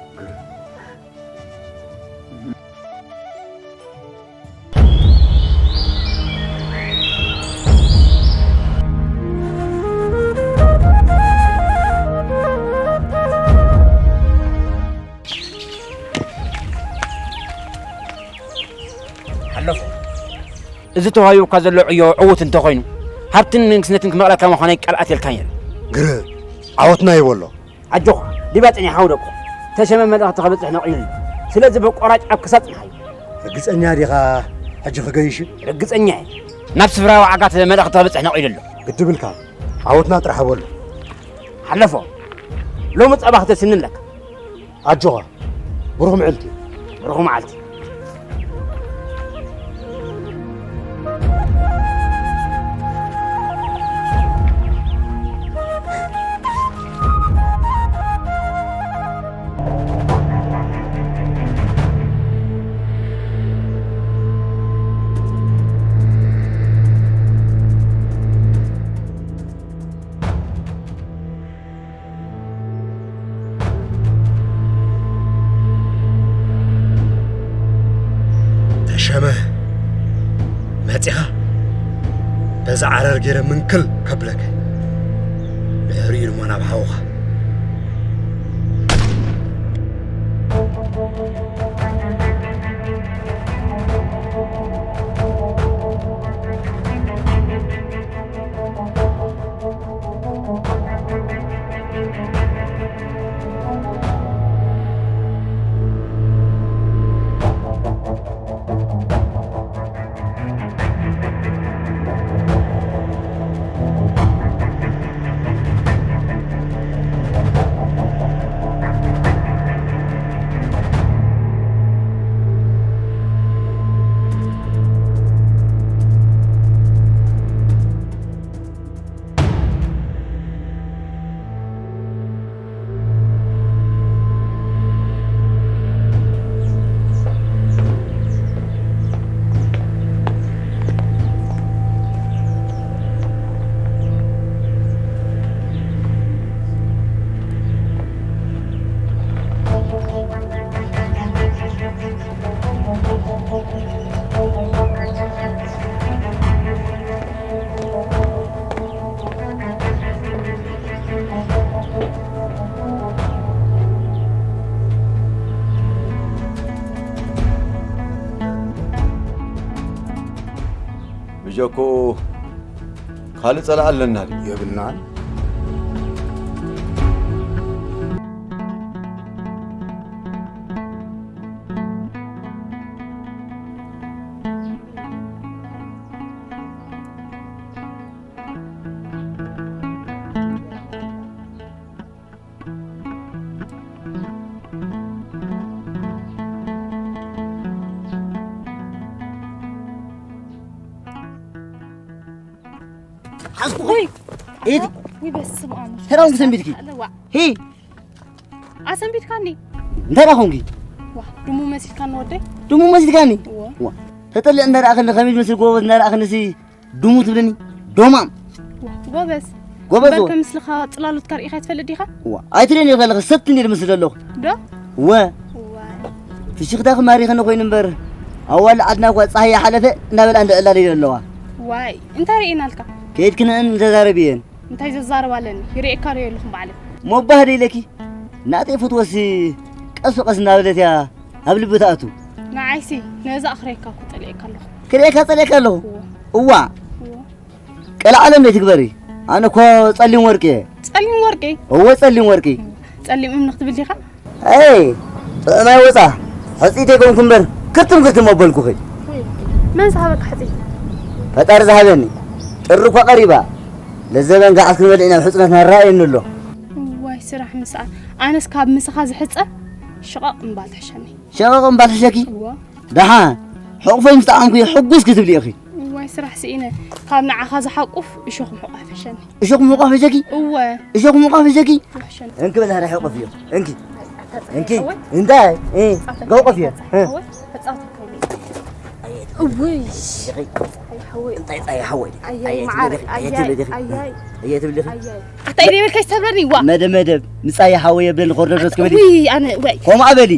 ሓለፎ። እዚ ተዋሂቡካ ዘሎ ዕዮ ዕዉት እንተኾይኑ፣ ሃብትን ንግስነትን ክመቕለካ ምዃነይ ቃል ኣትየልካ ነይረ። ግርህ፣ ዓወትና ይበሎ። ኣጆኻ፣ ዲባ ጸኒሓ ውደቆ። ተሸመ መልእኽቲ ከብጽሕ ነቒሉ ኣሎ። ስለዚ ብቆራጭ ኣብ ክሳድ ጽንሓዮ። ርግጸኛ ዲኻ ሕጂ ክገይሽ? ርግጸኛ እየ። ናብ ስፍራ ወዓጋት መልእኽቲ ከብጽሕ ነቒሉ ኣሎ። ግድብልካ፣ ዓወትና ጥራሕ በሎ። ሓለፎ፣ ሎሚ ጸባ ክተስኒ ኣለካ። ኣጆኻ፣ ብሩኽ ምዕልቲ። ብሩኽ መዓልቲ። ተሸመ፣ መጺኻ? በዛ ዓረር ገይረ ምንክል ከብለካ። ድሕሪኡ ድማ ናብ ሓውኻ። ብጀክኡ ካልእ ጸላኢ ኣለና ድዩ? የብልናን። ሓዝኩ። ውይ። ኢድ። ውይ፣ በስመ ኣብ። ተራውን ክሰንቢትኪ። ኣለዋ። ሂ። ኣሰንቢትካኒ። እንታይ ደኣ ኾንኪ? ዋ፣ ድሙ መሲልካኒ ወደይ። ድሙ መሲልካኒ? እወ። ዋ፣ ተጠሊዕ እንዳረኣኽኒ፣ ከመይ ዝመስል ጎበዝ እንዳረኣኽኒ ሲ ድሙ ትብለኒ? ዶማም። ዋ፣ ጎበዝ። ጎበዝ እምበር ወ። ከምስልኻ ጽላሎትካ ርኢኻ ትፈልጥ ዲኻ? ዋ፣ ኣይትርእየኒ ከለኺ ሰብ ትንዴ ዝመስል ዘለኹ። ዶ? ወ። ዋይ። ፍሽኽታኺ ማሪኸኒ ኮይኑ እምበር፣ ኣዋልድ ዓድና እኳ ጸሃይ ሓለፈ እንዳበላ እንድዕላል ኢለን ኣለዋ። ዋይ፣ እንታይ ርኢናልካ? ከይድክነን እንተዛረብየን። እንታይ ዘዛረባ ኣለኒ? ይርእየካ ርዮ ኣለኹም ባዕለይ። ሞባህ ዶ ኢለኪ? ናተይ ፍትወሲ ቀስ ብቐስ እናበለት እያ ኣብ ልቢ ትኣቱ። ንዓይሲ ነዛ ክርእየካ እኮ ጸሊኤካ ኣለኹ። ክርእየካ ጸሊኤካ ኣለኹ? እወ። እዋ። እወ። ቀልዓለም ዘይትግበሪ። ኣነ እኮ ጸሊም ወርቂ እየ። ጸሊም ወርቂ? እወ፣ ጸሊም ወርቂ። ጸሊም እምኒ ክትብል ዲኻ? ኣይ፣ ጥዑም ኣይወጻ። ሕጽይቲ ኣይኮንኩ እምበር፣ ክርትም ክርትም ኣበልኩኺ። መን ዝሃበካ ሕጽይቲ? ፈጣሪ ዝሃበኒ። ጥሪ እኮ ቀሪባ። ለዘበን ገዓት ክንበልዕ ኢና፣ ሕጽነትና ይረኣየኒ ኣሎ። ዋይ፣ ስራሕ ምስኣ። ኣነስ ካብ ምሳኻ ዝሕጸ ሽቓቕ እምባ ትሕሸኒ። ሸቐቕ እምባ ትሕሸኪ? እወ። ደሓን፣ ሕቑፈይ ምስ ጠዓምኩ ሕጉስ ክትብሊ ኢኺ። ዋይ፣ ስራሕ ስኢነ። ካብ ንዓኻ ዝሓቁፍ እሾኽ ምሕቋፍ ይሕሸኒ። እሾኽ ምሕቋፍ ይሕሸኪ? እወ። እሾኽ ምሕቋፍ ይሕሸኪ? ይሕሸኒ። እንኪ በል፣ ሕቑፍ እዩ። እንኪ። እንኪ። እወ። እንታይ? እ፣ ሕጻውቲ ገው ቆፍ እዩ። ሕጻውቲ እ። እወ። ሕጻውቲ ከይበል። እውይ። ኣይ፣ ሓወይ። እንታይ ጻይ ሓወይ? ኣያይ፣ ኣያይ፣ ማዓር፣ ትብሊ፣ ኣያይ፣ ኣያይ፣ ትብሊ፣ ኣያይ። ኣያይ። ኣያይ፣ ትብሊ። ኣያይ። ኣታ ኢደይ በልካ ይስተብረኒ፣ ዋ። መደብ፣ መደብ፣ ምጻይ ሓወይ የብለን፣ ኾር ደብረ እስከ በሊ። ውይ፣ ኣነ፣ ወይ። ከምኣ በሊ።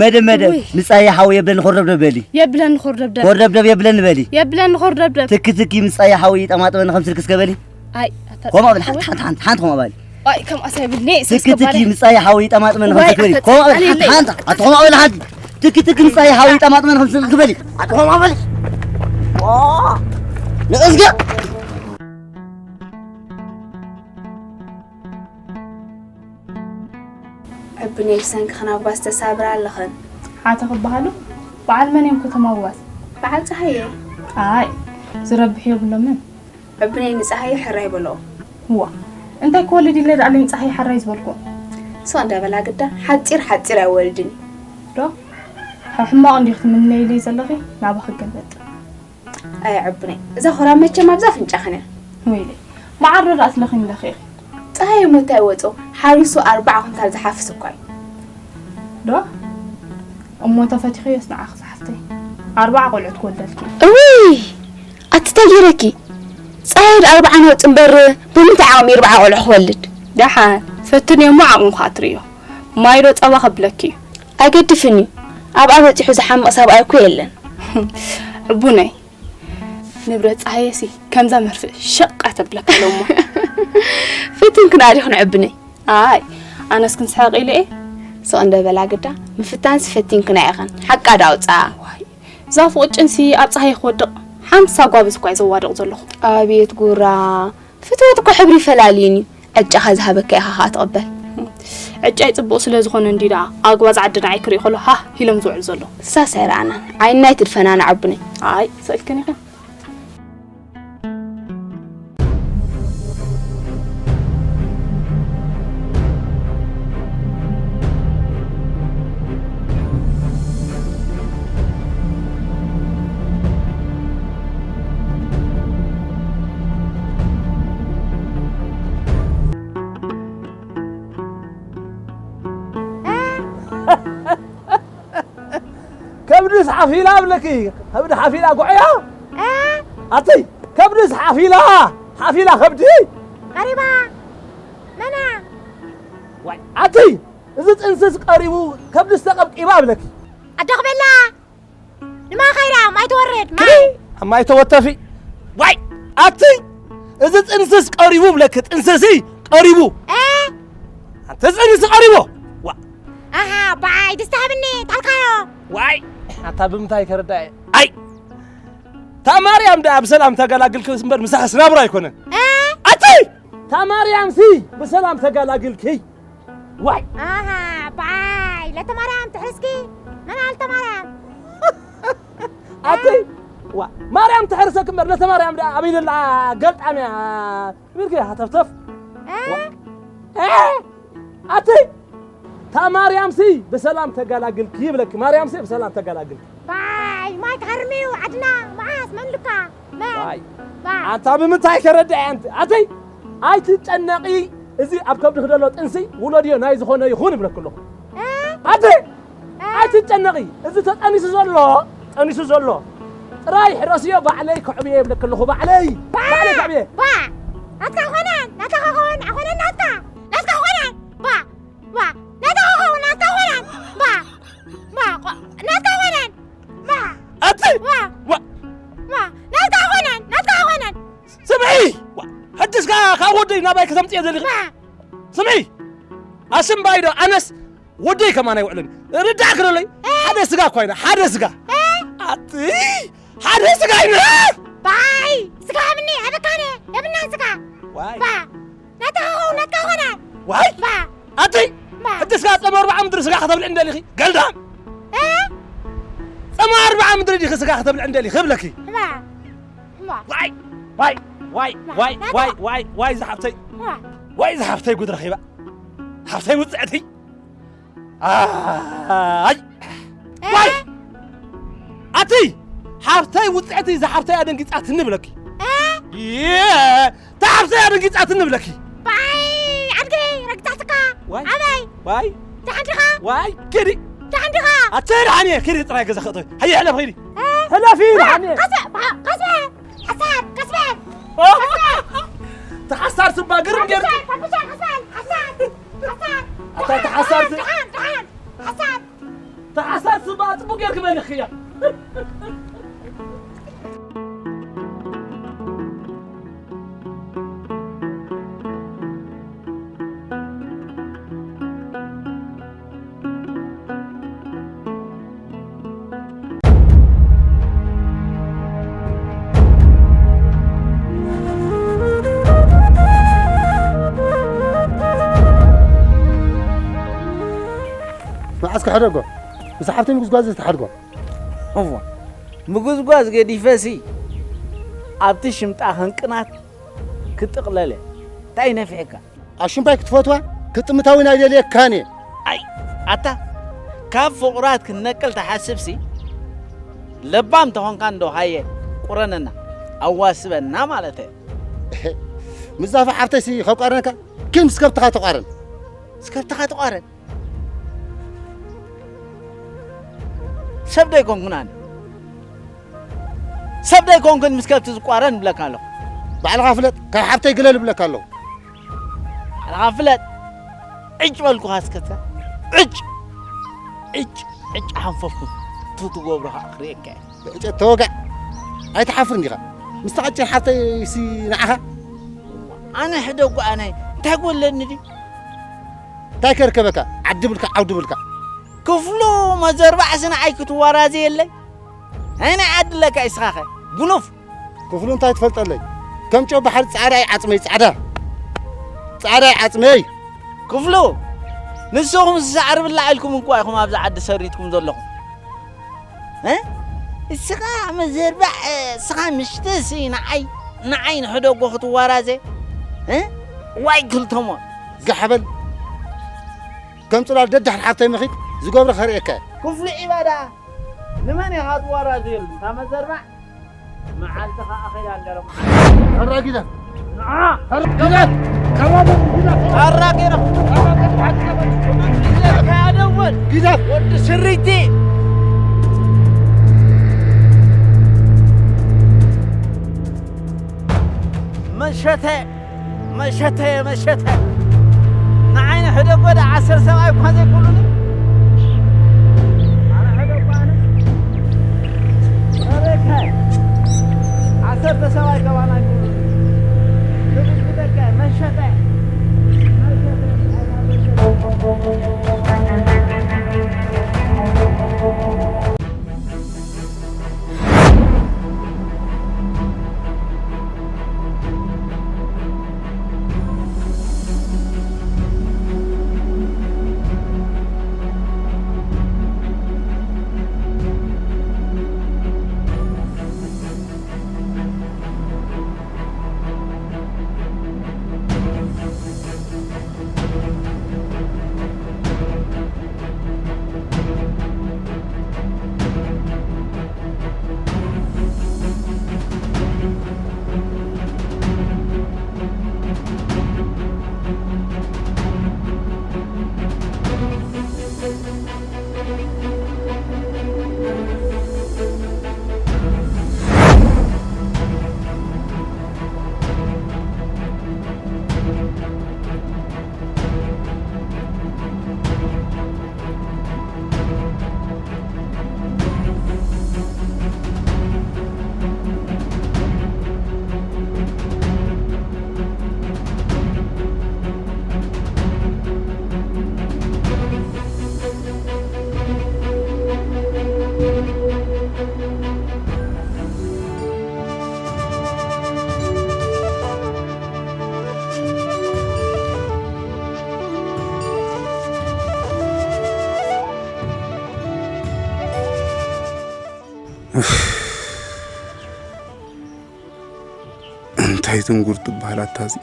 መደብ፣ መደብ፣ ውይ። ምጻይ ሓወይ የብለን፣ ኾር ደብደብ በሊ። የብለን፣ ኾር ደብደብ። ኾር ደብደብ የብለን በሊ። የብለን፣ ኾር ደብደብ። ትኪ፣ ትኪ፣ ምጻይ ሓወይ ይጠማጥመኒ፣ ከም ስልኪ እስከ በሊ። ኣይ፣ ኣታ ከምኣ በሊ፣ ሓንቲ፣ ሓንቲ፣ ሓንቲ፣ ሓንቲ ከምኣ በሊ። ኣይ፣ ከምኣስ ኣይብልኒ፣ ትኪ፣ ትኪ፣ ምጻይ ሓወይ ይጠማጥመኒ፣ ከም ዋይ፣ ስልኪ በሊ። ኣታ ከምኣ በሊ፣ ሓንቲ፣ ሓንቲ፣ ኣታ ከምኣ በሊ፣ ሓንቲ። ትኪ፣ ትኪ፣ ምጻይ ሓወይ ይጠማጥመኒ፣ ከም ስልኪ በሊ። ኣታ ከምኣ በሊ። ዋ! ንእዝጋ። ዕብነይ ብሰንክኽን ኣጉባዝ ተሳብራ ኣለኽን። ሓተኽ በሃሉ በዓል መን እዮም ከተማ ኣጉባዝ? በዓል ፀሃየ። ኣይ ዝረብሕ የብሎምን። ዕብነይ ንፀሃየ ሕራይ በልኦ። እዋ እንታይ ክወልድ ኢለ ደኣለኝ ፀሃየ ሕራይ ዝበልኩ? ሶ እንዳበላ ግዳ ሓፂር ሓፂር ኣይወልድን እዩ። ዶ ሕማቕ እንዲኺ ትምነይለይ ዘለኺ ናባኺ ገልበጥ። ኣየ ዕቡነይ እዛ ኹራብ መቸም ኣብዛ ኣፍንጫኽን እያ። ወይለይ መዓር ዶ ደኣ ትለኺኒ ኣለኺ ኢኺ። ጸሃየ እሞ እንታይ ወጾ ሓሪሱ ኣርብዓ ኩንታል ዝሓፍስ እኳ እዩ። ዶ እሞ ተፈቲኽዮስ ንዓኺ ዝሓፍተይ ኣርብዓ ቆልዑት ክወልደልኪ። እውይ ኣቲ እንታይ ገይረኪ? ጸሃየ ዶ ኣርብዓ ነውጽ እምበር ብምንታይ ዓቕሚ ኣርብዓ ቆልዑ ክወልድ? ደሓን ፈትንዮ እሞ ዓቕሙ ከኣ ትርእዮ። ማይ ዶ ጸባ ከብለኪ እዩ። ኣይገድፍን እዩ ኣብኣ በጺሑ ዝሓምቕ ሰብኣይ እኮ የለን። ዕቡነይ ንብረት ጸሃየሲ ከምዛ መርፍእ ሸቕ ኣተብለካ ሎሞ። ፈቲንክና ዲኽን ዕብነይ? ኣይ ኣነስ ክንስሕቕ ኢለ እየ። ስቕ እንደ በላ ግዳ ምፍታንሲ ፈቲንክና ኢኽን ሓቃ ዶ ኣውጽኣ። ዋይ ዛፉ ቅጭንሲ ኣብ ጸሃየ ክወድቕ ሓምሳ ጓብዝ እኳ እየ ዘዋድቕ ዘለኹ። ኣብየት ጉራ ፍትወት እኮ ሕብሪ ይፈላልየን እዩ። ዕጫኻ ዝሃበካ ኢኻ ኸኣ ትቕበል። ዕጫይ ጽቡቕ ስለ ዝኾነ እንድዩ ደኣ ኣግባዝ ዓዲ ንዓይ ክርኢ ከሎ ሃህ ኢሎም ዝውዕሉ ዘለዉ። እሳስ ኣይረኣናን ዓይንና ኣይትድፈናና ዕቡነይ። ኣይ ስቕ ኢልክን ኢኽን። ከብድስ ሓፊላ እብለኪ ከብዲ ሓፊላ ጉዕያ ኣቲ ከብድስ ሓፊላ ሓፊላ ከብዲ ቀሪባ መና ዋይ ኣቲ እዚ ጥንስስ ቀሪቡ ከብድስ ተቐብቂባ እብለኪ ኣደኽበላ ንማኻይዳ ማይ ተወርድ ማይ ማይ ተወተፊ ዋይ ኣቲ እዚ ጥንስስ ቀሪቡ ብለክ ጥንስሲ ቀሪቡ ኣቲ ጥንስስ ቀሪቡ ዋ ኣሃ ባይ ድስታብኒ ታልካዮ ዋይ ኣታ ብምንታይ ከረዳየ ኣይ እታ ማርያም ደኣ ብሰላም ተገላግልኪ እምበር ምሳሕስ ናብራ ኣይኮነን ኣቲ እታ ማርያምሲ ብሰላም ተገላግልኪ ዋይ ኣሃ ባይ ለተማርያም ትሕርስኪ መን ኣልተማርያም ኣቲ ዋ ማርያም ትሕርሰክ እምበር ለተማርያም ደኣ ኣበይ ደላ ገልጣምያ ትብልኪ ሃተፍተፍ ኣቲ እታ ማርያምሲ ብሰላም ተገላግልኪ ይብለኪ ማርያምሲ ብሰላም ተገላግልኪ ባይ ማይ ክሃርምዩ ዓድና መዓስ መን ልካ ኣንታ ብምንታይ ከረድእ ኣንቲ ኣተይ ኣይትጨነቂ እዚ ኣብ ከብድኺ ዘሎ ጥንሲ ውለድዮ ናይ ዝኾነ ይኹን ይብለኪ ኣለኹ ኣቲ ኣይትጨነቂ እዚ ተጠኒሱ ዘሎ ጠኒሱ ዘሎ ጥራይ ሕረስዮ ባዕለይ ከዕብየ ይብለኪ ኣለኹ ባዕለይ ባዕለይ ከዕብየ ናትካ ኮነ ናትካ ከኸውን ኣኾነ ናትካ ናትካ ኮነ ባ ባ ናትካ ከኸውን ናትካ ኮነ ባ ባ ናትካ ኮነ ባ ኣቲ ዋ ዋ ናትካ ኣይኮነን ናትካ ኣይኮነን ስምዒ ሕድስ ከዓ ካብ ወደይ ናባይ ከተምፅዮ ዘሊኺ ስምዒ ኣስምባይ ዶ ኣነስ ወደይ ከማን ኣይውዕልን ርዳእ ክለለይ ሓደ ስጋ እኳ ኢና ሓደ ስጋ ኣቲ ሓደ ስጋ ኢና ባይ ስጋ ሃብኒ ሃበካነ የብናን ስጋ ዋይ። ባ፣ ናትኻ ኾነ፣ ናትኻ ኾነ። ዋይ። ባ። ኣቲ፣ ባ። ሕጂ ስጋ ጸማ ኣርብዓ ምድሪ ስጋ ከተብልዕ እንደሊኺ፣ ገልዳም። እ? ጸማ ኣርብዓ ምድሪ ዲኺ ስጋ ከተብልዕ እንደሊኺ፣ ክብለኪ። ባ። ባ። ዋይ፣ ዋይ፣ ዋይ፣ ባ። ዋይ፣ ናትኻ። ዋይ፣ ዋይ፣ ዋይ፣ ዝሓፍተይ። ባ። ዋይ፣ ዝሓፍተይ ጉድ ረኺባ። ሓፍተይ ውጽዕቲ። ኣይ! እ? ዋይ! ኣቲ! ሓፍተይ ውጽዕቲ፣ እዛ ሓፍተይ ኣደንጊጻትኒ ብለኪ። እ? የ! እታ ሓፍተይ ኣደንጊጻትኒ ብለኪ። ባይ! ኣድጊ ረግጻትካ። ዋይ! ኣበይ? ዋይ! ደሓን ዲኻ? ዋይ! ኪዲ! ደሓን ዲኻ? ኣቲ ደሓን እየ፣ ኪዲ ጥራይ ገዛ ክእቶ። ሃየ፣ ሕለፍ ኺዲ። እ? ሕለፊ፣ ባ-፣ ደሓን እየ። ቀስ በል፣ ባ-፣ ቀስ በል። ሓሳድ፣ ቀስ በል። ኦ! ቀስ በል። ተሓሳር ስባ ግርም ገይርኪ። ሓሳድ፣ ሓሳድ፣ ሓሳድ፣ ሓሳድ። ኣታ ተሓሳር ስ-፣ ደሓን፣ ደሓን፣ ሓሳድ። ተሓሳር ስባ ጽቡቅ ጌርኪ መሊኽያ። መዓስ ክሕደጎ? ምስ ሓብተይ ምጉዝጓዝ ዝተሓድጎ። እዋ፣ ምጉዝጓዝ ገዲፈሲ ኣብቲ ሽምጣ ክንቅናት ክጥቕለለ። እንታይ ነፊሕካ? ኣሽምባይ ክትፈትዋ ክጥምታዊ ናይ ደልየካን እየ። ኣይ፣ ኣታ፣ ካብ ፍቑራት ክንነቅል ተሓስብሲ፣ ለባም ተኾንካ እንዶ ሃየ፣ ቁረነና፣ ኣዋስበና ማለት እየ። ምስዛ ሓብተይሲ ከቋረነካ፣ ግን ምስ ከብትኻ ተቋረን። ምስ ከብትኻ ተቋረን? ሰብ ዶ ኣይኮንኩን ኣነ? ሰብ ዶ ኣይኮንኩን ምስ ከብቲ ዝቋረን እብለካ ኣለኹ? ባዕልኻ ፍለጥ፣ ካብ ሓብተይ ግለል እብለካ ኣለኹ። ባዕልኻ ፍለጥ። ዕጭ በልኩኻ እስከ። ዕጭ! ዕጭ! ዕጭ ሓንፈፍኩ። ቱ ትገብሮ ኸዓ ክርእየካ እየ። ዕጨ ተወጋዕ። ኣይትሓፍርን ዲኻ? ምስ ተቐጭን ሓብተይሲ ንዓኻ? ኣነ ሕደጉ ኣነ። እንታይ ጎለኒ ድዩ? እንታይ ከርከበካ? ዓዲ ብልካ፣ ዓውዲ ብልካ። ክፍሉ መዘርባዕሲ ንዓይ ክትወራዘየለይ? ኣይ ናይ ዓዲ ኣለካ ኢስኻኸ? ጉኑፍ! ክፍሉ እንታይ ትፈልጠለይ? ከም ጨው ባሕሪ ጻዕዳ እዩ ዓጽመይ፣ ጻዕዳ። ጻዕዳ እዩ ዓጽመይ። ክፍሉ! ንስኹም ሳዕሪ ብላዕ ኢልኩም እንኳ ኢኹም ኣብዚ ዓዲ ሰሪትኩም ዘለኹም። እ? እስኻ መዘርባዕ፣ እስኻ ምሽትሲ ንዓይ፣ ንዓይ ንሕደጎ ክትወራዘ? እ? ዋይ ክልተሞ። ጋሕ በል። ከም ጽላል ደድሕሪ ሓብተይ መኺድ ዝገብሮ ከርእየካ እየ። ክፍሉ ዒባ ደኣ ንመን ኢኻ ትወራዘየሉ? እታ መዘርባዕ መዓልትኻ ኣኺላ እንድያ ሎምዓንቲ። ሕረ ጊደፍ። ንዓ! ሕረ ጊደፍ። ሕረ ጊደፍ። ሕረ ጊደፍ። ሕረ ጊደፍ። ሕረ ጊደፍ። ወዲ ስሪቲ። መሸተ፣ መሸተ፣ መሸተ። ንዓይ ንሕደጎ ዳ ዓሰርተ ሰብኣይ እኳ ዘይኮኑኒ። ኣነ ሕደጎ ኣነ። ኣበይከ? ዓሰርተ ሰብኣይ ከማን ኣይኮኑኒ። ክብር ክደቀ፣ መሸተ። መሸተ። እንታይ ትንጉር ትበሃል ኣታ እዚ?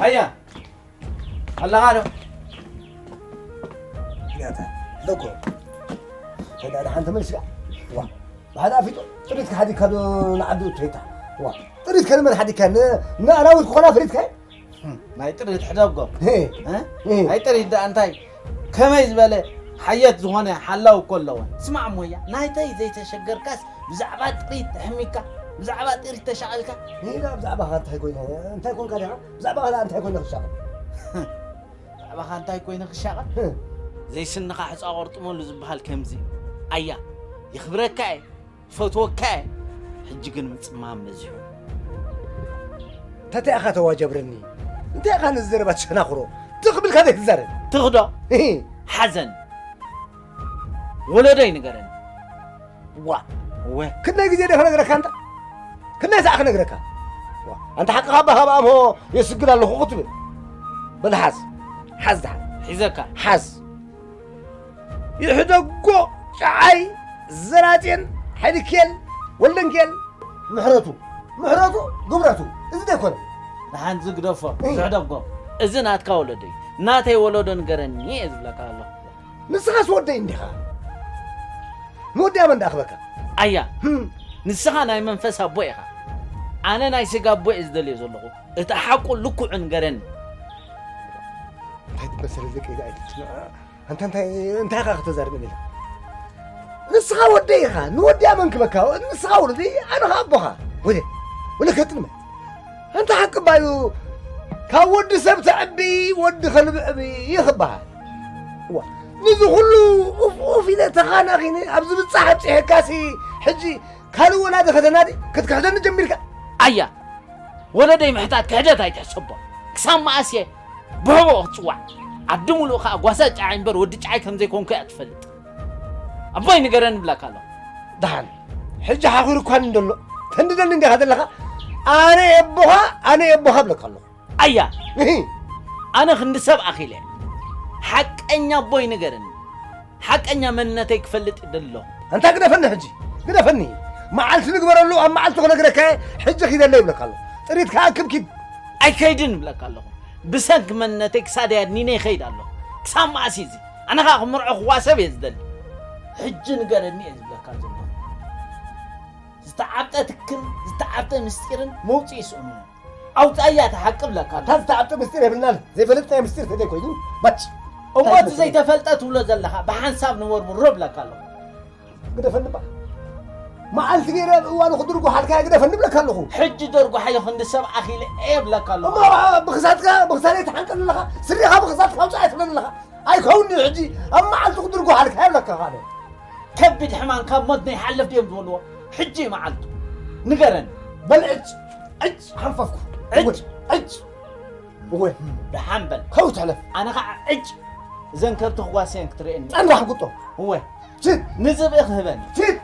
ኣያ ኣለኻ ዶ? ያታ ደኮ ከዳ ደሓን ተመልስካ ዋ ባህዳ ፊቶ ጥሪት ከሓዲ ካብ ንዓዱ ትሬታ ዋ ጥሪት ከልመን ሓዲካ ንኣራዊት ክኾና ፍሪትካ ናይ ጥሪት ሕደጎ ሄ እ? ሄ ናይ ጥሪት ደኣ እንታይ ከመይ ዝበለ ሓየት ዝኾነ ሓላው እኮ ኣለወን። ስማዕ እሞያ ናይተይ ዘይተሸገርካስ ብዛዕባ ጥሪት ተሕሚካ ብዛዕባ ጥሪት ተሻቒልካ ሄዳ ብዛዕባኻ እንታይ ኮይነ እንታይ ኮንካ ዲኻ ብዛዕባኻ ደኣ እንታይ ኮይነ ክሻቐል ብዛዕባኻ እንታይ ኮይነ ክሻቐል ዘይስንኻ ሕፃ ቆርጥመሉ ዝበሃል ከምዚ ኣያ ይኽብረካ እየ ፈትወካ እየ ሕጂ ግን ምፅማም በዚሑ እንታይ ኢኻ ተዋጀብረኒ እንታይ ኢኻ ነዚ ዘረባ ትሸናኽሮ ትኽብልካ ዘይትዛረብ ትኽዶ ሓዘን ወለዶይ ንገረኒ ዋ እወ ክንደይ ግዜ ደ ክነግረካ እንታ ክንደይ ሰዓ ክነግረካ ዋ፣ ኣንታ ሓቅኻ ኣባ ካብ ኣምሆ የስግድ ኣለኹ ክትብል በል ሓዝ ሓዝ ደሓን ሒዘካ ሓዝ ይሕደጎ ጨዓይ ዘራጤን ሓይልኬል ወልደንኬል ምሕረቱ ምሕረቱ ግብረቱ እዚ ደይኮነ ደሓን ዝግደፎ እይ። ዝሕደጎ እዚ ናትካ ወለዶ እዩ ናተይ ወለዶ ንገረኒ እየ ዝብለካ ኣለኹ ንስኻስ ወደይ እንዲኻ ንወዲ ኣበን ዳኣኽበካ ኣያ ህም፣ ንስኻ ናይ መንፈስ ኣቦ ኢኻ ኣነ ናይ ስጋ ኣቦ እየ ዝደልዮ ዘለኹ እቲ ሓቁ ልክዑ ንገረኒ እንታይ ትበሰለ ደቂ ኢዛ ኣይትስምዕ ኣንታ እንታይ እንታይ ኢኻ ከተዛርበኒ ኢኻ ንስኻ ወደይ ኢኻ ንወዲ ኣበን ክበካ ንስኻ ወለዲ ኣነ ኸ ኣቦኻ ወደ ወለ ከጥልመ ኣንታ ሓቂ ባዩ ካብ ወዲ ሰብ ተዕቢ ወዲ ከልቢ ዕቢ ይኽበሃል እዋ ንዚ ኩሉ ኡፍ ኡፍ ኢለ ተኻናኺነ ኣብ ዝብጻሕ ኣብጺሐካሲ ሕጂ ካልእ ወላዲ ከተናዲ ክትክሕደኒ ጀሚርካ ኣያ ወለደይ ምሕታት ክሕደት ኣይትሕሰቦ ክሳብ መኣስ እየ ብሕቦ ክትጽዋዕ ዓዲ ሙሉእ ከኣ ጓሳ ጫዓይ እምበር ወዲ ጫዓይ ከም ዘይኮንኩ እያ ትፈልጥ ኣቦይ ንገረኒ እብለካ ኣለኹ ደሓን ሕጂ ሓኺሩኳኒ እንደሎ ተንድደኒ እንዲኻ ዘለኻ ኣነ የቦኻ ኣነ የቦኻ እብለካ ኣለኹ ኣያ ኣነ ክንዲ ሰብ ኣኺለ ሓቀኛ ኣቦይ ንገረኒ ሓቀኛ መንነተይ ክፈልጥ ይደሊ ኣለኹ ኣንታ ግደፈኒ ሕጂ ግደፈኒ መዓልቲ ንግበረሉ ኣብ መዓልቲ ክነግረካ ሕጂ ኺደለ ይብለካ ኣሎ ጥሪት ከዓ ክብኪብ ኣይከይድን እብለካ ኣለኹ ብሰንኪ መንነተይ ክሳደይ ኣድኒነ ይኸይድ ኣለኹ ክሳብ መኣስ እዚ ኣነ ከዓ ክምርዖ ክዋሰብ እየ ዝደሊ ሕጂ ንገረኒ እየ ዝብለካ ዘሎ ዝተዓብጠ ትክን ዝተዓብጠ ምስጢርን መውፅኢ ስእኑ ኣውፃያ ተሓቂ ብለካ እንታ ዝተዓብጠ ምስጢር የብልናን ዘይፈለጥናዮ ምስጢር ተዘይ ኮይኑ ባጭ እሞ እቲ ዘይተፈልጠ ትብሎ ዘለኻ ብሓንሳብ ንበርብሮ ብለካ ኣለኹ ግደፈኒ ባ መዓልቲ ገይረ እዋኑ ክድርጉሓልካ ግደፈኒ ብለካ ኣለኹ ሕጂ ደርጉሓዮ ክንዲ ሰብ ኣኺለ እየ ብለካ ኣለኹ እሞ ብክሳትካ ብክሳተይ ትሓንቀል ኣለኻ ስሪኻ ብክሳትካ ኣውፅኣ ትብለኒ ኣለኻ ኣይከውንዩ ሕጂ ኣብ መዓልቲ ክድርጉሓልካ እየ ብለካ ካልእ ከቢድ ሕማም ካብ ሞት ነይሓልፍ ድዮም ዝበልዎ ሕጂ መዓልቱ ንገረኒ በል ዕጭ ዕጭ ሓንፈፍኩ ዕጭ ዕጭ እወ ደሓን በል ከው ትሕለፍ ኣነ ከዓ ዕጭ እዘን ከብቲ ክጓሰየን ክትርእየኒ ጸንራሕ ጉጦ እወ ችድ ንዝብኢ ክህበኒ ችድ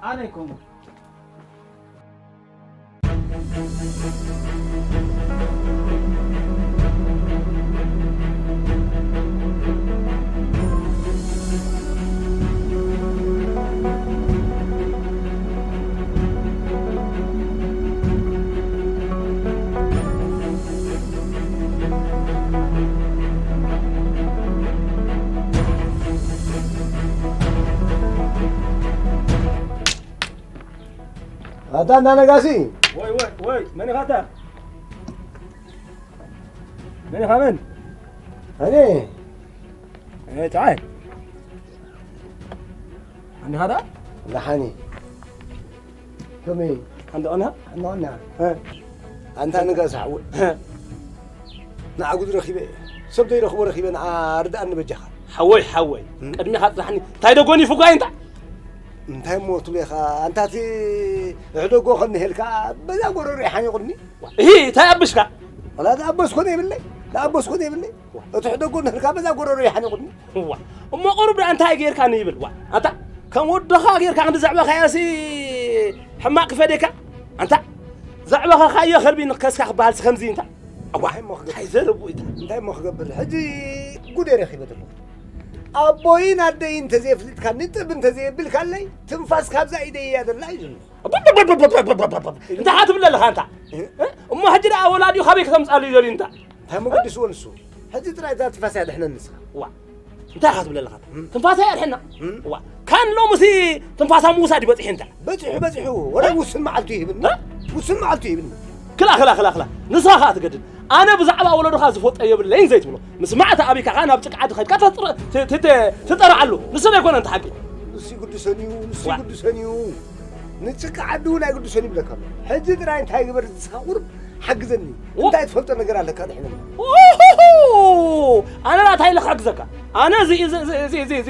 ኣነ ይኮንኩ ኣታ እንዳ ነጋሲ ወይ ወይ ወይ መን ኢኻ ኣታ መን ኢኻ መን ኣነ እ፣ ጨዓይ መን ኢኻ ዳ ደሓኒ ከመይ ሓንቲ ቐና ሓንቲ ቐና እ፣ ኣንታ ንገስ ሓወይ ንዓጉድ ረኺበ ሰብ ዘይረኽቦ ረኺበ ንዓ ርድኣኒ በጃኻ ሓወይ ሓወይ ቅድሚኻ ጽናሕኒ እንታይ ዶ ጎኒፉ ጓይ እንታ እንታይ እሞ ትብሌኻ ኣንታ እቲ ሕደጎ ከንሄልካ በዛ ጎረሮ ይሓኒቑኒ እሂ እንታይ ኣብሽካ ላ ዝኣበስኮ ዘይብለይ፣ ዝኣበስኮ ዘይብለይ። እቲ ሕደጎ ንህልካ በዛ ጎረሮ ይሓኒቑኒ። እዋ፣ እሞ ቁሩብ ደኣ እንታይ ጌርካኒ ይብል? ዋ፣ ኣታ ከም ወድኻ ጌርካ ክንዲ ዘዕበኻዮሲ ሕማቕ ክፈደካ? ኣንታ ዘዕበኻኻዮ ከልቢ ንከስካ ክበሃልሲ ከምዚ እንታ? እዋ፣ እንታይ እሞ ክገብር? እንታይ ዘረቡ ኢታ? እንታይ እሞ ክገብር? ሕጂ ጉደይ ረኺበ ዘለኹ። ኣቦይን ኣደይን እንተዘየፍሊጥካኒ፣ ጥብ እንተዘየብልካለይ፣ ትንፋስ ካብዛ ኢደይ እያ ዘላ እዩ ዝብሎ። እንታይ ትብል ኣለኻ ኣንታ? እ? እሞ ሕጂ ደኣ ወላዲኡ ካበይ ከተምጻሉ እዩ ደልዩ እንታ? እንታይ መገዲስዎ ንሱ? ሕጂ ጥራይ እዛ ትንፋስ እያ ድሕነኒ ንስኻ። ዋ፣ እንታይ ኢኻ ትብል ኣለኻ? እም። ትንፋስ እያ ድሕና? እም። ዋ፣ ካን ሎምሲ ትንፋሳ ምውሳድ እዩ በጺሑ እንታ? በጺሑ፣ በጺሑ። ወረ እ? ውስን መዓልቱ ይህብኒ። እ? ውስን መዓልቱ ይህብኒ። ክላ፣ ክላ፣ ክላ፣ ክላ። ንስኻ ኸኣ ትገድድ። ኣነ ብዛዕባ ወለዶኻ ዝፈልጦ የብለይን ዘይትብሎ። ምስ ማዕተ ኣቢካ ኸኣ ናብ ጭቃ ዓዲ ኸድካ ተጥረ-፣ ት-፣ ት-፣ ት-፣ ትጠርዓሉ። ንሱ ዘይኮነ እንተ ሓቂ። ንሱ ይግድሰን እዩ፣ ንሱ ዋ። ይግድሰን እዩ። ንጭቃ ዓዲ እውን ኣይግድሰን ይብለካ ኣሎ። ሕጂ ጥራይ እንታይ ግበር ንስኻ ቁሩብ ሓግዘኒ። ዎ። እንታይ ትፈልጦ ነገር ኣለካ ድሕነኒ? ኦሆሆ! ኣነ ላ እንታይ ኢለ ክሕግዘካ? ኣነ እዚ፣ እዚ፣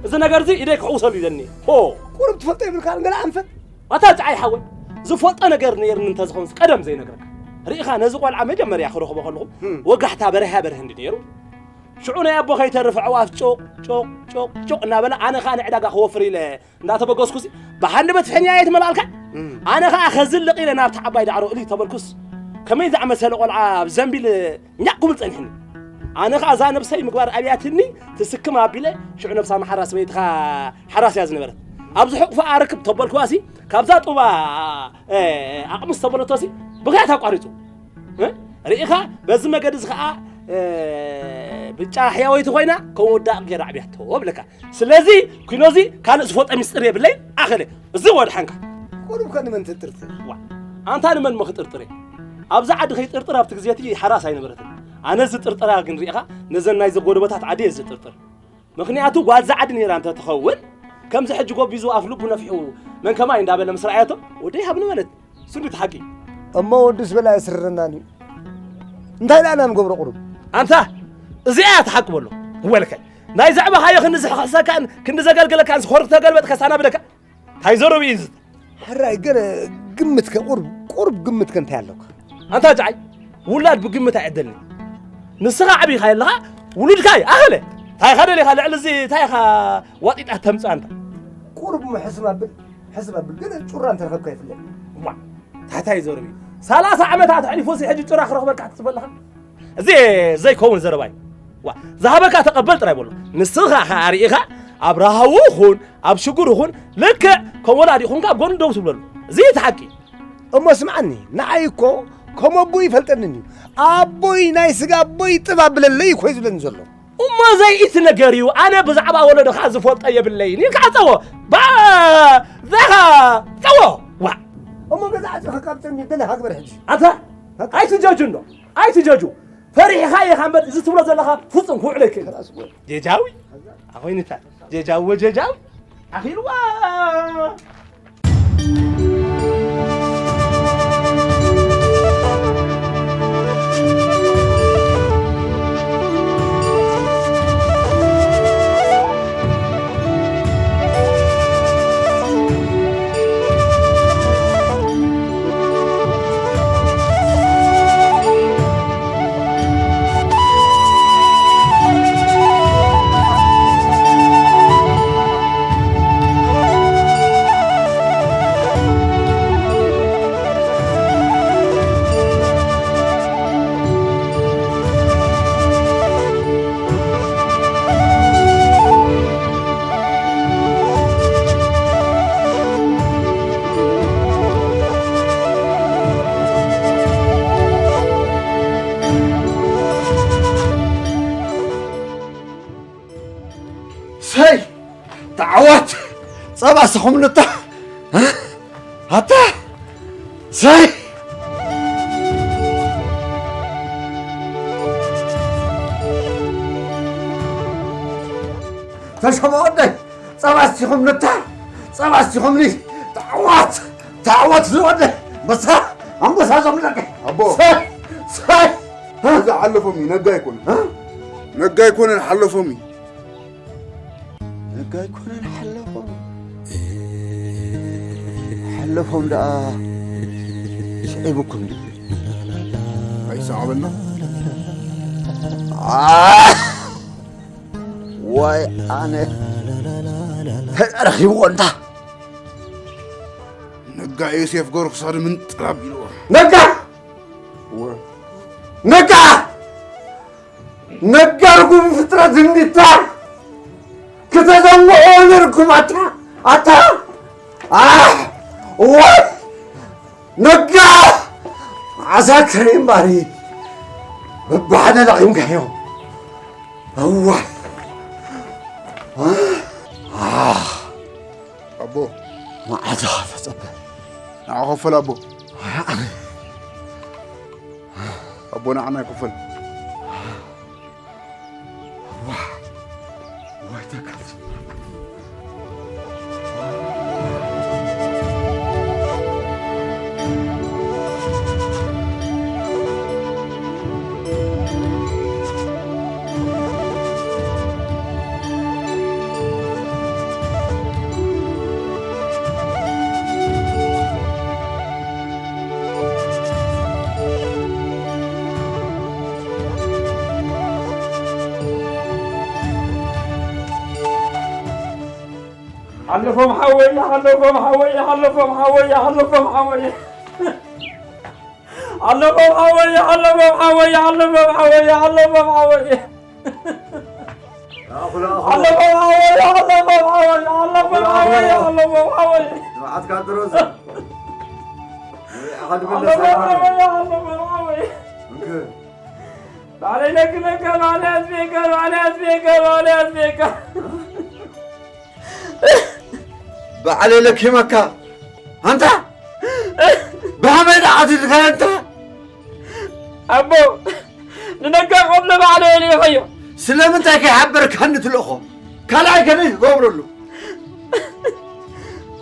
እዚ ነገር እዚ ኢደይ ክሕውሰሉ ይደኒ። ሆ! ቁሩብ ትፈልጦ ይብልካ ገለ ኣንፈት። ኣታ ጫዓይ ሓወይ፣ ዝፈልጦ ነገር ነይርኒ እንተዝኾንስ ቀደም ዘይነግረካ። ርኢኻ ነዚ ቆልዓ መጀመርያ ክረኽቦ ከለኹ፣ ህም። ወጋሕታ በርሀ በርሀ እንዲ ነይሩ። ሽዑ ናይ ኣቦ ከይተርፍ ኣዕዋፍ ጮቕ፣ ጮቕ፣ ጮቕ፣ ጮቕ እናበላ ኣነ ኸኣ ንዕዳጋ ክወፍር ኢለ እንዳተበገስኩሲ፣ ብሓንደበት ፍሕኛ እየ ትመልኣልካ። እም። ኣነ ኸኣ ከዝልቕ ኢለ ናብቲ ዓባይ ዳዕሮ እልይ ተበልኩስ፣ ከመይ ዝኣመሰለ ቆልዓ ኣብ ዘንቢል ኛቕ ክብል ጸኒሕኒ። ኣነ ኸኣ እዛ ነብሰይ ምግባር ኣብያትኒ ትስክም ኣቢለ፣ ሽዑ ነብሳ መሓራ ሰበይትኻ ሓራስ እያ ዝነበረት። ኣብዚ ሕቑፋ ኣርክብ ተበልኩዋሲ፣ ካብዛ ጡባ፣ እ፣ ኣቕምስ ተበለቶሲ፣ ብኽያት ኣቋሪጹ። እ? ርኢኻ፣ በዚ መገዲ እዚ ኸኣ፣ እ፣ ብጫ ሕያወይቲ ኮይና፣ ከም ወዳ ገይራ ኣዕብያቶ፣ እብለካ። ስለዚ፣ ኩኖዚ ካልእ ዝፈልጦ ሚስጥር የብለይ፣ ኣኸለ። እዚ ወድሓንካ። ቁሩብ ከ ንመን ትጥርጥር? ዋ፣ ኣንታ ንመን እሞ ክጥርጥር እየ? ኣብዛ ዓዲ ከይጥርጥር ኣብቲ ግዜ እቲ ሓራስ ኣይነበረትን። ኣነ ዝጥርጥራ ግን ርኢኻ፣ ነዘን ናይዚ ጎደቦታት ዓዲ እየ ዝጥርጥር። ምኽንያቱ ጓል እዛ ዓዲ ነይራ እንተ ትኸውን፣ ከምዚ ሕጂ ጎቢዙ ኣፍ ልቡ ነፊሑ መን ከማይ እንዳበለ ምስ ረኣየቶ፣ ወደይ ሃብኒ በለት። ስንዱ እቲ ሓቂ። እሞ ወዱስ በላ ኣይስርረናን እዩ። እንታይ ደኣ ኢና ንገብሮ ቁሩብ? ኣንታ፣ እዚኣ እያ እቲ ሓቂ በሎ። ወልከ፣ ናይ ዘዕበኻዮ ክንዲ ዝሕኽሰካን ክንዲ ዘገልገለካን ዝኾርክ ተገልበጥ ከሳና ብለካ። እንታይ ዘረብ እዩ እዚ? ሕራይ ገለ ግምትከ ቁሩብ፣ ቁሩብ ግምትከ እንታይ ኣለካ? ኣንታ ጫዓይ፣ ውላድ ብግምት ኣይዕደልን። ንስኻ ዓቢኻ ኣለኻ፣ ውሉድካ እዩ፣ ኣኸለ። እንታይ ኢኻ ደሊኻ ልዕሊ እዚ፣ እንታይ ኢኻ ዋጢጣ ተምጽእ ኣንታ? ቁሩብ እሞ ሕስብ ኣብል፣ ሕስብ ኣብል። ገለ ጩራ እንተረኸብካ ይፍለጥ። እዋ፣ ታሕታይ ዘረብ እዩ። ሰላሳ ዓመታት ኣሕሊፉ፣ እዚ ሕጂ ጩራ ክረኽበልካ ትጽበ ኣለኻ? እዚ ዘይከውን ዘረባ እዩ። ዋ፣ ዝሃበካ ተቐበል ጥራይ በሎ። ንስኻ ኸኣ ርኢኻ፣ ኣብ ረሃቡ ኹን፣ ኣብ ሽግሩ ኹን፣ ልክዕ ከም ወላዲ ኹንካ ኣብ ጎኑ ደው ትብለሉ። እዚ እቲ ሓቂ። እሞ ስምዓኒ፣ ንዓይ እኮ ከም ኣቦ ይፈልጠንን እዩ። ኣቦይ፣ ናይ ስጋ ኣቦይ ጥብ ኣብለለይ እኮ እዩ ዝብለኒ ዘሎ። እሞ ዘይእቲ ነገር እዩ፣ ኣነ ብዛዕባ ወለዶኻ ዝፈልጦ የብለይን ኢልካ ጸዎ። ባ-፣ ዛኻ ጸዎ። ዋ። እሞ ገዛ ዓጽኻ ካብ ጸኒ ገለ ሃግበር ሕጂ። ኣታ፣ ኣይትጀጁ እንዶ፣ ኣይትጀጁ። ፈሪሕኻ ኢኻ እምበር፣ እዚ ትብሎ ዘለኻ ፍጹም ክውዕሎ ኣይክእልን። ጀጃዊ፣ ኣኾይንታ፣ ጀጃዊ ወጀጃዊ፣ ኣኺልዋ። ሰይ! ተዓወት! ጸባ ስኹምልታ! ኣታ! ሰይ! ተሾመ ወደይ! ጸባ ስቲኹምልታ! ጸባ ስቲኹምኒ! ተዓወት! ተዓወት ዝወደ! በሳ! ኣንበሳ ዞም ደቂ! ኣቦ! ሰይ! ሰይ! እዚ ሓለፎም እዩ፣ ነጋ ኣይኮነን። እ? ነጋ ኣይኮነን፣ ሓለፎም እዩ። ነጋ ኣይኮነን ሓለፎም። ሓለፎም ደኣ ስዒቡኩም ድዩ? ኣይ ተቐበልና። ኣህ! ወይ ኣነ ተረኺብዎ እንታ። ነጋ ዮሴፍ ገብረ ክሳዱ ምንጥራብ ኢልዎ። ነጋ! ነጋ! ነጋ ርጉም ፍጥረት እንዲታ ክተዘንግዖ ነርኩም ኣታ፣ ኣታ! ኣህ! ወይ! ነጋ! ዓሳከረይ እምባሪ በብሓደ ለቒምካዮ። እዋ! ኣህ! ኣቦ። መዓልትኻ ተጸበ። ንዓ ክፈል ኣቦ። ኣነ። ኣቦ ንዓና ይክፈል። ዋ! ዋይ ተካል። ሓለፎም ሓወይ፣ ሓለፎም ሓወይ፣ ሓለፎም ሓወይ፣ ሓለፎም ሓወይ። ሓለፎም ሓወይ፣ ሓለፎም ሓወይ፣ ሓለፎም ሓወይ፣ ሓለፎም ሓወይ። ኣኹል፣ ኣኹል። ሓለፎም ሓወይ፣ ሓለፎም ሓወይ፣ ሓለፎም ሓወይ፣ ኣኹል፣ ኣኹል። ሓለፎም ሓወይ። ንብዓትካ ድረስ። ንብዓኻ ድመለስ ሓለፎም ኣይኮነን። ሓወይ፣ ሓለፎም ሓወይ። እንክ። ባዕለይ ነግለካ፣ ባዕለይ ኣጥፊእካ፣ ባዕለይ ኣጥፊእካ፣ ባዕለይ ኣጥፊእካ። ባዕለይ ለኪመካ። ኣንታ ብኸመይ ደኣ ቀቲልካዮ ኣንታ? ኣቦ፣ ንነጋ ቆሎ ባዕለይ ኣልኢኸዮ። ስለምንታይ ከይሓበርካኒ ትልእኾ? ካልኣይ ከመይ ክገብረሉ?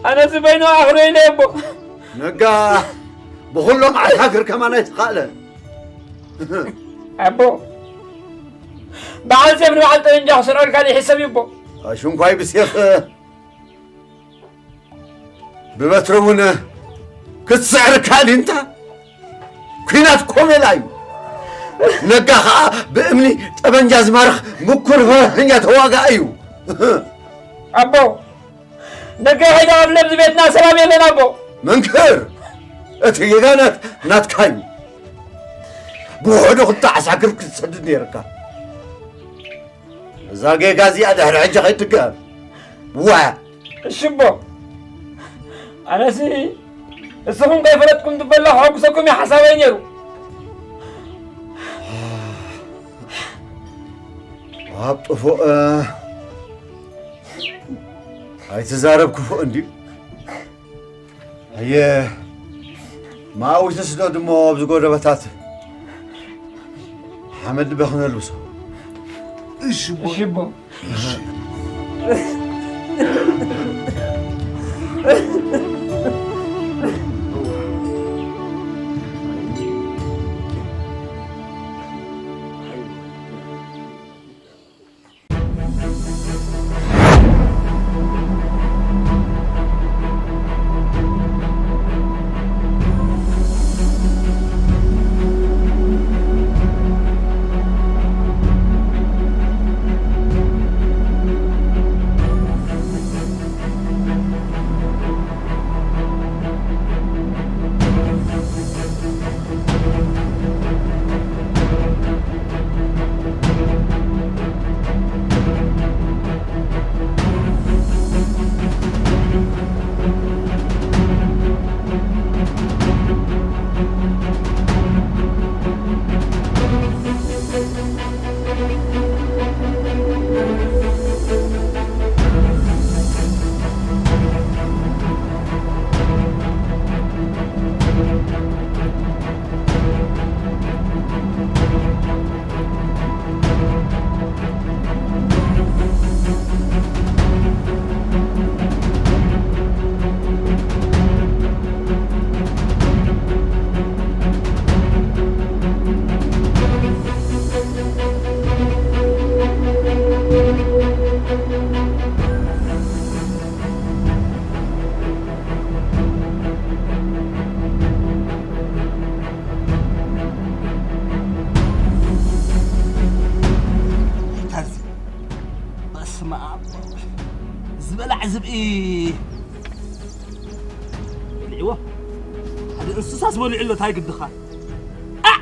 ኣነስ በይኑ ኣኽሎ ኢለ ኣቦ። ነጋ ብኹሎም ዓሳክር ከማን ኣይተኻእለ። ኣቦ፣ በዓል ሴፍ ንበዓል ጠበንጃ ክስዕረልካ ይሕሰብ እዩ ኣቦ። ኣሽንኳይ ብሴፍ ብበትሪ እውን ክትስዕር ካልእ እንታ ኲናት ኮሜላ እዩ። ነጋ ኸዓ ብእምኒ ጠበንጃ ዝማርኽ ምኩር ፈረሰኛ ተዋጋኢ እዩ። ኣቦ፣ ነጋ ኸይዳ ኣብ ለብዚ ቤትና ሰላም የለን ኣቦ። መንክር፣ እቲ ጌጋ ናት-፣ ናትካ እዩ። ብውሕዱ ክልተ ዓሳክር ክትሰድድ ነይርካ። እዛ ጌጋ እዚኣ ድሕሪ ሕጂ ከይትድገም። ዋ! እሺ ኣቦ። ኣነሲ እስኹም ከይፈለጥኩም ትበላ ከሐጉሰኩም እዩ ሓሳበይ ነይሩ። ኣብ ጥፉእ ኣይትዛረብ ክፉእ እንድዩ። ኣየ፣ ማእዊ ተስደዱ እሞ ኣብዚ ጎደበታት ሓመድ በኽነልብሶ። እሺ፣ እሺ፣ ኣቦ። በልዕዎ። ሓደ እንስሳስ በሊዑ ኣሎ፣ እንታይ ግድኻ? ኣ!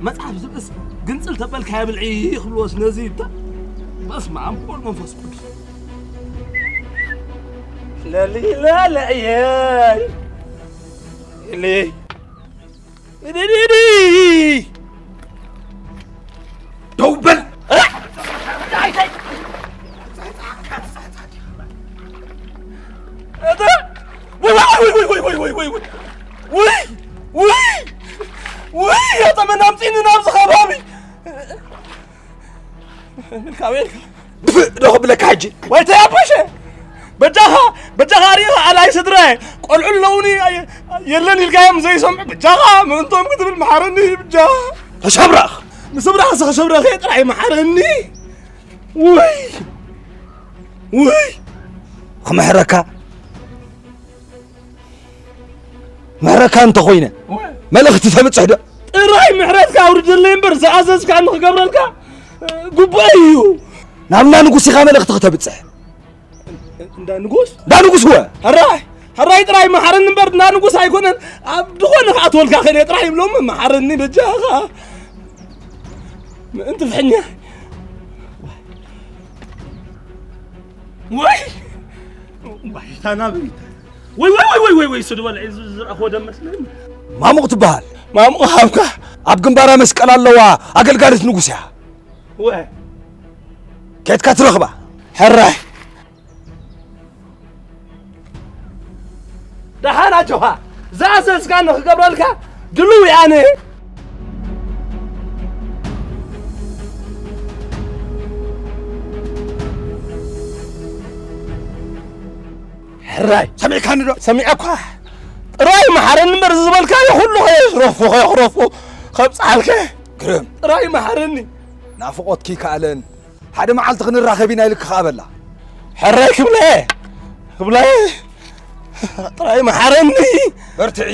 መጽሓፍ ዝብእስ ግንጽል ተበልካዮ ብልዒ ክብልዎስ ነዚ ይብታ። በስመ ኣብ ወወልድ መንፈስ ቅዱስ። ለሊለ ለእየይ። ኤሊ። እዲዲዲ። ደው በል። እተ-፣ ወይ፣ ወይ፣ ወይ፣ ወይ፣ ወይ፣ ወይ፣ ወይ፣ ወይ። ውይ! ውይ! ውይ! እተ መን ኣምጺእኒ ናብዚ ከባቢ? ኢልካ፣ ወይ ኢልካ። ድፍእ ዶ ክብለካ ሕጂ? ወይ ተይ ኣቦሸ! በጃኻ፣ በጃኻ ርኢኻ ኣላይ ስድራየ፣ ቆልዑ ኣለዉኒ፣ ኣየ-፣ የለን ኢልካዮም ዘይሰምዑ፣ በጃኻ ምእንቶም ክትብል መሓረኒ፣ በጃኻ። ተሸብረኽ! ምስብራኽሲ ክሸብረኽ እየ ጥራይ መሓረኒ። ውይ! ውይ! ክምሕረካ፣ ምሕረካ እንተኾይነ፣ ወይ! መልእኽቲ ተብጽሕ ዶ? ጥራይ ምሕረትካ ኣውርደለይ እምበር፣ ዝኣዘዝካኒ ክገብረልካ፣ እ፣ ግቡእ እዩ። ናብ እንዳ ንጉስ ኢኻ መልእኽቲ ክተብጽሕ። እንዳ ንጉስ? እንዳ ንጉስ እወ። ሕራይ፣ ሕራይ ጥራይ መሓረኒ እምበር፣ እንዳ ንጉስ ኣይኮነን። ኣብ ዝኾነ ክኣትወልካ ከለ ጥራይ ይብሎም፣ መሓረኒ በጃኻ። ምእንቲ ፍሕኛ። ወይ! ወይ፣ ታናብሪት። ወይ፣ ወይ፣ ወይ፣ ወይ፣ ወይ፣ ወይ፣ ስድባ ልዒ ዝ-፣ ዝረኣኽዎ ደም መስለኒ። ማሙቕ ትበሃል። ማሙቕ ሃብካ። ኣብ ግንባራ መስቀል ኣለዋ፣ ኣገልጋሊት ንጉስ እያ። ወ- ኬድካ ትረኽባ። ሕራይ። ደሓን ኣጆኻ፣ ዝኣዘዝካኒ ክገብረልካ ድሉው እየ ኣነ። ሕራይ። ሰሚዕካኒ ዶ? ሰሚዐኳ። ጥራይ መሓረኒ እምበር ዝበልካዮ ኩሉ ከየኽረፉ፣ ከየኽረፉ ከብጽሓልካ። ግርም። ጥራይ መሓረኒ። ናፍቖትኪ ይከኣለን። ሓደ መዓልቲ ክንራኸብ ኢና ኢልኪ ከኣ በላ። ሕራይ ክብለ፣ ክብለ። ጥራይ መሓረኒ። በርትዒ።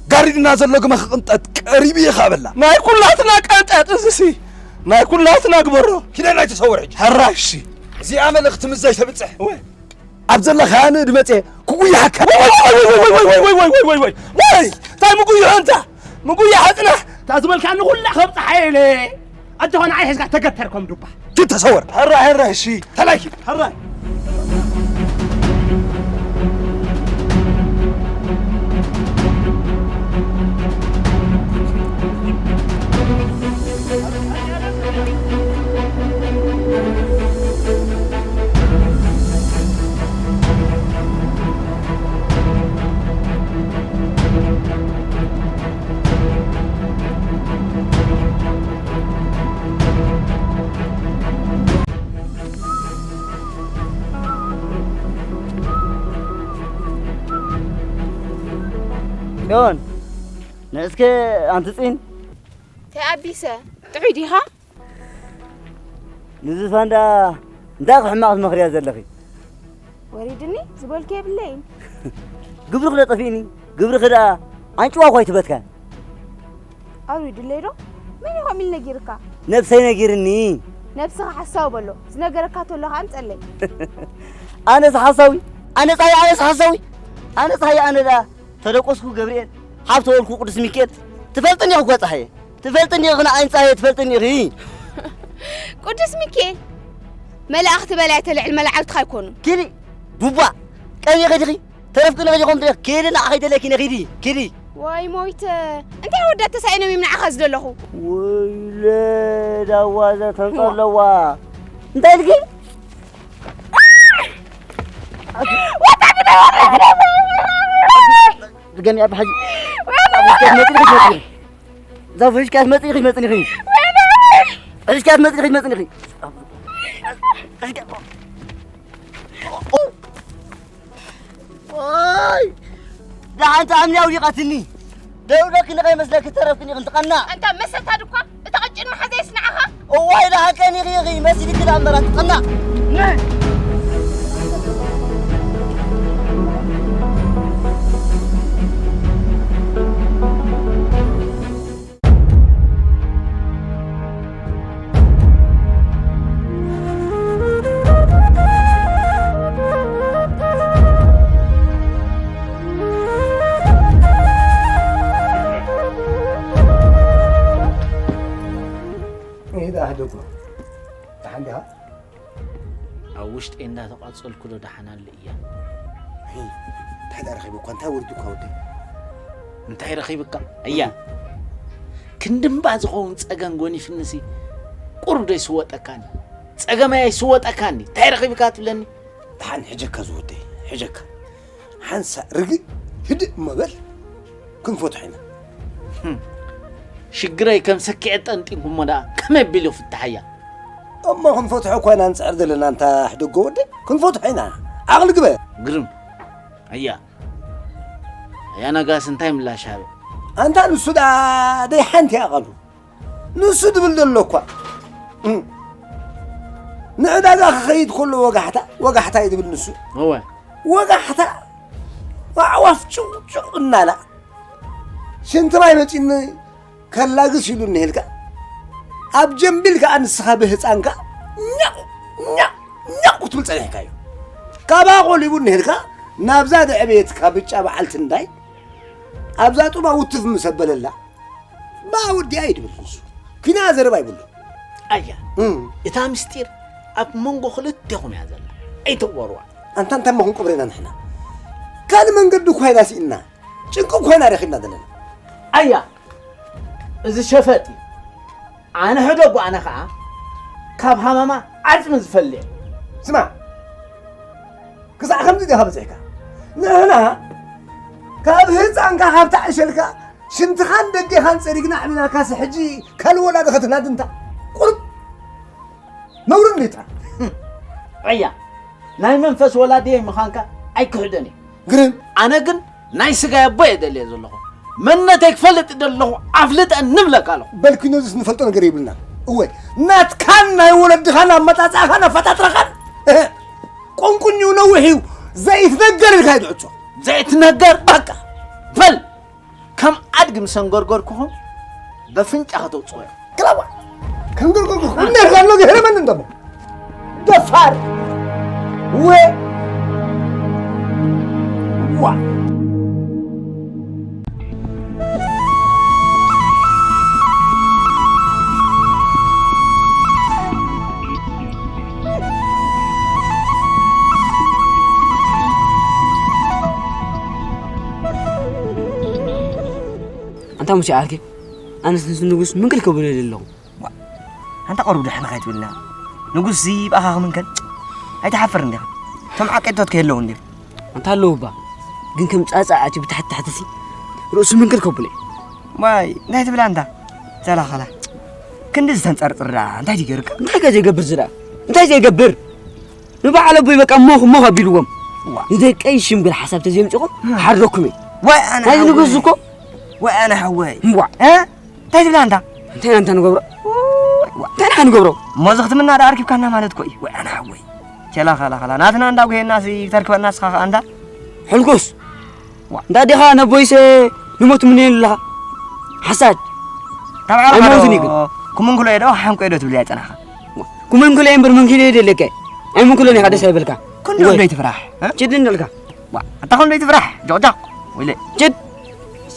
ጋሪድና ዘሎ ግመ ክቕንጠጥ ቀሪቡ እየ ከኣ በላ። ናይ ኩላትና ቀንጠጥ እዚሲ። ናይ ኩላትና ግበሮ። ኪደ ናይ ተሰወር ሕጂ። ሕራይ እሺ። እዚኣ መልእኽቲ ምስ ዘይተብጽሕ። ወይ። ኣብ ዘለኻያ ንእድ መጽየ ክጉይሓካ። ወይ፣ ወይ፣ ወይ፣ ወይ፣ እንታይ ምጉይሖ እንታ? ምጉያሕ ጽናሕ! እታ ዝበልካኒ ኩላ ከብጽሓ እየ ኢለ። ኣጆኻ ንዓይ ሒዝካ ተገተር ከም ዱባ። ኪድ ተሰወር። ሕራይ፣ ሕራይ፣ እሺ። ተላይ ኪድ። ሕራይ። ጽዮን፣ ንእስከ ኣንቲ ጺን። ተኣቢሰ፣ ጥዑይ ዲኻ? ንዝፋንዳ እንታይ ሕማቕ ትመኽርያ ዘለኺ? ወሪድኒ ዝበልኩ የብለይን። ግብርኺ ዶ ጠፊእኒ? ግብርኺ ደኣ ኣንጭዋ እኳ ኣይትበትካን። ኣውሪድለይ ዶ? መን እዩ ከምኡ ኢሉ ነጊርካ? ነብሰይ ነጊርኒ። ነብስኻ ሓሳዊ በሎ። ዝነገረካ ተሎ ኸኣ ኣምጸለይ። ኣነስ ሓሳዊ? ኣነስ ኣየ ኣነስ ሓሳዊ? ኣነስ ኣየ ኣነ ደኣ ተደቆስኩ ገብርኤል፣ ሃብተ ወልኩ ቅዱስ ሚካኤል። ትፈልጥኒ ኢኺ እኮ ጸሃየ። ትፈልጥኒ ኢኺ ንዓይን ጸሃየ ትፈልጥኒ ኢኺ። ቅዱስ ሚካኤል፣ መላእኽቲ በላይ ተልዕል መላዕልትኻ ኣይኮኑን። ኪዲ፣ ቡባ፣ ቀን ኢኺ ዲኺ? ተረፍክኒ ኢኺ ዲኹም ትሪኽ? ኪዲ፣ ንዓኺ ደለኪ ነኺዲ፣ ኪዲ። ዋይ ሞይተ፣ እንታይ ወዳት ተሳኢኖም እዮም ንዓኻ ዝደለኹ? ወይለ፣ ዳዋ ዘተንጸለዋ። እንታይ ኢልኪ? ወታደር! ድገሚ ኣብ ሓጂ። እዛ ፍሽካ ትመጽእ ኢኺ፣ ትመጽእ ኢኺ። ፍሽካ ትመጽእ ኢኺ፣ ትመጽእ ኢኺ። ኦይ! ደሓን ተኣምኒ ኣውዲቓትኒ። ደው ኢለኪ ንኸይመስለኪ ተረፍክኒ ኢኺ እንትቐናእ። ኣንታ መሰታ ድኳ፣ እታ ቅጭን መሓዛይስ ንዓኻ? እዋይ፣ ደሓን ቀኒኺ ኢኺ መሲልኪ ደኣ እምበር ኣንትቐናእ። ኣጸልኩ ዶ ደሓን ኣሎ እያ። እንታይ ደኣ ረኺቡ እኳ፣ እንታይ ወሪዱ እኳ ወደይ? እንታይ ረኺብካ? እያ። ክንድምባ ዝኸውን ጸገም ጎኒፍንሲ፣ ቁሩብ ዶ ይስወጠካኒ? ጸገመይ ኣይስወጠካኒ? እንታይ ረኺብካ ትብለኒ? ደሓን ሕጀካ ዝወደይ፣ ሕጀካ። ሓንሳእ ርግእ ህድእ እሞ በል፣ ክንፈትሖ ኢና። ህም። ሽግረይ ከም ሰኪዐ ጠንጢንኩሞ ደኣ ከመይ ኣቢሉ ይፍታሕ እያ? እሞ ክንፈትሖ እኳ ኢና ንጽዕር ዘለና፣ እንታ ሕደጎ ወደይ፣ ክንፈትሖ ኢና። ዓቕሊ ግበር። ግርም። ኣያ። ኣያ ነጋስ እንታይ ምላሽ ሃበ? ኣንታ ንሱ ደኣ ደይ ሓንቲ እያ ቃሉ። ንሱ ድብል ዘሎ እኳ። እም። ንዕዳጋ ክኸይድ ከሎ ወጋሕታ፣ ወጋሕታ እዩ ድብል ንሱ። እወ። ወጋሕታ ኣዕዋፍ ጭቕጭቕ እናላ ሽንቲ ማይ መፂኒ ከላግስ ኢሉ እኒሄልካ። ኣብ ጀምቢል ከዓ ንስኻ ብህፃንካ ኛቕ፣ ኛቕ፣ ኛቕ ክትብል ፀኒሕካ እዩ። ካብኣ ቆሊቡ እኒሄልካ ናብዛ ደዕቤትካ ብጫ በዓልቲ እንዳይ ኣብዛ ጡባ ውትፍ ምስ ኣበለላ፣ ብኣ ወዲኣ እዩ ድብል ንሱ። ኲና ዘረባ ይብሉ። ኣያ፣ እም። እታ ምስጢር ኣብ መንጎ ክልቴኹም እያ ዘላ። ኣይተወርዋ። ኣንታ እንታይ እሞ ክንቀብሮ ኢና ንሕና? ካልእ መንገዲ እኳ ኢና ስኢንና። ጭንቂ እኳ ኢና ረኺብና ዘለና። ኣያ፣ እዚ ሸፈጥ እዩ። ኣነ ሕደጉ፣ ኣነ ኸዓ ካብ ሃመማ ዓጽሚ ዝፈልዕ። ስማ፣ ክሳዕ ከምዚ ዲኻ በጺሕካ? ንሕና ካብ ህጻንካ፣ ካብ ታዕሸልካ፣ ሽንትኻን ደጌኻን ጸሪግና ኣዕቢናካሲ፣ ሕጂ ካልእ ወላዲ ኸትናዲ እንታ? ቁሩብ ነውሪ እንዴታ? ኣያ፣ ናይ መንፈስ ወላዲየይ ምዃንካ ኣይክሕዶን እየ። ግርም። ኣነ ግን ናይ ስጋይ ኣቦ እየ ደልየ ዘለኹ። መንነተይ ክፈልጥ ደለኹ፣ ኣፍልጠኒ እብለካ ኣለኹ። በልኪኖ፣ ዝስ ንፈልጦ ነገር የብልና። እወ፣ ናትካን ናይ ወለድኻን ኣመጻጽኣኻን ኣፈጣጥራኻን፣ እህ፣ ቁንቁኝኡ ነዊሕ እዩ፣ ዘይትነገር ኢልካ እዩ ዝዕጾ። ዘይትነገር? በቃ። በል፣ ከም ኣድጊ ምስ ኣንገርገርኩኹም፣ በፍንጫ ከተውጽኦ ኢኹም። ክላዋ፣ ከንገርገርኩኹም፣ እነርጋሎ ገይረ መን እንደሞ። ደፋር። ወ-፣ ዋ። ኣንታ ሙሴ ዓርኪ፣ ኣነስ ንስ ንጉስ ምንቅል ከብሎ የለ ኣለኹ። ዋ፣ ኣንታ ቆርብ ደሓን ኸይትብልና። ንጉስ እዚ ይብኣኻ ክምንከል? ኣይትሓፍር እንዲኻ? እቶም ዓቀቶት ከየለዉ እንዲኹም? ኣንታ ኣለዉ እባ። ግን ከም ጻጻ ኣቲ ብታሕቲ ታሕቲሲ ርእሱ ምንቅል ከብሎ እዩ። ዋይ፣ እንታይ ትብላ ኣንታ? ዘላኸላ። ክንዲ ዝተንጸርጽር ደኣ እንታይ ትገርካ? እንታይ ከ ዘይገብር ዝዳ? እንታይ ዘይገብር? ንበዓል ኣቦይ በቃ ሞኽ ሞኽ ኣቢልዎም። ዋ። ንደቀይ ሽምግል ሓሳብ ተዘይምጽኹም እ። ሓድረኩም እዩ። ዋይ ኣነ ናይዚ ሓወይ። ንጉስ እኮ። ዋይ ኣነ ሓወይ። እምቧ። እ? እንታይ ትብላ ኣንታ? እንታይ ኣንታ ንገብሮ? ዋይ፣ ዋ። እንታይ ንሓ ንገብሮ? እሞ እዚ ክትምና ደኣ ኣርኪብካና ማለት እኮ እዩ። ዋይ ኣነ ሓወይ። ቸላ ኸላ ኸላ። ናትና እንዳ ጉሄና ሲ ተርክበና ስኻ ኸኣ ኣንታ? ሕልኩስ። ዋ። እንዳ ዲኻ ነቦይሰ ንሞት ምንየን ኣለኻ? ሓሳድ። ካብ ዓርኻ ኣይሞትን ዶ እዩ ግን። ኩምንኩሎ እየ ዶ ሓንቆ እየ ዶ ትብል እያ ጸናኻ? ኩመንኩሎ እየ እምበር መንኪሎ እየ ደለከ። ኣይመንኩሎን ኢኻ ደስ ኣይበልካ። ክንዶ ወይ። ዶ ይትፍራሕ? እ? ችድ እንደልካ። ዋ፣ ኣታ ክንዶ ይትፍራሕ? ጆቕጃቕ። ወይለ። ችድ።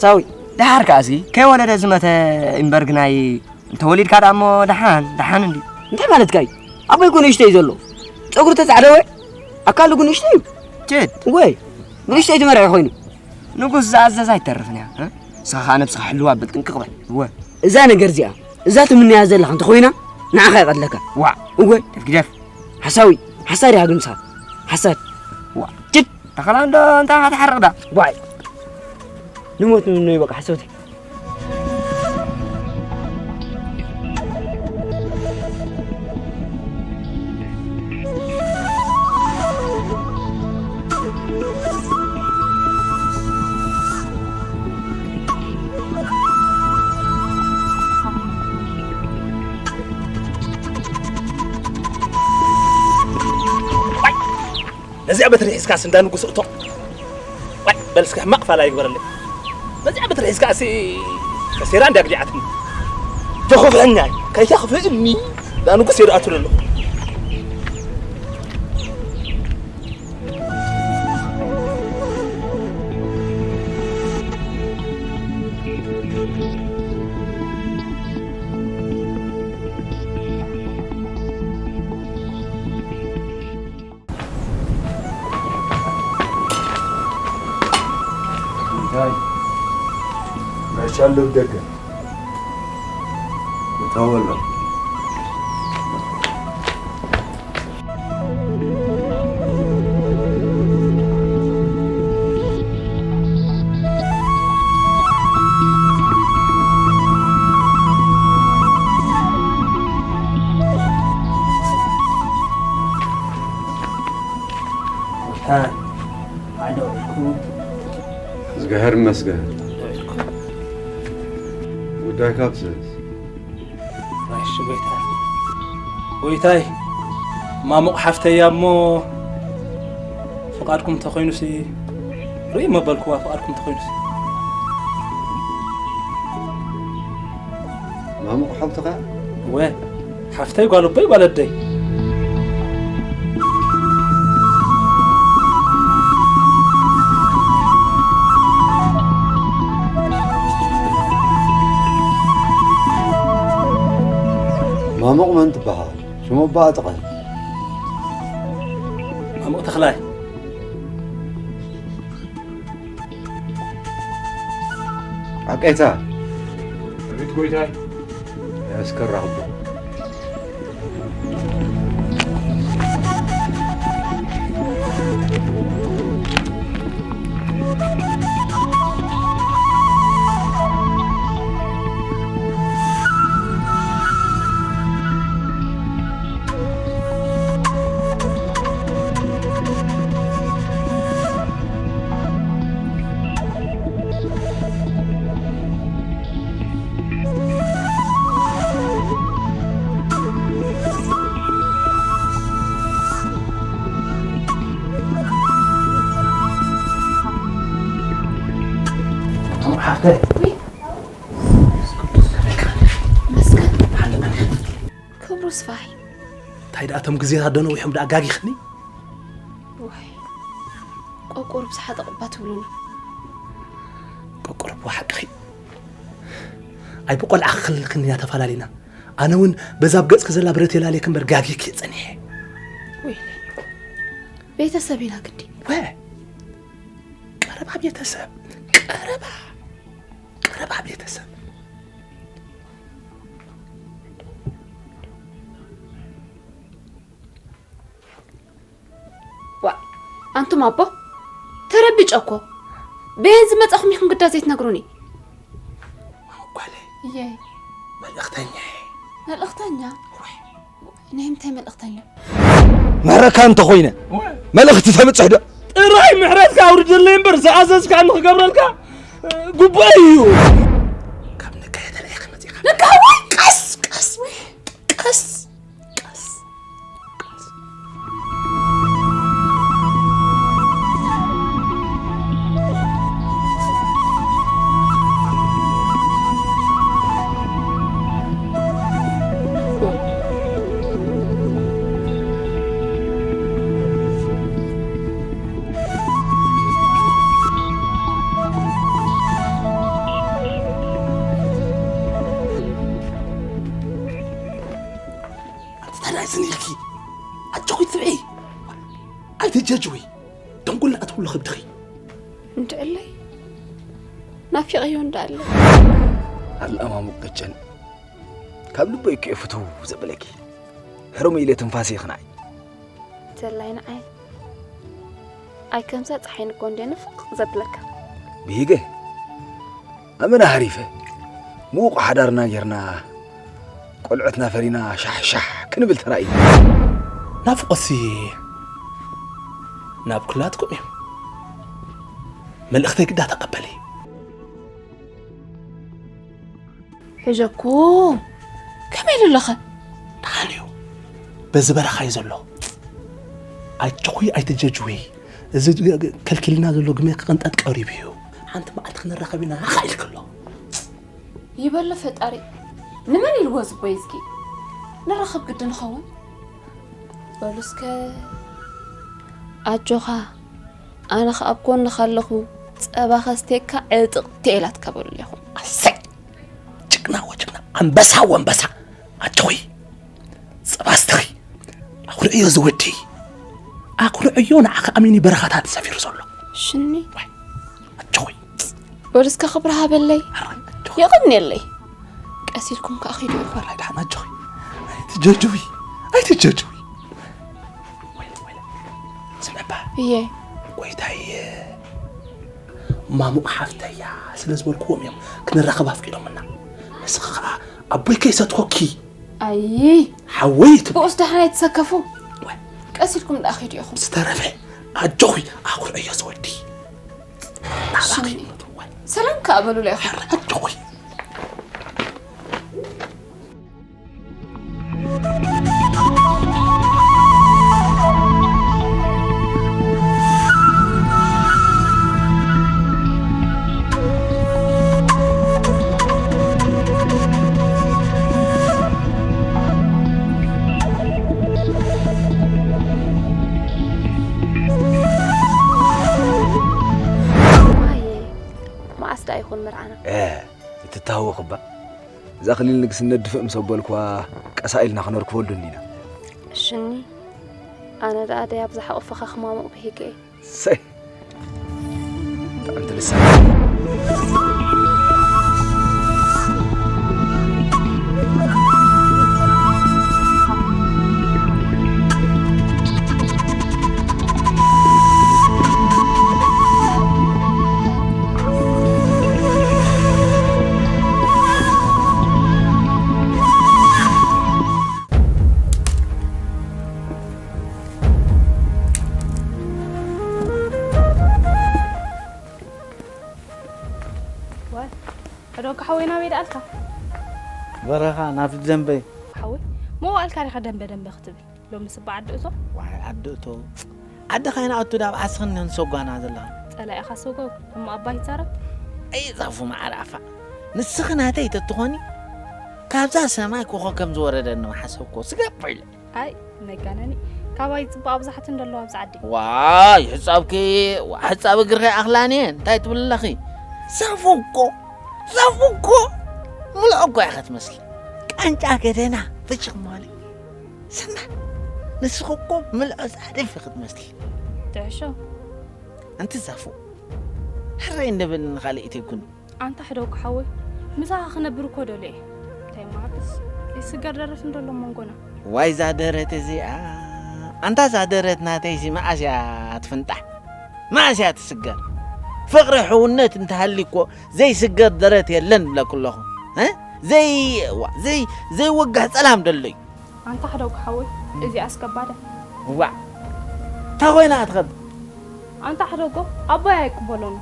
ሳዊ። ደሓር ከኣሲ ከይወለደ ዝመተ እምበር ግናይ እንተወሊድካ ደኣ እሞ ደሓን፣ ደሓን እንድዩ። እንታይ ማለትካ እዩ? ኣቦይ እኮ ንእሽተይ እዩ ዘሎ። ጸጉሩ ተጻዕደወ፣ ኣካሉ ግን ንእሽተይ እዩ። ችድ። ወይ፣ ብንእሽተይ ትመርዐ ኮይኑ። ንጉስ ዝኣዘዝ ኣይተርፍን እያ፣ እ? ንስኻ ኸኣ ነብስኻ ሕልው ኣብል፣ ጥንቅቕ በል። እወ። እዛ ነገር እዚኣ፣ እዛ ትምነያ ዘለኻ እንተኾይና፣ ንዓኻ ይቐትለካ። ዋዕ። እወ። ደፍ ግደፍ። ሓሳዊ፣ ሓሳድ ኢኻ ግን ንስኻ። ሓሳድ። ዋዕ። ችድ። ተኸላ እንዶ እንታይ ኢኻ ትሓርቕ ደኣ? ዋይ። ንሞት ንምነዩ በቃ ሓሰውቲ። ነዚኣ በትሪ ሒዝካስ እንዳ ንጉስ እቶ። ዋይ፣ በል እስከ ሕማቕ ፋላ ይግበረለይ። ነዚኣ በትሪ ሒዝካሲ ከሴራ እንዳ ግዲዓትኒ። ጀኹፍዐኛ እዩ። ከይተኽፍእኒ እንዳ ንጉስ የድኣትሉ ኣለኹ። ናይ ጋሻ ኣለዉ ደገ። እታወሎም። እዝግሀር ይመስገን። ጉዳይ ካብ ዝህዝ። እሺ ጎይታይ፣ ጎይታይ፣ ማሙቕ ሓፍተይ እያ እሞ፣ ፍቓድኩም እንተኾይኑሲ፣ ርእይ መበልኩዋ፣ ፍቓድኩም እንተኾይኑሲ። ማሙቕ ሓውትኻ? እወ፣ ሓፍተይ ጓል ኣቦይ ጓል ኣደይ። ማሙቕ መን ትበሃል? ሽሙ እባ ኣጥቐ። ማሙቕ ተኽላይ። ዓቀይታ። ኣቤት ጎይታይ። እስከ ራኽቦ። ሓፍተይ። ውይ። መስገን። ክብሩ ስፋይ። እንታይ ደኣ እቶም ግዜታት ዶ ነዊሖም ደኣ ኣጋጊኽኒ? ዋይ፣ ቆቆር ብዝሓጠቕ እባ ትብሉኒ። ቆቆር እኮ ሓቅኺ። ኣይ ብቆልዓ ክኽልክን ኢና ተፈላለና። ኣነ እውን በዛ ኣብ ገጽኪ ዘላ ብረት የላልየኪ እምበር ጋጊኪ እየ ጸኒሐ። ወይለይ፣ ቤተሰብ ኢና ግዲ። ወ-፣ ቀረባ ቤተሰብ፣ ቀረባ፣ ቀረባ ቤተሰብ። ዋ፣ ኣንቱም ኣቦ፣ ተረቢጨ እኮ። በየን ዝመጻኹም ኢኹም ግዳ ዘይትነግሩኒ? ጓለይ፣ እየ። መልእኽተኛ እየ። መልእኽተኛ? ወይ። ናይ ምንታይ መልእኽተኛ? መረካ እንተኾይነ፣ ወይ። መልእኽቲ ተብጽሕ ዶ? ጥራይ ምሕረትካ ኣውርደለይ እምበር፣ ዝኣዘዝካኒ ክገብረልካ ግቡእ እዩ። ካብ ነጋየ ተለኢኺ መጺኻ። ነጋየ? ቀስ፣ ቀስ፣ ወይ። ቀስ፣ ቀስ፣ ቀስ። ኣንቲ ታዲያ ዝን ኢልኪ ኣጆኺ ትብዒ። ኣይትጀጅዊ። ተንኮል ንኣትውሉ ከብድኺ። እንድዕለይ ናፊቐዮ እንዳለ። ኣልኣማሙ ቀጨን ካብ ልበይ እኮ እየ ፍትው ዘበለኪ። ሕርሚ ኢለ ትንፋሰይ ይኽናይ። ዘላይ ንዓይ ኣይ ከምዛ ፀሓይ ንጎ እንዴ ንፍቕ ዘብለካ። ብሂገ ኣመና ሃሪፈ ምዉቕ ሓዳርና ጌርና ቆልዑትና ፈሪና ሻሕ ሻሕ ክንብል ተራእዩ። ናፍቖሲ ናብ ኩላትኩም እዩ። መልእኽተይ ግዳ ተቐበሊ። ሕጀኩ ከመይ ኢሉ ኣለኸ? ደሓን እዩ። በዚ በረኻ እዩ ዘሎ። ኣጆኹ ኣይትጀጅዊ። እዚ ከልኪልና ዘሎ ግመ ክቕንጠጥ ቀሪቡ እዩ። ሓንቲ መዓልቲ ክንራኸብ ኢና፣ ሃኻ ኢልኪ ኣሎ። ይበሎ ፈጣሪ። ንመን ኢልዎ ዝቦይ እዝጊ? ንራኸብ ግዲ ንኸውን። በሉ እስከ። ኣጆኻ፣ ኣነ ኸኣ ኣብ ጎንኻ ኣለኹ። ጸባ ከስቴካ ዕጥቕ ተኤላትካ በሉ ኣለኹ። ኣሰይ! ጅግና ወጅግና፣ ኣንበሳ ወንበሳ። ኣጆኺ፣ ጸባ ስተኺ። ኣኹርዕዮ ዝወዲ። ኣኹርዕዮ ንዓኻ ኣሚኒ በረኻታት ሰፊሩ ዘሎ። ሽኒ። ዋይ፣ ኣጆኺ። ወርስካ ክብሪ ሃበለይ። የቐንየለይ። ቀስ ኢልኩም ከኣ ኺዱ ይኾን። ኣራይ ደሓን ኣጆኺ። ኣይትጀጅዊ። ኣይትጀጅዊ። ወይለ፣ ወይለ። ስምዕባ። እየ። ጎይታይ፣ ማሙቕ ሓፍተያ ስለ ዝበልክዎም እዮም ክንራኸብ ኣፍቂዶምና። ንስኺ ኸኣ ኣቦይ ከይሰትኮኪ። ኣይ። ሓወይ ትብሊ። ብኡስ ደሓን ኣይትሰከፉ። ወይ። ቀስ ኢልኩም ደኣ ኺዱ ኢኹም። ዝተረፈ ኣጆኺ ኣኹርዕዮ ዝወዲ። ናባኺ ሽኒ። ይሞት ወይ። ሰላም ከኣ በሉለይ ኢኹም። ኣጆኺ። ማየ፣ መዓስ ደኣ ይኹን መርዓና? እ፣ እትታወኽ እባ። እዛ ኣኽሊል ንግስነት ድፍእ ምስ ኣበልኩዋ ቀስ ኢልና ክነርክበሉ እንዲና። እሽኒ፣ ኣነ ደኣ ደይ ኣብዛ ሓቑፍኻ ክማሙቕ ብሂገ እየ። ሰይ፣ ብጣዕሚ ትልሰን። ዋይ፣ ዕዶካ ሓወይ ናበይ ደኣልካ? በረኻ ናብቲ ደንበ። ሓወይ፣ መዋእልካ ዲኻ ደንበ ደንበ ክትብል? ሎምስ እባ ዓዲ እቶ? ዋይ ዓዲ እቶ። ዓዲ ካይና ኣቱ ዳብ ዓስኽን ንሰጓና ዘለኻ። ጸላኢኻ ሰጎግ፣ እሞ ኣባ ይዛረብ። ኣይ ዛፉ መዓር ኣፋ። ንስኺ ናተይ ተትኾኒ፣ ካብዛ ሰማይ ኮኾብ ከም ዝወረደ ንምሓሰብኮ ስገብ ኢለ። ኣይ መጋነኒ፣ ካባይ ጽቡቕ ኣብዛሕቲ እንደለዋ ኣብዚ ዓዲ። ዋይ ሕጻብኪ፣ ዋ፣ ሕጻብ እግርኺ ኣኽላኒ፣ እንታይ ትብሊ ኣለኺ? ዛፉ እኮ፣ ዛፉ እኮ፣ ምልዖ እኮ ኢኻ ትመስሊ። ቃንጫ ገደና፣ ፍሽኽ ማሊ። ስማ፣ ንስኺ እኮ ምልዖ ጻድፍ ኢኺ ትመስሊ። ትሕሾ። ኣንቲ ዛፉ፣ ሕራይ እንደበልኒ ካልእ ኢተይኩን። ኣንታ ሕደጉ ሓወይ፣ ምሳኻ ክነብር እኮ ደልየ። እንታይ ማዕብስ፣ ይስገር ደረት እንደሎ መንጎና። ዋይ ዛ ደረት እዚኣ፣ ኣንታ ዛ ደረት ናተይሲ መዓስ እያ ትፍንጣሕ? መዓስ እያ ትስገር? ፍቕሪ ሕውነት እንተሃልዩ እኮ ዘይስገር ደረት የለን ብለኩ ኣለኹ። እ? ዘይ-፣ ዋ-፣ ዘይ-፣ ዘይወጋሕ ጸላም ደሎ እዩ። ኣንታ ሕደጉ ሓወይ፣ እዚኣስ ከባድ እያ። ዋዕ! እንታይ ኮይና እያ ትኸብድ? ኣንታ ሕደጎ፣ ኣቦይ ኣይቅበሎን።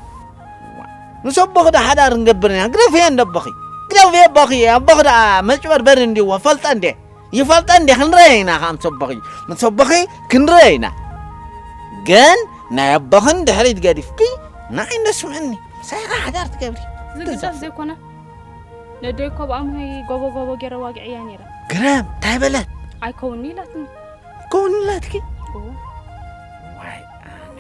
ዋዕ! ምስ ኣቦኺ ዶ ሓዳር ንገብር ኢና? ግደፍዮ እንዶ ኣቦኺ። ግደፍዮ ኣቦኺ። ኣቦኺ ደኣ መጭበርበሪ እንድዩ፣ ፈልጠ እንዴ? ይፈልጠ እንዴ? ክንረአ ኢና ከኣ ምስ ኣቦኺ። ምስ ኣቦኺ ክንረአ ኢና። ግን ናይ ኣቦኽን ድሕሪት ገዲፍኪ ንዓይ እንዶ ስምዕኒ። ምሳይ ኢኻ ሓዳር ትገብሪ። ዝግደፍ ዘይኮነ። ነደይ እኮ ብኣምሆይ ጎቦ ጎቦ ገይረ ዋግዕያ ነይረ። ግረም፣ እንታይ በለት? ኣይከውን'ዩ ኢላትኒ። ኣይከውን'ዩ ኢላትኪ? እወ። ዋይ፣ ኣነ።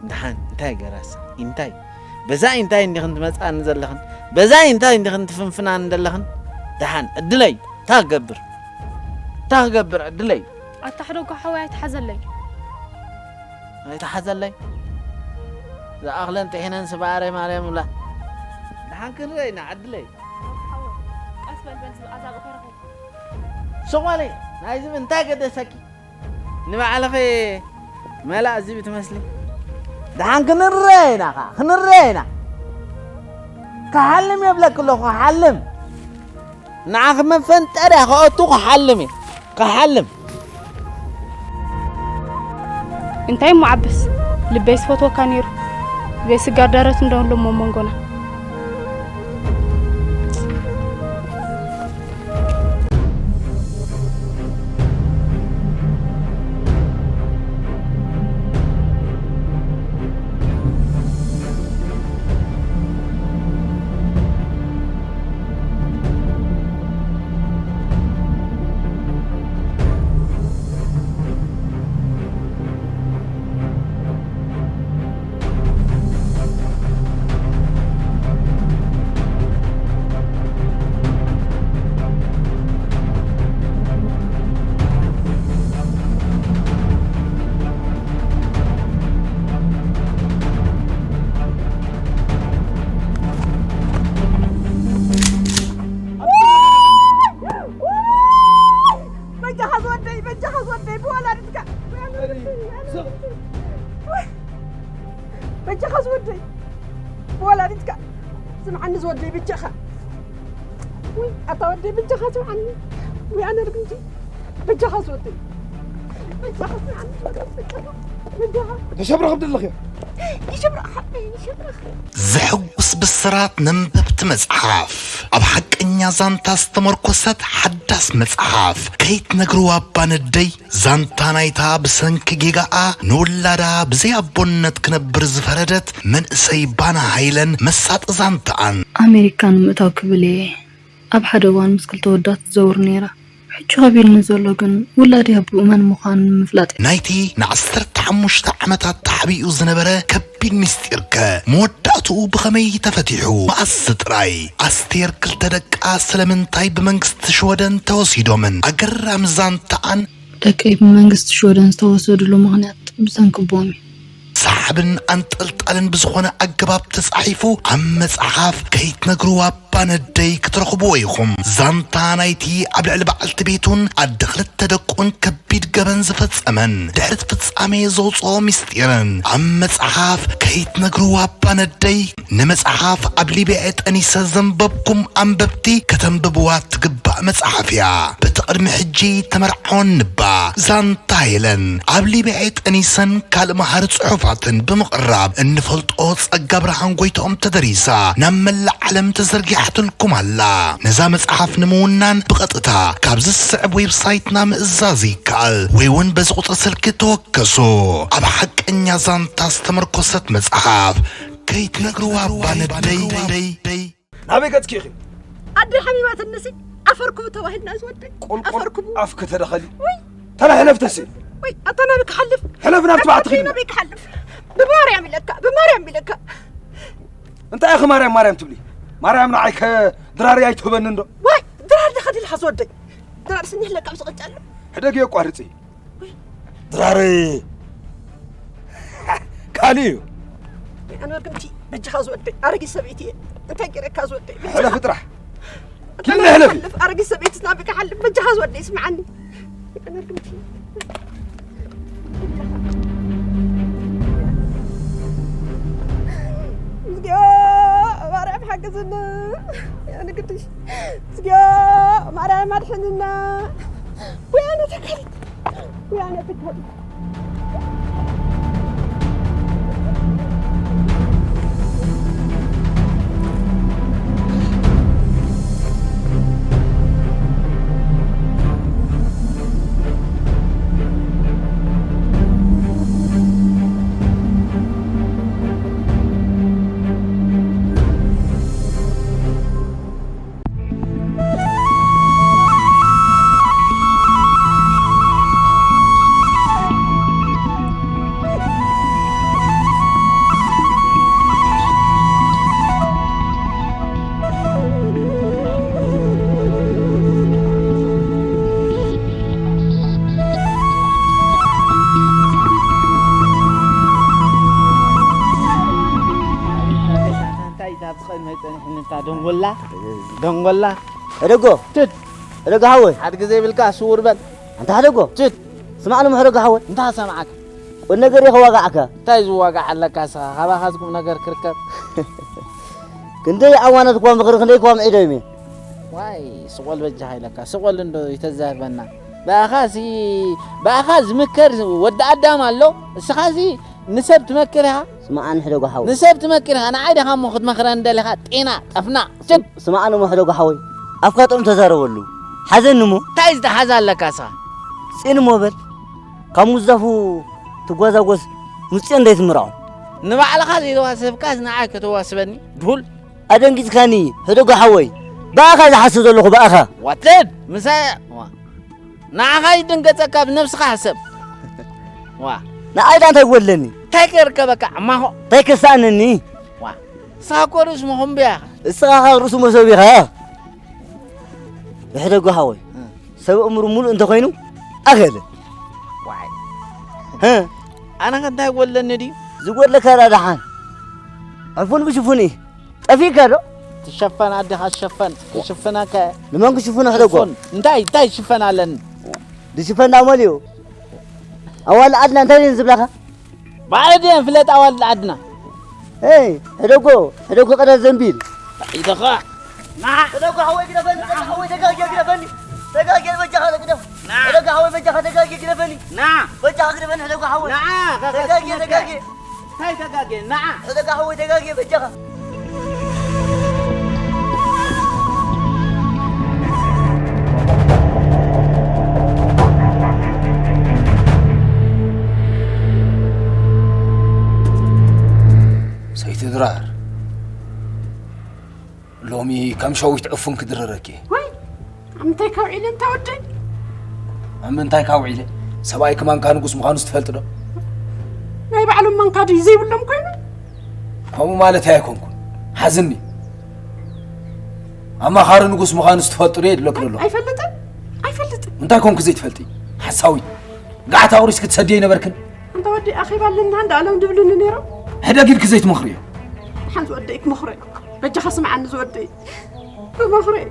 ደሓን፣ እንታይ ገራስ? እንታይ? በዛ እንታይ እንዲኽን ትመጽኣኒ ዘለኽን? በዛ እንታይ እንዲኽን ትፍንፍናኒ ዘለኽን? ደሓን፣ ዕድለይ፣ እንታይ ክገብር? እንታይ ክገብር ዕድለይ? ኣታ ሕደጎ ሓወይ ኣይትሓዘለይ። ኣይትሓዘለይ። ዝኣኽለን ጥሒነን ስባረ ማርያም ይብላ። ደሓን ክንርኢ ኢና ዕድለይ። ሓወይ፣ ቀስ በል በል ዝብኣ ዛብኡ ከይረኸብኩ። ሶማሌ፣ ናይ ዝብ እንታይ ገደሰኪ? ንባዕልኺ መላእ ዝብ ትመስሊ። ደሓን ክንርአ ኢና ኸዓ፣ ክንርአ ኢና። ክሓልም የብለኪ ኣለኹ፣ ክሓልም። ንዓኺ መፈንጠርያ ክኣቱ ክሓልም እየ። ክሓልም። እንታይ እሞ ዓብስ፣ ልበይ ዝፈትወካ ነይሩ። ዘይስገር ደረት እንዶ ኣሎ እሞ መንጎና። በጃኻ ዝወደይ፣ ብወላዲትካ ስምዓኒ ዝወደይ በጃኻ። ውይ ኣታ ወደይ በጃኻ ስምዓኒ። ውይ ኣነ ርግምቲ በጃኻ ዝወደይ፣ በጃኻ ስምዓኒ ዝወደይ፣ በጃኻ፣ በጃኻ። ተሸብረኽ ደለኽዮ። ይሸብረኽ ሓቀይ ይሸብረኽ። ዘሐጉስ ብስራት ነንበብቲ መጽሓፍ። ኣብ ሓቀኛ ዛንታ ዝተመርኮሰት ሓዳስ መጽሓፍ ከይትነግርዋ እባ ነደይ። ዛንታ ናይታ ብሰንኪ ጌጋኣ ንውላዳ ብዘይ ኣቦነት ክነብር ዝፈረደት መንእሰይ ባና ሃይለን መሳጢ ዛንታኣን። ኣሜሪካ ንምእታው ክብል እየ ኣብ ሓደ እዋን ምስ ክልተ ወዳት ትዘውር ነይራ። ሕጂ ከቢድኒ ዘሎ ግን ውላደይ ኣቦኡ መን ምዃኑ ንምፍላጥ እዩ። ናይቲ ንዓሰርተ ሓሙሽተ ዓመታት ተሓቢኡ ዝነበረ ከቢድ ምስጢርከ መወዳእትኡ ብኸመይ ተፈቲሑ? መኣስ ጥራይ? ኣስቴር ክልተ ደቃ ስለምንታይ ብመንግስቲ ሽወደን ተወሲዶምን? ኣገራሚ ዛንታኣን። ደቀይ ብመንግስቲ ሽወደን ዝተወሰድሉ ምኽንያት ብሰንኪ ኣቦኦም እዩ። ሰሓብን ኣንጠልጣልን ብዝኾነ ኣገባብ ተጻሒፉ ኣብ መጽሓፍ ከይትነግርዋ እባ ነደይ ክትረኽብዎ ኢኹም። ዛንታ ናይቲ ኣብ ልዕሊ በዓልቲ ቤቱን ኣደ ክልተ ደቁን ከቢድ ገበን ዝፈጸመን ድሕሪ እቲ ፍጻሜ ዘውጽኦ ምስጢርን ኣብ መጽሓፍ ከይትነግርዋ እባ ነደይ። ንመጽሓፍ ኣብ ሊብያ ጠኒሰ ዘንበብኩም ኣንበብቲ ከተንብብዋ ትግባእ መጽሓፍ እያ። በቲ ቅድሚ ሕጂ ተመርዓወኒ እባ ዛንታ ሄለን ኣብ ሊብያ ጠኒሰን ካልእ መሃሪ ጽሑፋትን ብምቕራብ እንፈልጦ ጸጋ ብርሃን ጎይትኦም ተደሪሳ ናብ መላእ ዓለም ተዘርጊሓትልኩም ኣላ። ነዛ መጽሓፍ ንምውናን ብቐጥታ ካብዚ ዝስዕብ ዌብሳይትና ምእዛዝ ይከኣል ወይ እውን በዚ ቁጽሪ ስልኪ ተወከሱ። ኣብ ሓቀኛ ዛንታ ዝተመርኮሰት መጽሓፍ ከይትነግርዋ እባ ነደይ። ናበይ ገጽኪ ኢኺ? ኣደ ሓሚማትንሲ ዓፈር ክቡ ተባሂልና ዝወደይ። ቁልቁል ዓፈር ክቡ። ኣፍኪ ተደኸሊ። ውይ። ተራ ሕለፍ ተሲ። ውይ፣ ኣታ ናበይ ክሓልፍ? ሕለፍ ናብቲ ኣታ ባዕትኺ። ናበይ ክሓልፍ? ብማርያም ኢለካ፣ ብማርያም ኢለካ። እንታይ ኢኺ ማርያም ማርያም ትብሊ? ማርያም ንዓይ ከ ድራር ኣይትህበኒ እንዶ? ዋይ፣ ድራር ዲኻ ድልኻ ዝወደይ? ድራር ስኒ ይሕለካ ኣብዚ ቅጫ ኣሎ። ሕደግ የቋርጺ። ድራር ካልእ እዩ። ኣነ ርግምቲ በጃኻ ዝወደይ፣ ኣረጊት ሰበይቲ እየ። እንታይ ገይረካ ዝወደይ? በጃኻ። ሕለፊ ጥራሕ። ኣታ ልዕሊ ናበይ ሕለፊ። ክሓልፍ? ኣረጊት ሰበይቲ ናበይ ክሓልፍ? በጃኻ ዝወደይ ስምዓኒ። ኣነ ርግምቲ። እግዚኦ ማርያም ሓግዝና። ኣነ ግድሽ። እግዚኦ ማርያም ኣድሕንና። ወያነ ተካሊት። ወያነ ተካሊት። እንታይ እዛ ብቐድመይ ጸኒሕኒ እታ ደንጎላ? ደንጎላ። ሕደጎ። ትት። ሕደጎ ሓወይ። ሓድጊ ዘይብልካ ስውር በል። ኣንታ ሕደጎ። ትት። ስማዕኒ ሕደጎ ሓወይ። እንታይ ሰማዕካ? ቁም ነገር እየ ከዋጋዓካ። እንታይ ዝዋጋዕ ኣለካ እስኻ? ካባኻስ ቁም ነገር ክርከብ? ክንደይ ኣዋናት እኳ ምኽሪ፣ ክንደይ እኳ ምዒዶም እየ። ዋይ፣ ስቖል በጃኻ ኢለካ። ስቖል እንዶ ይተዛርበና። ብኣኻ ሲ-፣ ብኣኻ ዝምከር ወዲ ኣዳም ኣሎ። እስኻ ሲ ንሰብ ትመክር ኢኻ? ስምዓኒ ሕደጎ ሓወይ። ንሰብ ትመክር ኢኻ። ንዓይ ዲኻ እሞ ክትመኽረኒ ደሊኻ? ጤና፣ ጠፍና። ጭድ። ስምዓኒ እሞ ሕደጎ ሓወይ። ኣፍካ ጥዑም ተዛረበሉ። ሓዘኒ እሞ። እንታይ ዝተሓዘ ኣለካ እስኻ? ጽን እሞ በል። ካብ ሙዛፉ ትጓዛጎስ ምስ ጽዮን ደይ ትምርዖ? ንባዕልኻ ዘይተዋሰብካስ ንዓይ ከተዋስበኒ? ድሁል። ኣደንጊጽካኒ፣ ሕደጎ ሓወይ። ብኣኻ ዝሓስብ ዘለኹ፣ ብኣኻ። ዋትድ፣ ምሳይ፣ ዋ። ንዓኻ ይድንገጸካ፣ ብነብስኻ ሕሰብ። ዋ። ንዓይ ደኣ እንታይ ክጎድለኒ? እንታይ ከይርከበካ፣ ዕማኾ? እንታይ ከሰኣነኒ? ዋ። ንስኻ እኮ ርእሲ መኾምብያ ኢኻ። እስኻ ኸኣ ርእሲ መሶብ ኢኻ። ብሕደጎ ሓወይ፣ እ። ሰብ እምሩ ሙሉእ እንተኾይኑ ኣኸለ። ዋይ። ህ። ኣነ ከ እንታይ ጎለኒ ድዩ? ዝጎድለካ ደኣ ደሓን። ዕፉን ብሽፉን እዩ። ጠፊእካ ዶ? ትሸፈን ኣዴኻ ትሸፈን። ክሽፍነካ እየ። ንመን ክሽፍኖ ሕደጎ? ሽፎን። እንታይ፣ እንታይ ይሽፈን ኣለኒ? ዝሽፈን ደኣ መሊኡ። ኣዋልድ ዓድና እንታይ ደን ዝብላኻ? ባዕለ ድየን ፍለጥ ኣዋልድ ዓድና። ኤይ፣ ሕደጎ፣ ሕደጎ ቀዳድ ዘንቢል። ኢደኻ። ና። ሕደጎ ሓወይ ግደፈኒ፣ ሕደጎ ሓወይ ተጋግየ ግደፈኒ። ተጋግየ በጃኻ ግደፍ። ና። ሕደጎ ሓወይ በጃኻ ተጋግየ ግደፈኒ። ና። በጃኻ ግደፈኒ ሕደጎ ሓወይ። ና፣ ተጋግየ፣ ተጋግየ። እንታይ ተጋግየ? ና። ሕደጎ ሓወይ ተጋግየ በጃኻ። ሰይቲ ድራር፣ ሎሚ ከም ሸዊት ዕፉን ክድርረኪ። ወይ፣ ኣብ ምንታይ ካብ ዒለ እንታ ወደይ? ኣብ ምንታይ ካብ ዒለ? ሰብኣይኪ ማንካ ንጉስ ምዃኑስ ትፈልጢ ዶ? ናይ ባዕሎም ማንካ ድዩ ዘይብሎም ኮይኑ? ከምኡ ማለተይ ኣይኮንኩን። ሓዝኒ። ኣማኻሪ ንጉስ ምዃኑስ ትፈልጡ ዶ የድለክን ኣለኹ? ኣይፈልጥን። ኣይፈልጥን። እንታይ ኮንኩ ዘይትፈልጢ? ሓሳዊት። ጋዕታ ኣቑሪስኪ ትሰድዮ ኣይነበርክን? ኣንታ ወዲ ኣኼባ ኣለና እንዳ ኣሎም ድብሉኒ ነይሮም። ሕደግ ኢልኪ ዘይትመኽርዮ። ሓን ዝወደይ ክመኽሮ እየ። በጃኻ ስምዓኒ ዝወደይ። ክመኽሮ እየ።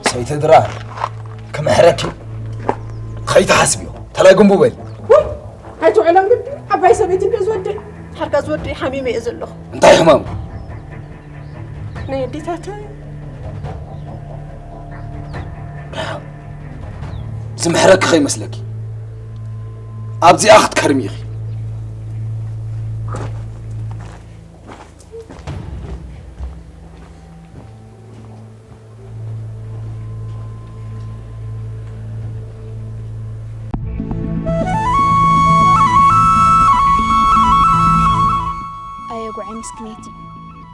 ሰይቲ ድራር፣ ክምሕረኪ ከይትሓስብዮ። ተላይ ጉንቡ በሊ። ውይ! ኣይትውዕሎም ግዲ። ዓባይ ሰበይቲ እንዶ ዝወደይ። ሓርካ ዝወደይ ሓሚመ እየ ዘለኹ። እንታይ ሕማም? ናይ ኣዴታተይ። ዝምሕረኪ ከይመስለኪ። ኣብዚኣ ክትከርሚ ኢኺ። ኣየ ጉዓይ ምስክነይቲ፣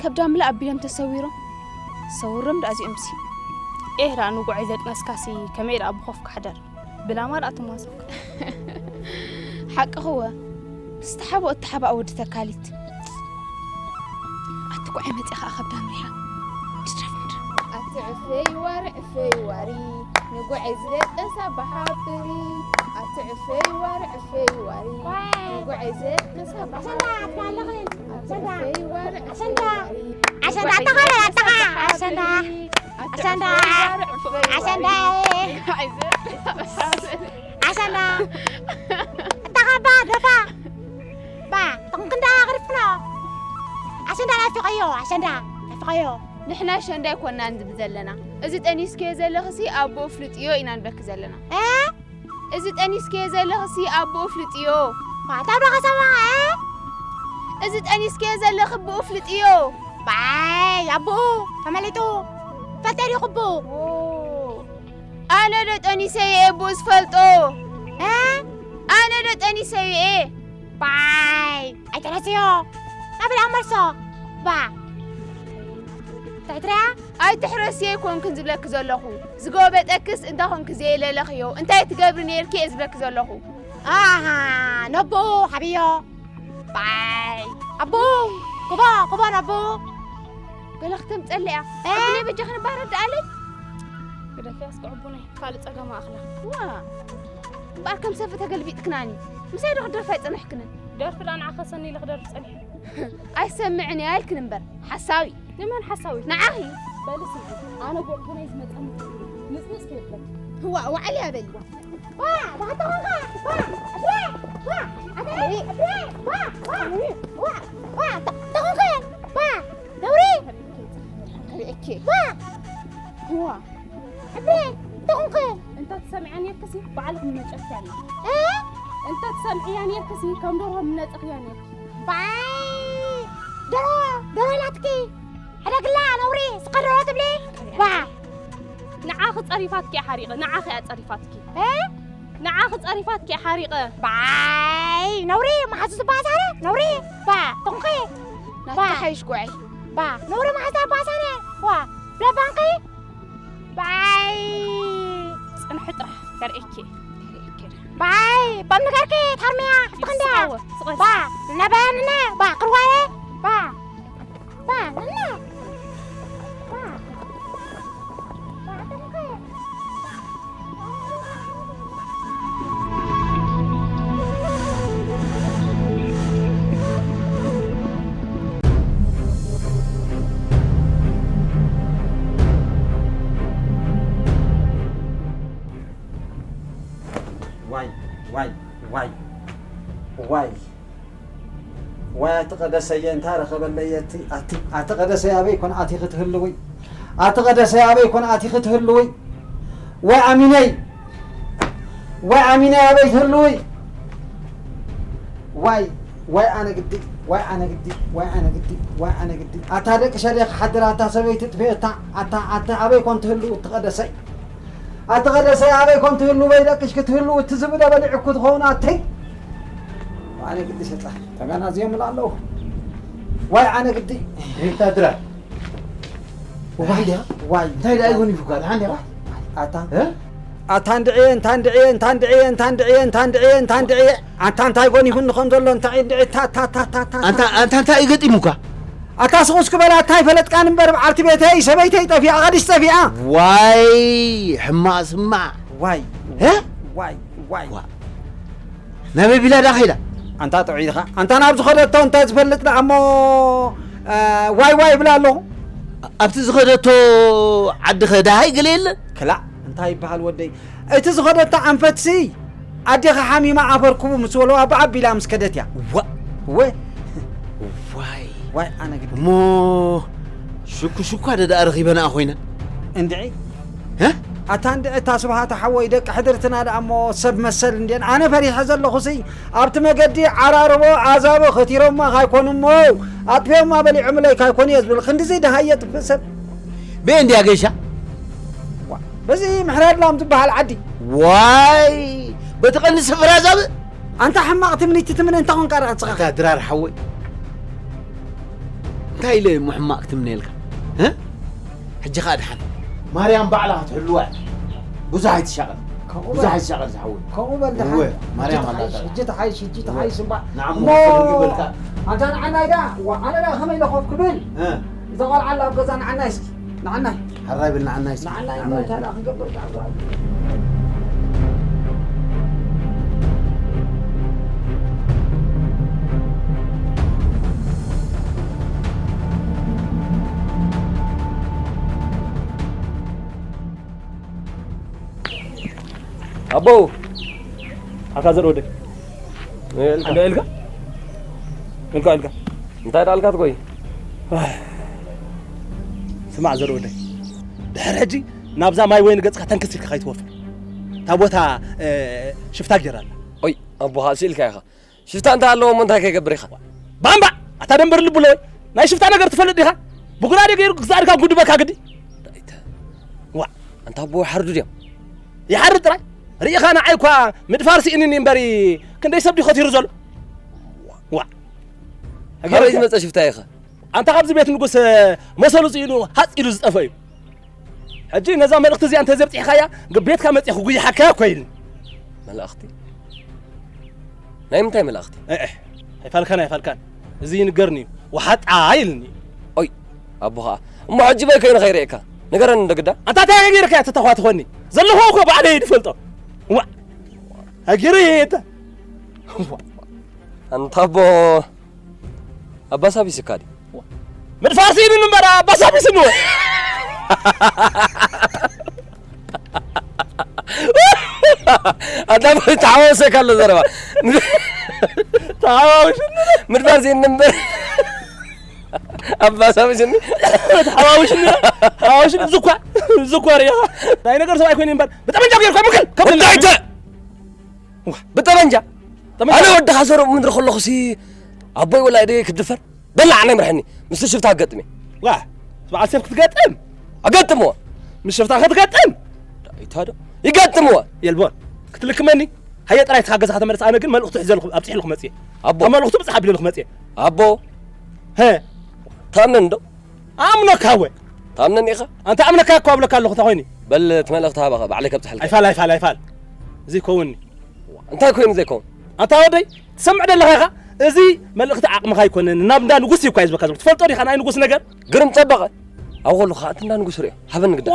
ከብዳ ምልእ ኣቢሎም ተሰዊሮም፣ ሰውሮም ደኣ እዚኦምሲ። ኤህ ደኣ ንጉዓይ ዘጥነስካሲ ከመይ ደኣ ብኾፍ ክሕደር? ብላማ ደኣ ትማሰኩ። ሓቅኺ እወ፣ ዝተሓብኦ እተሓባእ ወዲ ተካሊት። ኣቲ ጉዓይ መጺኣ ኸኣ ከብዳ ምሪሓ። ድድረፍ ምድር። ኣቲ ዕፈይ ዋሪ፣ ዕፈይ ዋሪ፣ ንጉዓይ ዝደቀሳ ብሓብሪ። ኣቲ ዕፈይ ዋሪ፣ ዕፈይ ዋሪ፣ ንጉዓይ ዝደቀሳ ብሓብሪ። ኣቲ ዕፈይ ዋሪ፣ ዕፈይ ዋሪ፣ ኣሸንዳ፣ ኣሸንዳ፣ ንጉዓይ ኣሸንዳ፣ ዝደቀሳ ኣሸንዳ፣ ብሓብሪ። ኣሸንዳ። ኣቲ ኣሸንዳ! ዕፈይ ዋሪ፣ ዕፈይ ዋሪ፣ ኣሸንዳ! ንጉዓይ ዝደቀሳ ብሓብሪ። ኣሸንዳ! እታ ኻባ ደፋ! ባ፣ ጥንቅንዳ ግርፍኖ! ኣሸንዳ ናፊቐዮ፣ ኣሸንዳ ናፊቐዮ። ንሕና ኣሸንዳ ኣይኮንናን ንብል ዘለና። እዚ ጠኒስክዮ ዘለኽሲ ኣቦኡ ፍልጥዮ ኢና ንብለኪ ዘለና። እ? እዚ ጠኒስክዮ ዘለኽሲ ኣቦኡ ፍልጥዮ። ባ፣ እታ ብረኸ ሰማ፣ እ? እዚ ጠኒስክዮ ዘለኺ ኣቦኡ ፍልጥዮ። ባይ፣ ኣቦኡ ተመሊጡ። ፈልጠ ዲኹ ኣቦኡ? ዎ። ኣነ ዶ ጠኒሰዮ እየ ኣቦኡ ዝፈልጦ? እ? ኣነ ዶ ጠኒሰዮ እየ? ባይ፣ ኣይተረስዮ። ናብላ መልሶ። ባ። እንታይ ትሪኣ? ኣይትሕረስዮ ኣይኮንክን ዝብለኪ ዘለኹ። ዝጎበጠክስ እንተ ኾንኪ ዘየለለኽዮ፣ እንታይ ትገብሪ ነይርኪ እየ ዝብለኪ ዘለኹ። ኣሃ፣ ነቦ ሓብዮ። ባይ። ኣቦ፣ ክቦ፣ ክቦ ነቦ። በላ ክተምፀለያ። እ? ኣቡነ በጃ ክንባረር ደኣለይ። ግደፍያ እስከ ዕቡነይ፣ ካልእ ጸገም ኣኽላ። ዋ፣ እምበኣር ከም ሰፈ ተገልቢጥክናኒ። ምሳይ ዶ ክደርፍ ኣይጸናሕክንን? ደርፊ ደኣ ንዓ ከሰኒ ኢለ ክደርፍ ጸኒሐ። ኣይሰምዕን እየ ኣልክን እምበር፣ ሓሳዊ። ንመን ሓሳዊት? ንዓኺ። በሊ ስምዒ፣ ኣነ ጎርጎናይ ዝመጸኒ ንጽንጽ ከይብለኪ። ህዋ፣ ዋዕል እያ በሊ። ዋ፣ ዋ፣ ተኾንካ፣ ዋ፣ እብረ፣ ዋ፣ ኣበይ፣ እብረ፣ ዋ፣ ዋ፣ ዋ፣ ዋ፣ ተ-፣ ተኾንካ፣ ዋ፣ ነውሪ። ከርእየኪ። ዋ። ዋ። እብረ፣ ተኾንካ። እንተ ትሰምዕያ ነይርክሲ፣ ባዕልኺ ምመጨኽያ ነይርኪ። እ? እንተ ትሰምዕያ ነይርክሲ፣ ከም ደርሆ ምነጸኽያ ነይርኪ። ባይ፣ ደርሆ፣ ደርሆ ኢላትኪ። ሕደግላ ነውሪ፣ ስቀዶ ትብሊ? ዋ። ንዓኺ ጸሪፋትኪ እያ ሓሪቐ፣ ንዓኺ እያ ጸሪፋትኪ። እ? ንዓኺ ጸሪፋትኪ እያ ሓሪቐ። ባይ፣ ነውሪ፣ መሓዙ ዝበኣሳነ፣ ነውሪ። ባ፣ ቶንኺ። ናትኪ ባ። ሓይሽ ጉዓይ። ባ፣ ነውሪ መሓዛ ባሳነ። ዋ፣ ብለባንኺ። ባይ። ጽንሒ ጥራሕ ከርእየኪ። ባይ፣ በምንገርኪ ታርሚያ፣ ትኽንድያ። ስቓወ፣ ስቓወ። ባ፣ ነበንነ፣ ባ፣ ቅርዋየ። ባ። ዋይ፣ ዋይ፣ ዋይ፣ ዋይ። ዋይ ኣቲ ቀደሰየ፣ እንታይ ረኸበለየ እቲ ኣቲ፣ ኣቲ ቀደሰይ ኣበይ ኮን ኣቲ ክትህልዊ? ኣቲ ቀደሰይ ኣበይ ኮን ኣቲ ክትህልዊ? ዋይ ኣሚነይ፣ ዋይ ኣሚነይ ኣበይ ትህልዊ? ዋይ፣ ዋይ ኣነ ግዲ፣ ዋይ ኣነ ግዲ፣ ዋይ ኣነ ግዲ፣ ዋይ ኣነ ግዲ። ኣታ ደቂ ሸደ ክሓድር፣ ኣታ ሰበይቲ ጥፍኤታ፣ ኣታ፣ ኣታ ኣበይ ኮን ትህልው እቲ ቀደሰይ? ኣቲ ቀደሰይ ኣበይ ኮን ትህልው? በይ ደቅሽ ክትህልው፣ እቲ ዝብለ በሊዕኩ ትኸውን ኣተይ። ዋይ ኣነ ግዲ ሸጣ፣ ተጋና እዚኦም ኣለዉ። ዋይ ኣነ ግዲ። ሪታ ድራ። ዋይ፣ እንታይ ደኣ? ዋይ። እንታይ ደኣ ይጎኒፉካ? ደሓን ዲኻ? ኣታ። እ? ኣታ እንድዒ፣ እንታ እንድዒ፣ እንታ እንድዒ፣ እንታ እንድዒ፣ እንታ እንድዒ፣ እንታ እንድዒ። ኣታ እንታይ ጎኒፉኒ ከም ዘሎ፣ እንታይ እንድዒ፣ ታ፣ ታ፣ ታ፣ ታ፣ ታ፣ ኣንታ፣ ታ። ኣንታ እንታይ እዩ ገጢሙካ? ኣታ ስቕ እስኪ በል፣ ኣታ ኣይፈለጥካን እምበር፣ በዓልቲ ቤተይ፣ ሰበይተይ ጠፊኣ፣ ቐዲስ ጠፊኣ። ዋይ፣ ሕማቕ ስማዕ። ዋይ፣ እ? ዋይ፣ ዋይ። ዋ። ናበይ ቢላ ደኣ ኸይዳ? ኣንታ ጥዑይ ኢኻ። ኣንታ ናብ ዝኸደቶ እንታይ ዝፈልጥ ደኣ እሞ፣ እ፣ ዋይ ዋይ ይብላ ኣለኹ። ኣብቲ ዝኸደቶ ዓዲ ኸ ደሃይ ገለ የለን? ክላእ፣ እንታይ ይበሃል ወደይ? እቲ ዝኸደቶ ኣንፈትሲ ኣዴኻ ሓሚማ ዓፈር ክቡ ምስ በልዋ ብኣቢላ ምስ ከደት እያ። ዋ። ወ-፣ ዋይ። ዋይ ኣነ ግዲ። እሞ ሽኩ ሽኳ ዶ ደኣ ረኺበናኣ ኮይና? እንድዒ። እ? ኣታ እንድዒ እታ ስብሃት ሓወይ ደቂ ሕድርትና ደኣ እሞ ሰብ መሰል እንድየን። ኣነ ፈሪሐ ዘለኹሲ ኣብቲ መገዲ ዓራርቦ ዓዛቦ ከቲሮማ ካይኮኑ እሞ ኣጥፊኦማ በሊዖምለይ ካይኮኑ እየ ዝብል። ክንድዚ ደሃየ ጥፍእ ሰብ። በየ እንድያ ገይሻ? ዋ፣ በዚ ምሕራድላም ዝበሃል ዓዲ። ዋይ፣ በቲ ቀንዲ ስፍራ ዛብ? ኣንታ ሕማቕ ትምኒት ትትምነ እንታ ኾንካ ደኣ ንስኻ? ኣታ ድራር ሓወይ። እንታይ ኢለ እሞ ሕማቕ ክትምነየልካ? እ? ሕጂ ኸኣ ድሓን ማርያም ባዕላ ክትሕልዋ እያ። ብዙሕ ኣይትሻቐል። ከምኡ ብዙሕ በል። ኣይትሻቐል ዝሓወይ። ከምኡ በል ድሓን። እወ፣ ማርያም ሕጂ ኣላ ትሓይሽ፣ እታ። ሕጂ ትሓይሽ፣ ሕጂ እወ። ትሓይሽ እምበኣር። ንዓሞ እሞ፣ ክብሪ ይበልካ። ኣንታ ንዓናይ ደኣ፣ ዋ፣ ኣነ ደኣ ከመይ ኢለ ኮፍ ክብል? እ። እዛ ቆልዓ ኣላ ኣብ ገዛ ንዓናይ እስኪ፣ ንዓናይ። ሕራይ ብል ንዓናይ እስኪ። ንዓናይ ንዓናይ። እንታይ ደኣ ክንገብር ደኣ? ኣቦ፣ ኣታ ዘር ወደ። እንታይ ኢልካ? እንታይ ኢልካ? ኢልካ፣ ኢልካ። እንታይ ደኣ ኢልካ ትኮይ? ኣህ። ስማዕ ዘር ወደ። ድሕሪ ሕጂ ናብዛ ማይ ወይኒ ገጽካ ተንክስ ኢልካ ከይትወፍር። እታ ቦታ፣ እ፣ ሽፍታ ጌራ ኣላ። ኦይ፣ ኣቦኻ ስኢልካ ኢኻ። ሽፍታ እንተ ኣለዎ እሞ እንታይ ከይገብር ኢኻ? ባምባ! ኣታ ደንበር ልቡ ኣለወይ? ናይ ሽፍታ ነገር ትፈልጥ ዲኻ? ብጉራዴ ገይሩ ክዛርካ ጉድበካ ግዲ? እንታይ ተ-? ዋ! ኣንታ ኣቦ ይሓርዱ ድዮም? ይሓርድ ጥራይ? ርኢኻ ንዓይ እኳ ምድፋር ስኢንኒ እምበሪ ክንደይ ሰብ ድዩ ከቲሩ ዘሎ? ዋ! ካበይ ዝመጸ ሽፍታ ኢኻ? ኣንታ ካብዚ ቤት ንጉስ መሰሉ ስኢኑ ሃጽ ኢሉ ዝጠፈ እዩ። ሕጂ ነዛ መልእኽቲ እዚኣ እንተዘብጺሕካያ፣ ግ-፣ ቤትካ መጺአ ክጉይሓካ እኮ ኢልኒ። መላእኽቲ? ናይ ምንታይ መላእኽቲ? እህ፣ ኣይፋልካን፣ ኣይፋልካን። እዚ ይንገርኒ እዩ። ወሓጣ ኢልኒ። ኦይ፣ ኣቦ ኸኣ። እሞ ሕጂ በይ ኮይኑ ከይርእየካ። ንገረኒ እንዶ ግዳ። ኣንታ እንታይ ገይረካ እያ ተተኳትኾኒ? ዘለኹ እኮ ባዕለይ ድፈልጦ። ዋ፣ ሃገረይ እየ እታ። ዋ። ኣንታ ኣቦ። ኣባሳቢስካ ድዩ? ምድፋር ስኢኑኒ እምበር ኣባሳቢስኒ ወይ? ኣታ ተሓዋውሰካ ኣሎ ዘረባ። ተሓዋውሽኒ። ምድፋር ስኢኑኒ እምበር ኣባሳቢስኒ። ተሓዋውሽኒ። ተሓዋውሽኒ። ዝኳ፣ ዝኳ ርኢኻ። ናይ ነገር ሰብ ኣይኮይኑ እምበር ብጠመንጃ ጌርካ ምክል። ከም እንታይ ተ-? ዋ። ብጠመንጃ? ጠመንጃ? ኣነ ወዲ ሓሰሮ ምድሪ ከለኹሲ ኣቦይ ወላዲይ ክድፈር? በል ንዓና ይምርሐኒ። ምስ ሽፍታ ክገጥም እየ። ዋ፣ በዓል ሴፍ ክትገጥም? ኣገጥምዎ። ምስ ሽፍታ ክትገጥም? እንታይ ዶ? ይገጥምዎ። የልቦን፣ ክትልክመኒ? ሃየ ጥራይ እስኻ ገዛኻ ተመለስ፣ ኣነ ግን መልእኽቱ ሒዘ ኣለኹ፣ ኣብጺሐ ኣለኹ መጽየ። ኣቦ። ኣብ መልእኽቱ ብጽሕ ኣቢለ ኣለኹ መጽየ። ኣቦ። ሀ። ታምነኒ ዶ? ኣምነካ ወ። ታምነኒ ኢኻ? ኣንታ ኣምነካ እኮ ኣብለካ ኣለኹ፣ እንታይ ኮይኑ? በል እቲ መልእኽቲ ሃባ ኸ፣ ባዕለይ ከብጽሐልካ። ኣይፋል፣ ኣይፋል፣ ኣይፋል። እዚ ይከውንኒ። እንታይ ኮይኑ ዘይከውን? ኣንታ ወደይ፣ ትሰምዕ ደለኻ ኢኻ? እዚ መልእኽቲ ዓቕምኻ ኣይኮነን። ናብ እንዳ ንጉስ እዩ እኳ እዩ ዝበካ ዘሎ። ትፈልጦ ዲኻ ናይ ንጉስ ነገር? ግርም ጸበቐ። ኣብ ኸሉ ኸኣ እቲ እንዳ ንጉስ ርእዮ። ሃበኒ ግዳ።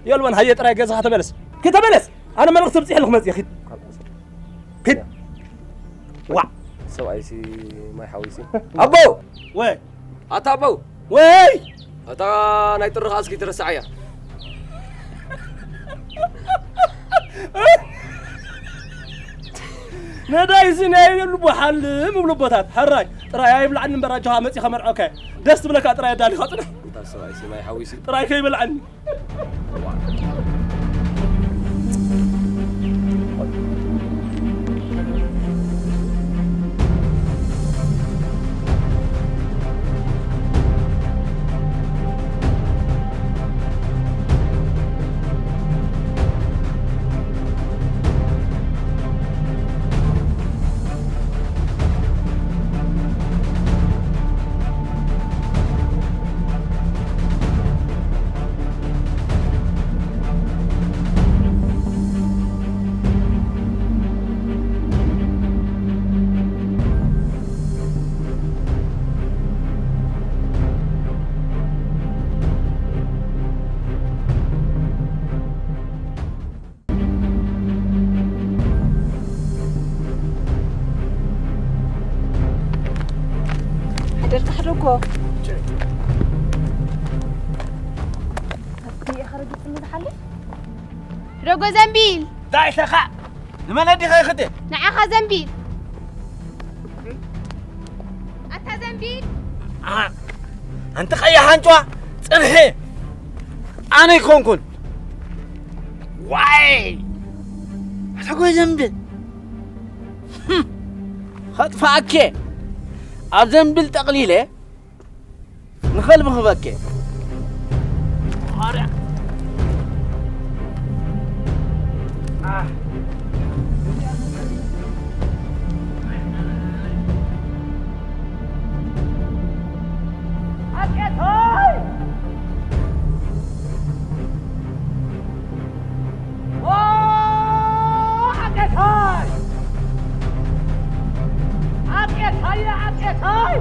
የልቦን፣ ሃየ ጥራይ ገዛኻ ተመለስ። ኪድ ተመለስ። ኣነ መልእኽቲ ኣብጺሐ ኣለኹ መጽየ። ኪድ። ኪድ። ዋ። ሰብኣይሲ ማይ ሓዊሲ። ኣቦ! ወይ። ኣታ ኣቦ! ወይ! እታ ናይ ጥሪ ኸኣ እስኪ ትረስዓያ። ነዳይ እዚ ናይ የብሉ ሓልም ይብሉ ኣቦታት። ሕራይ ጥራይ ኣይብላዕኒ እምበር ኣጆኻ መጺእ ከመርዖካ እየ። ደስ ትብለካ ጥራይ ኣዳሊኻ ጽንሕ። እታ ሰብኣይ ሲ ማይ ሓዊሱ። ጥራይ ከይበልዓኒ። ሓደርካ ሕደጎ። ርኢኻ ረጊጽኒ ዝሓልፍ? ሕደጎ ዘንቢል። እንታይ ኢልካ? ንመን ኣዲኻ ይኽተ? ንዓኻ ዘንቢል። ኣታ ዘንቢል። ኣንቲ ቀያሕ ኣንጭዋ ጽንሒ። ኣነ ኣይኮንኩን። ዋይ! ኣታ ጎይ ዘንቢል። ህም! ኸጥፍኣኬ። ኣብ ዘንቢል ጠቕሊለ ንኸልቢ ክበኬ። ኣቄታይ! ኦ፣ ኣቄታይ! ኣቄታየ፣ ኣቄታይ!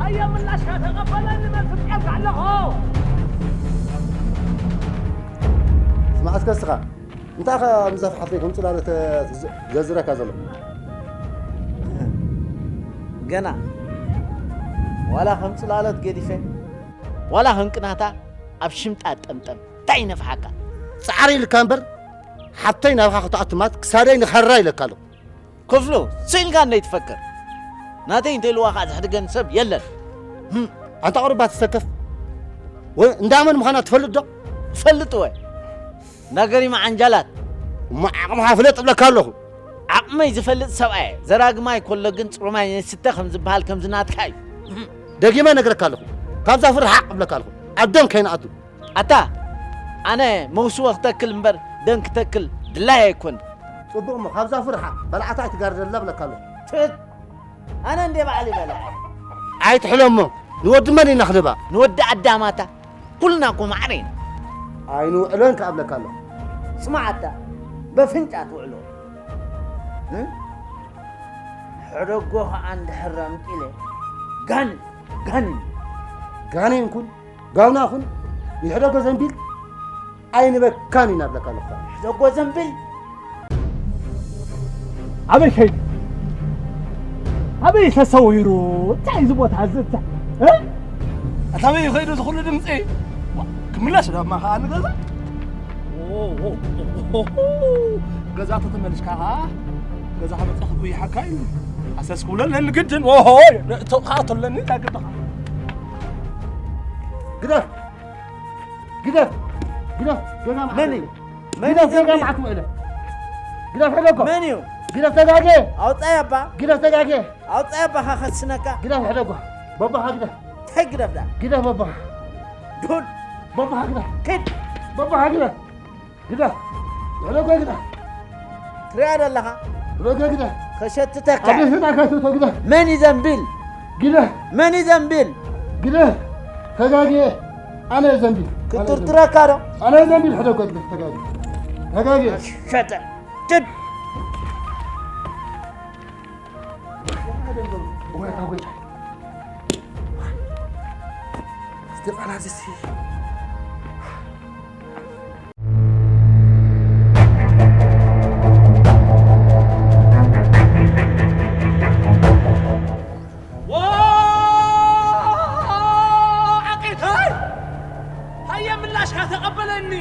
ኣየ ምላሽካ ተቐበለኒ፣ መልሲ ጥዕልካ ኣለኹ። ስማዕ እስከ እስኻ፣ እንታይ ኢኻ ምስዛ ፍሓፍተይ ከም ጽላሎት ዘዝረካ ዘሎ? ገና ዋላ ከም ጽላሎት ገዲፈ፣ ዋላ ከም ቅናታ ኣብ ሽምጣ ጠምጠም። እንታይ ይነፍሓካ? ጻዕሪ ኢልካ እምበር፣ ሓፍተይ ናብኻ ክትኣቱ ማለት ክሳደይ ንኸራ ኢለካ ኣለኹ። ክፍሉ፣ ስኢልካ እንደ ይትፈክር። ናተይ እንተይልዋ ኸዓ ዘሕድገን ሰብ የለን። ህም፣ ኣንታ ቁሩባ ትሰከፍ። ወ-፣ እንዳ መን ምዃና ትፈልጥ ዶ? እፈልጥ ወ። እንዳ ገሪማ ዓንጃላት። እሞ ዓቕምኻ ፍለጥ እብለካ ኣለኹ። ዓቕመይ ዝፈልጥ ሰብኣይ እየ። ዘራግማይ ከሎ ግን ጽሩማይ ነስተ ከም ዝበሃል ከምዚ ናትካ እዩ። ደጊመ እነግረካ ኣለኹ። ካብዛ ፍርሓቕ እብለካ ኣለኹ። ኣብ ደም ከይንኣቱ። ኣታ፣ ኣነ መውስቦ ክተክል እምበር ደም ክተክል ድላይ ኣይኮን። ጽቡቕ እሞ፣ ካብዛ ፍርሓቕ በላዕታ ኣይትጋርደላ እብለካ ኣለኹ። ትት፣ ኣነ እንዴ ባዕሊ በላ። ኣይትሕሎ እሞ፣ ንወዲ መን ኢና ክንህባ? ንወዲ ኣዳም ኣታ፣ ኩልና እኮ ማዕረ ኢና። ኣይንውዕሎን ከኣ እብለካ ኣለኹ። ስማዕ ኣታ፣ በፍንጫ ትውዕሎ። እ? ሕደጎ ከኣ እንድሕር ኣምቂለ፣ ጋን፣ ጋን። ጋኔን ኩን፣ ጋውና ኩን፣ ንሕደጎ ዘንቢል ኣይንበካን ኢና እብለካ ኣለኹ። ሕደጎ ዘንቢል። ኣበይ ከይዱ? ኣበይ ተሰዊሩ? እንታይ እዚ ቦታ እዚ? እንታይ? እ? ኣታ ኣበይ ከይዱ እዚ ኩሉ ድምፂ? ዋ፣ ክምለስ ዳማ ከኣ ንገዛ? ኦ፣ ኦ፣ ኦ፣ ኦ፣ ኦ። ገዛ ተተመልስካ ከኣ፣ ገዛ ከመፅእ ክጉይሓካ እዩ። ኣሰስ ክብለለኒ ግድን። ኦሆ፣ ቶ-፣ ከኣቶለኒ እንታይ ግድኻ? ግደፍ! ግደፍ! ግደፍ! ጌጋ መዓት መን እዩ? ውዕለ። መን ግደፍ! እዩ ጌጋ ዘንቢል? መዓት ውዕለ። ግደፍ ሕደጎ! መን እዩ? ግደፍ ተጋጌ! ኣውጻይ ኣባ! ግደፍ ተጋጌ! ኣውጻይ ኣባ፣ ኸኸስነካ! ግደፍ ሕደጎ! በባኻ ግደፍ! እንታይ ግደፍ ዳ? ግደፍ በባኻ! ዱድ! በባኻ ግደፍ! ክድ! በባኻ ግደፍ! ግደፍ! ሕደጎ ግደፍ! ትሪኣ ዘለኻ? ሕደጎ ግደፍ! ከሸትተካ! ኣብ ቤትና ከሽቶ ግደፍ! መን እዩ ዘንቢል? ግደፍ! መን እዩ ዘንቢል? ግደፍ! ተጋግየ! ኣነ እየ ዘንቢል! ኣነ እየ ዘንቢል! ክጥርጥረካ ዶ? ኣነ እየ ዘንቢል! ሕደጎ ግደፍ! ተጋግየ! ተጋግየ! ሸጠ! ትድ! ወይ ኣታ ጎይታይ! እስቲ ቃላት እስቲ ዋ! ዓቂታይ! ሃየ ምላሽካ ተቐበለኒ!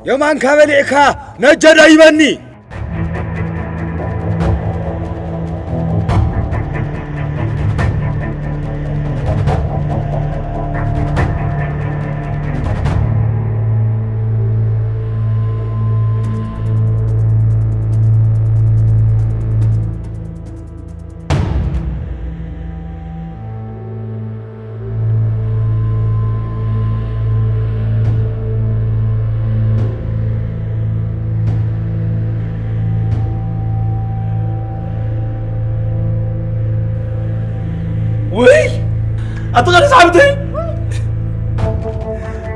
የማንካ በሊዕካ ነጀዶ ይበኒ። ውይ! ኣቲ ቀደስ ሓብተይ!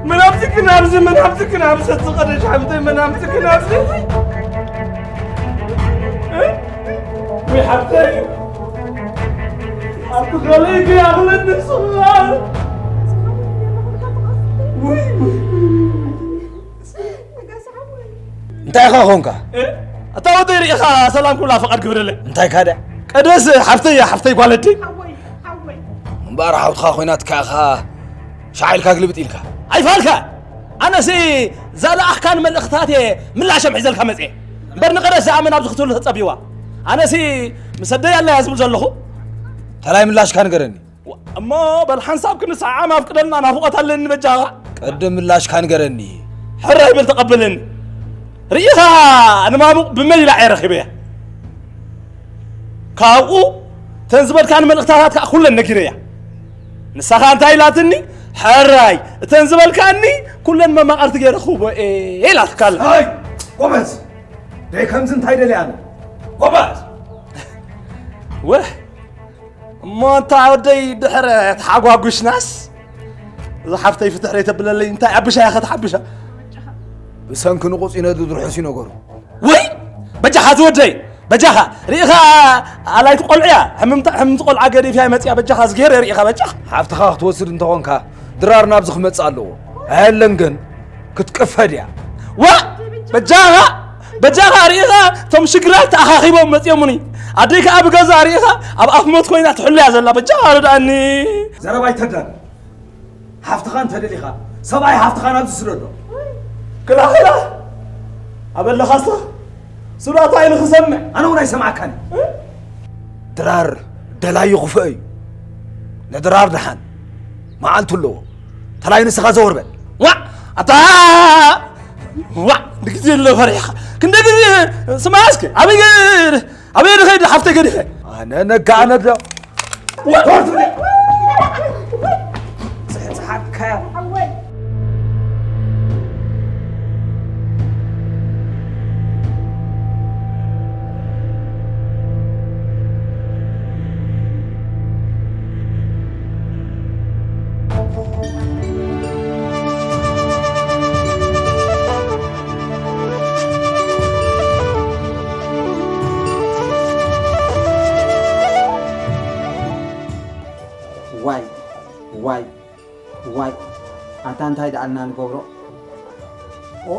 መን ኣምፅእክን ኣብዚ፣ መን ኣምፅእክን ኣብዚ፣ ኣቲ ቀደስ ሓብተይ፣ መን ኣምፅእክን ኣብዚ? እ? ውይ ሓብተይ! ኣቲ ካልእ ግን ኣኽለኒ ስኻ! ውይ፣ ውይ፣ ውይ። እንታይ ኢኻ ኾንካ? እ? ኣታ ወደይ ርኢኻ ሰላም ክብላ ፍቓድ ግብረለይ። እንታይ ካደ? ቀደስ ሓፍተይ እያ፣ ሓፍተይ ጓለዲ። እምበኣር ሓውትኻ ኮይናትካ ኢኻ ሻዕ ኢልካ ግልብጥ ኢልካ። ኣይፋልካ! ኣነሲ ዛለኣኽካን መልእኽታት እየ ምላሾም ሒዘልካ መጽየ። እምበር ንቀደስ ዝኣምን ኣብዚ ክትህሉ ተጸቢዋ። ኣነሲ ምስ ኣደይ ኣላ እያ ዝብል ዘለኹ። ተላይ ምላሽካ ንገረኒ። እሞ በል ሓንሳብ ክንሰዓም ኣፍቅደልና ናፍቖት ኣለኒ በጃኻ። ቅድም ምላሽካ ንገረኒ። ሕራይ በል ተቐበለኒ። ርኢኻ ንማሙቕ ብመን ኢላ እየ ረኺበያ። ካብኡ እተን ዝበልካኒ መልእኽታታት ከኣ ኩለን ነጊረያ። ንሳ ከኣ እንታይ ኢላትኒ? ሕራይ እተን ዝበልካኒ ኩለን መማቕርቲ ገይረ ክህቦ እየ ኢላትካ ኣላ። ኣይ ጎበዝ! ደይ ከምዚ እንታይ ደልያ ኣነ? ጎበዝ! ወህ እሞ እንታ ወደይ ድሕር ተሓጓጉሽናስ፣ እዛ ሓፍተይ ፍትሕ ደይ ተብለለይ፣ እንታይ ኣብሻ እያ ኸትሓብሻ? ብሰንኪ ንቑጽ ይነድድ ርሑስ እዩ ነገሩ። ወይ በጃኻ ዝወደይ፣ በጃኻ ርኢኻ ኣላይቲ ቆልዑ እያ፣ ሕምምቲ፣ ሕምምቲ ቆልዓ ገዲፍያ መጽያ፣ በጃኻ ዝገይር ርኢኻ በጃኻ። ሓፍትኻ ክትወስድ እንተኾንካ ድራር ናብዚ ክመጽእ ኣለዎ። ኣየለን ግን ክትቅፈድ እያ። ዋ! በጃኻ፣ በጃኻ ርኢኻ እቶም ሽግራት ተኣኻኺቦም መጽዮምኒ። ኣደይ ከኣ ብገዛ ርኢኻ ኣብ ኣፍ ሞት ኮይና ትሕሉ እያ ዘላ። በጃኻ ርድኣኒ። ዘረባ ኣይተዳሉ። ሓፍትኻ እንተደሊኻ፣ ሰብኣይ ሓፍትኻ ናብዚ ስደዶ። ክላ፣ ክላ። ኣበለኻስ ስራታ ኢሉ ክሰምዕ። ኣነ እውን ኣይሰምዓካን። ድራር ደላዩ ክፍእ እዩ። ንድራር ደሓን መዓልቱ ኣለዎ። ተላይ ንስኻ ዘወር በል። ዋዕ! ኣታ! ዋዕ! ንግዜ ኣሎ ፈሪሕኻ። ክንደ ግዜ ስማ እስኪ። ኣበይ፣ ኣበይ ድኸይድ ሓፍተይ ገዲፈ? ኣነ ነጋ ኣነ ዶ? ዋዕ! ዶር ትብል። ጽሕጽሓካ። ዋይ፣ ዋይ፣ ዋይ፣ ኣታ እንታይ ደኣልና ንገብሮ? ኦ፣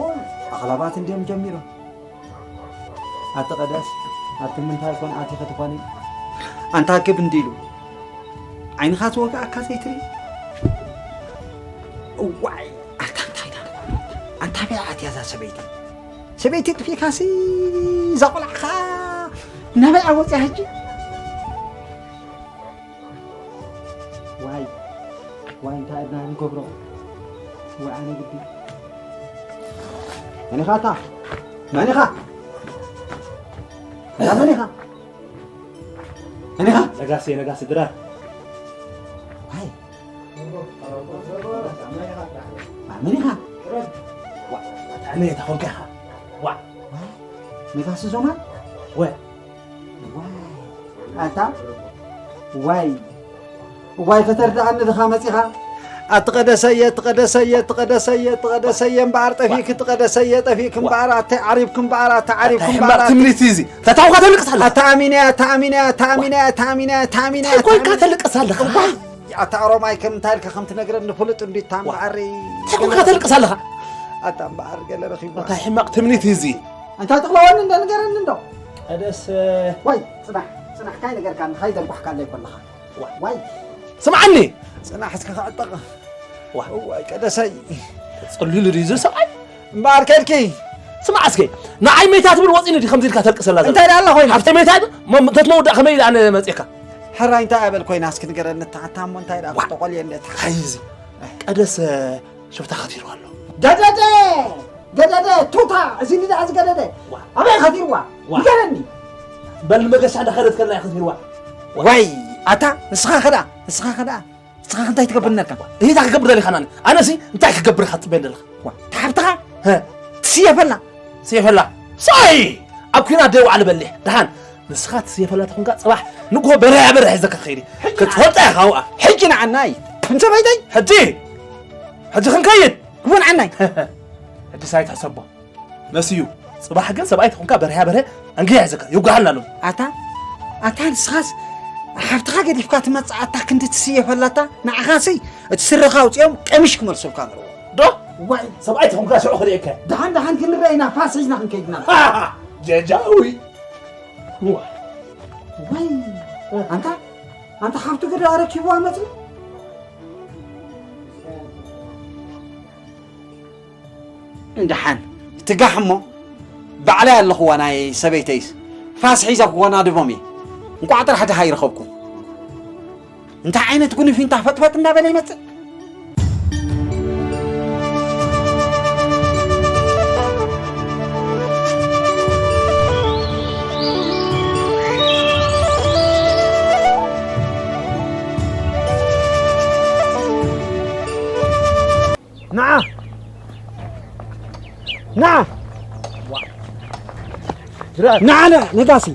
ኣኽላባት እንድዮም ጀሚሮም። ኣቲ ቀደስ፣ ኣቲ ምንታይ ኮን ኣቲ ክትኾኒ? ኣንታ ክብ እንዲሉ ዓይንኻ ዝወግኣካ ዘይትርኢ? እዋይ፣ ኣታ እንታይ ደኣ? ኣንታ በይ ኣትያ እዛ ሰበይቲ? ሰበይቲ ጥፊእካሲ እዛ ቆልዓኻ ናበይ ኣወፅያ ሕጂ? ዋይ፣ ዋይ፣ እንታይ ኢልና ንገብሮ? ዋይ፣ ኣነ ግዲ። መን ኢኻ ኣታ? መን ኢኻ? እዛ መን ኢኻ? መን ኢኻ? ነጋሲ፣ ነጋሲ ድራር። ዋይ። መን ኢኻ? ዋ፣ ኣታ መን ኢኻ? ኮንካ ኢኻ? ዋ። ዋይ። ነጋሲ ዞማ? ወ። ዋይ። ኣታ? ዋይ። ዋይ ከተርድኣኒ ድኻ መጺኻ? ኣትቐደሰየ፣ ትቐደሰየ፣ ትቐደሰየ፣ ትቐደሰየ እምበኣር ጠፊእኪ፣ ትቐደሰየ ጠፊእኪ እምበኣር፣ ኣተ ዓሪብኪ እምበኣር፣ ኣተ ዓሪብኪ እንታይ እምበኣር፣ ሕማቕ ኣተ ትምኒት እዩ እዚ? እንታይ ኮንካ ተልቅስ ኣለኻ? ኣታ ኣሚነያ፣ ኣታ ኣሚነያ፣ ኣታ ኣሚነያ፣ ኣታ ኣሚነያ፣ ኣታ እንታይ ኮንካ ኣሚነያ። ተልቅስ ኣለኻ? እዋይ፣ ኣታ ኦሮማይ ከም እንታይ ኢልካ ከም ትነግረኒ ፍሉጥ እንድዩ፣ እታ ዋ። እምበኣር እንታይ ኮንካ ተልቅስ ኣለኻ? ኣታ እምበኣር ገለ ረኺብዋ። እንታይ ሕማቕ ትምኒት እዩ እዚ? ኣንታ ጥቕለወኒ እንደ ንገረኒ እንዶ። ቀደስ፣ ዋይ፣ ጽናሕ፣ ጽናሕ፣ ካይ ነገርካ፣ ካይ ደንጓሕካ ኣለይ ኮለኻ። ዋ። ዋይ። ስምዓኒ። ጽናሕ እስከ ክዕጠቕ። ዋ። ዋይ፣ ቀደሰይ። ጸሊሉ ድዩ እዚ ሰብኣይ? እምበኣር ከድኪ። ስማዕ እስከ፣ ንዓይ ሜታ ትብል ወፂኒ ድዩ ከምዚ ኢልካ ተልቅሰላ ዘላ? እንታይ ደኣ ኣላ ኮይና? ሃፍተ ሜታ ዶ? ሞ-፣ ተትመውዳእ ከመይ ኢለ ኣነ መፅእካ? ሕራይ እንታይ ኣበል ኮይና እስኪ ንገረኒ፣ እታ፣ እታ እሞ እንታይ ደኣ ኣይ። ክተቆልየ እንዴታ? ኣይ፣ እዚ ቀደስ ሽፍታ ከቲሩ ኣሎ። ገደደ! ገደደ! ቱታ! እዚ ንዳ እዚ ገደደ! ዋ። ኣበይ ከቲርዋ? ዋ። ንገረኒ! በል ንመገሻ እንዳኸደት ከላ እዩ ከቲርዋ። ዋ። ዋይ! ኣታ ንስኻ ኸዳ! ንስኻ ኸዳ! ንስኻ እንታይ ትገብር ነርካ? እንታይ ክገብር ደሊኻ ናኒ? ኣነሲ እንታይ ክገብር ኢኻ ትጽበየኒ ዘለኻ? ዋ። ተሓብትኻ? ሀ። ትስየፈላ! ስየፈላ! ሳይ! ኣብ ኲናት ደይ ዋዕለ በሊሕ። ደሓን ንስኻ ትስየፈላ ተኾንካ ጽባሕ ንግሆ በርህ በርህ ሒዘካ ትኸይድ። ክትፈልጣ ኢኻ ውኣ። ሕጂ ንዓናይ! እንተ በይተይ! ሕጂ! ሕጂ ክንከይድ! እውን ዓናይ! ሕጂ ሳይ ትሕሰቦ። ነስዩ፣ ጽባሕ ግን ሰብኣይ ተኾንካ በርህያ በርሀ ኣንግያ ሒዘካ ይውጋሃልና ኣሎ። ኣታ፣ ኣታ ንስኻስ ሓፍትኻ ገዲፍካ ትመጽእ ኣታ ክንዲ ትስየፈላታ ንዓኻሲ እቲ ስርኻ ኣውጺኦም ቀሚሽ ክመልሱልካ ነርዎ። ዶ? ዋይ! ሰብኣይ ተኾንካ ሽዑ ክርእየካ። ደሓን ደሓን ክንረኣይና ፋስ ሒዝና ክንከይድና። ጀጃዊ! ዋይ! ኣንታ፣ ኣንታ ሓፍቱ ገዳ ኣረኪብዋ መጺኡ? እንደሓን ትጋሕ እሞ ባዕለይ ኣለኽዋ ናይ ሰበይተይስ ፋስ ሒዘ ክኾና ድቦም እየ። እንቋዕ ጥራሕ ድሃ ይረኸብኩ። እንታይ ዓይነት ጉንፊንታ ፈጥፈጥ እንዳበለ ይመጽእ? ንዓ! ንዓ! ንዓ ነ-፣ ነጋሲ!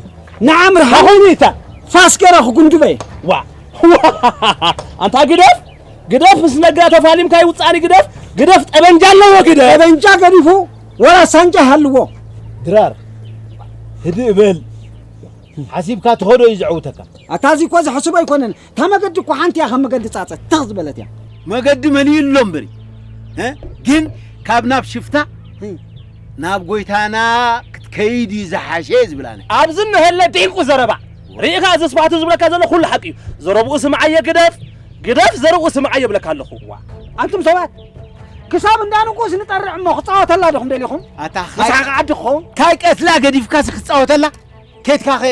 ንዓ ምርሃ! ኣኹም ኢታ! ፋስ ገይረ ክጉንድበ! ዋ! ኣንታ ግደፍ! ግደፍ! ምስ ነጋ ተፋሊምካ ይውጻኒ ግደፍ! ግደፍ! ጠበንጃ ኣለዎ ግደፍ! ጠበንጃ ገዲፉ ወላ ሳንጃ ይሃልዎ! ድራር! ህድእ በል! ሓሲብካ ትኸዶ እዩ ዘዕውተካ። ኣታ እዚ እኮ ዝሕስቦ ኣይኮነን። እታ መገዲ እኮ ሓንቲ እያ፣ ከም መገዲ ጻጸ ትኽ ዝበለት እያ። መገዲ መሊኡ ኣሎ እምበሪ። እ? ግን ካብ ናብ ሽፍታ እ። ናብ ጎይታና ክትከይድ እዩ ዝሓሸ ዝብል ኣነ። ኣብዚ እነሀለ ዲንቁ ዘረባ። ርኢኻ እዚ ስብሃቱ ዝብለካ ዘሎ ኩሉ ሓቂ እዩ። ዘረብኡ ስምዓዮ ግደፍ፣ ግደፍ ዘረብኡ ስምዓዮ ይብለካ ኣለኹ። ዋ። ኣንቱም ሰባት፣ ክሳብ እንዳ ንጉስ ንጠርዕ እሞ ክጻወተላ ዲኹም ደሊኹም? ኣታ ምስሓቕ ዓዲ ክኸውን? ካይ ቀትላ ገዲፍካሲ ክጻወተላ? ኬድካ ኸ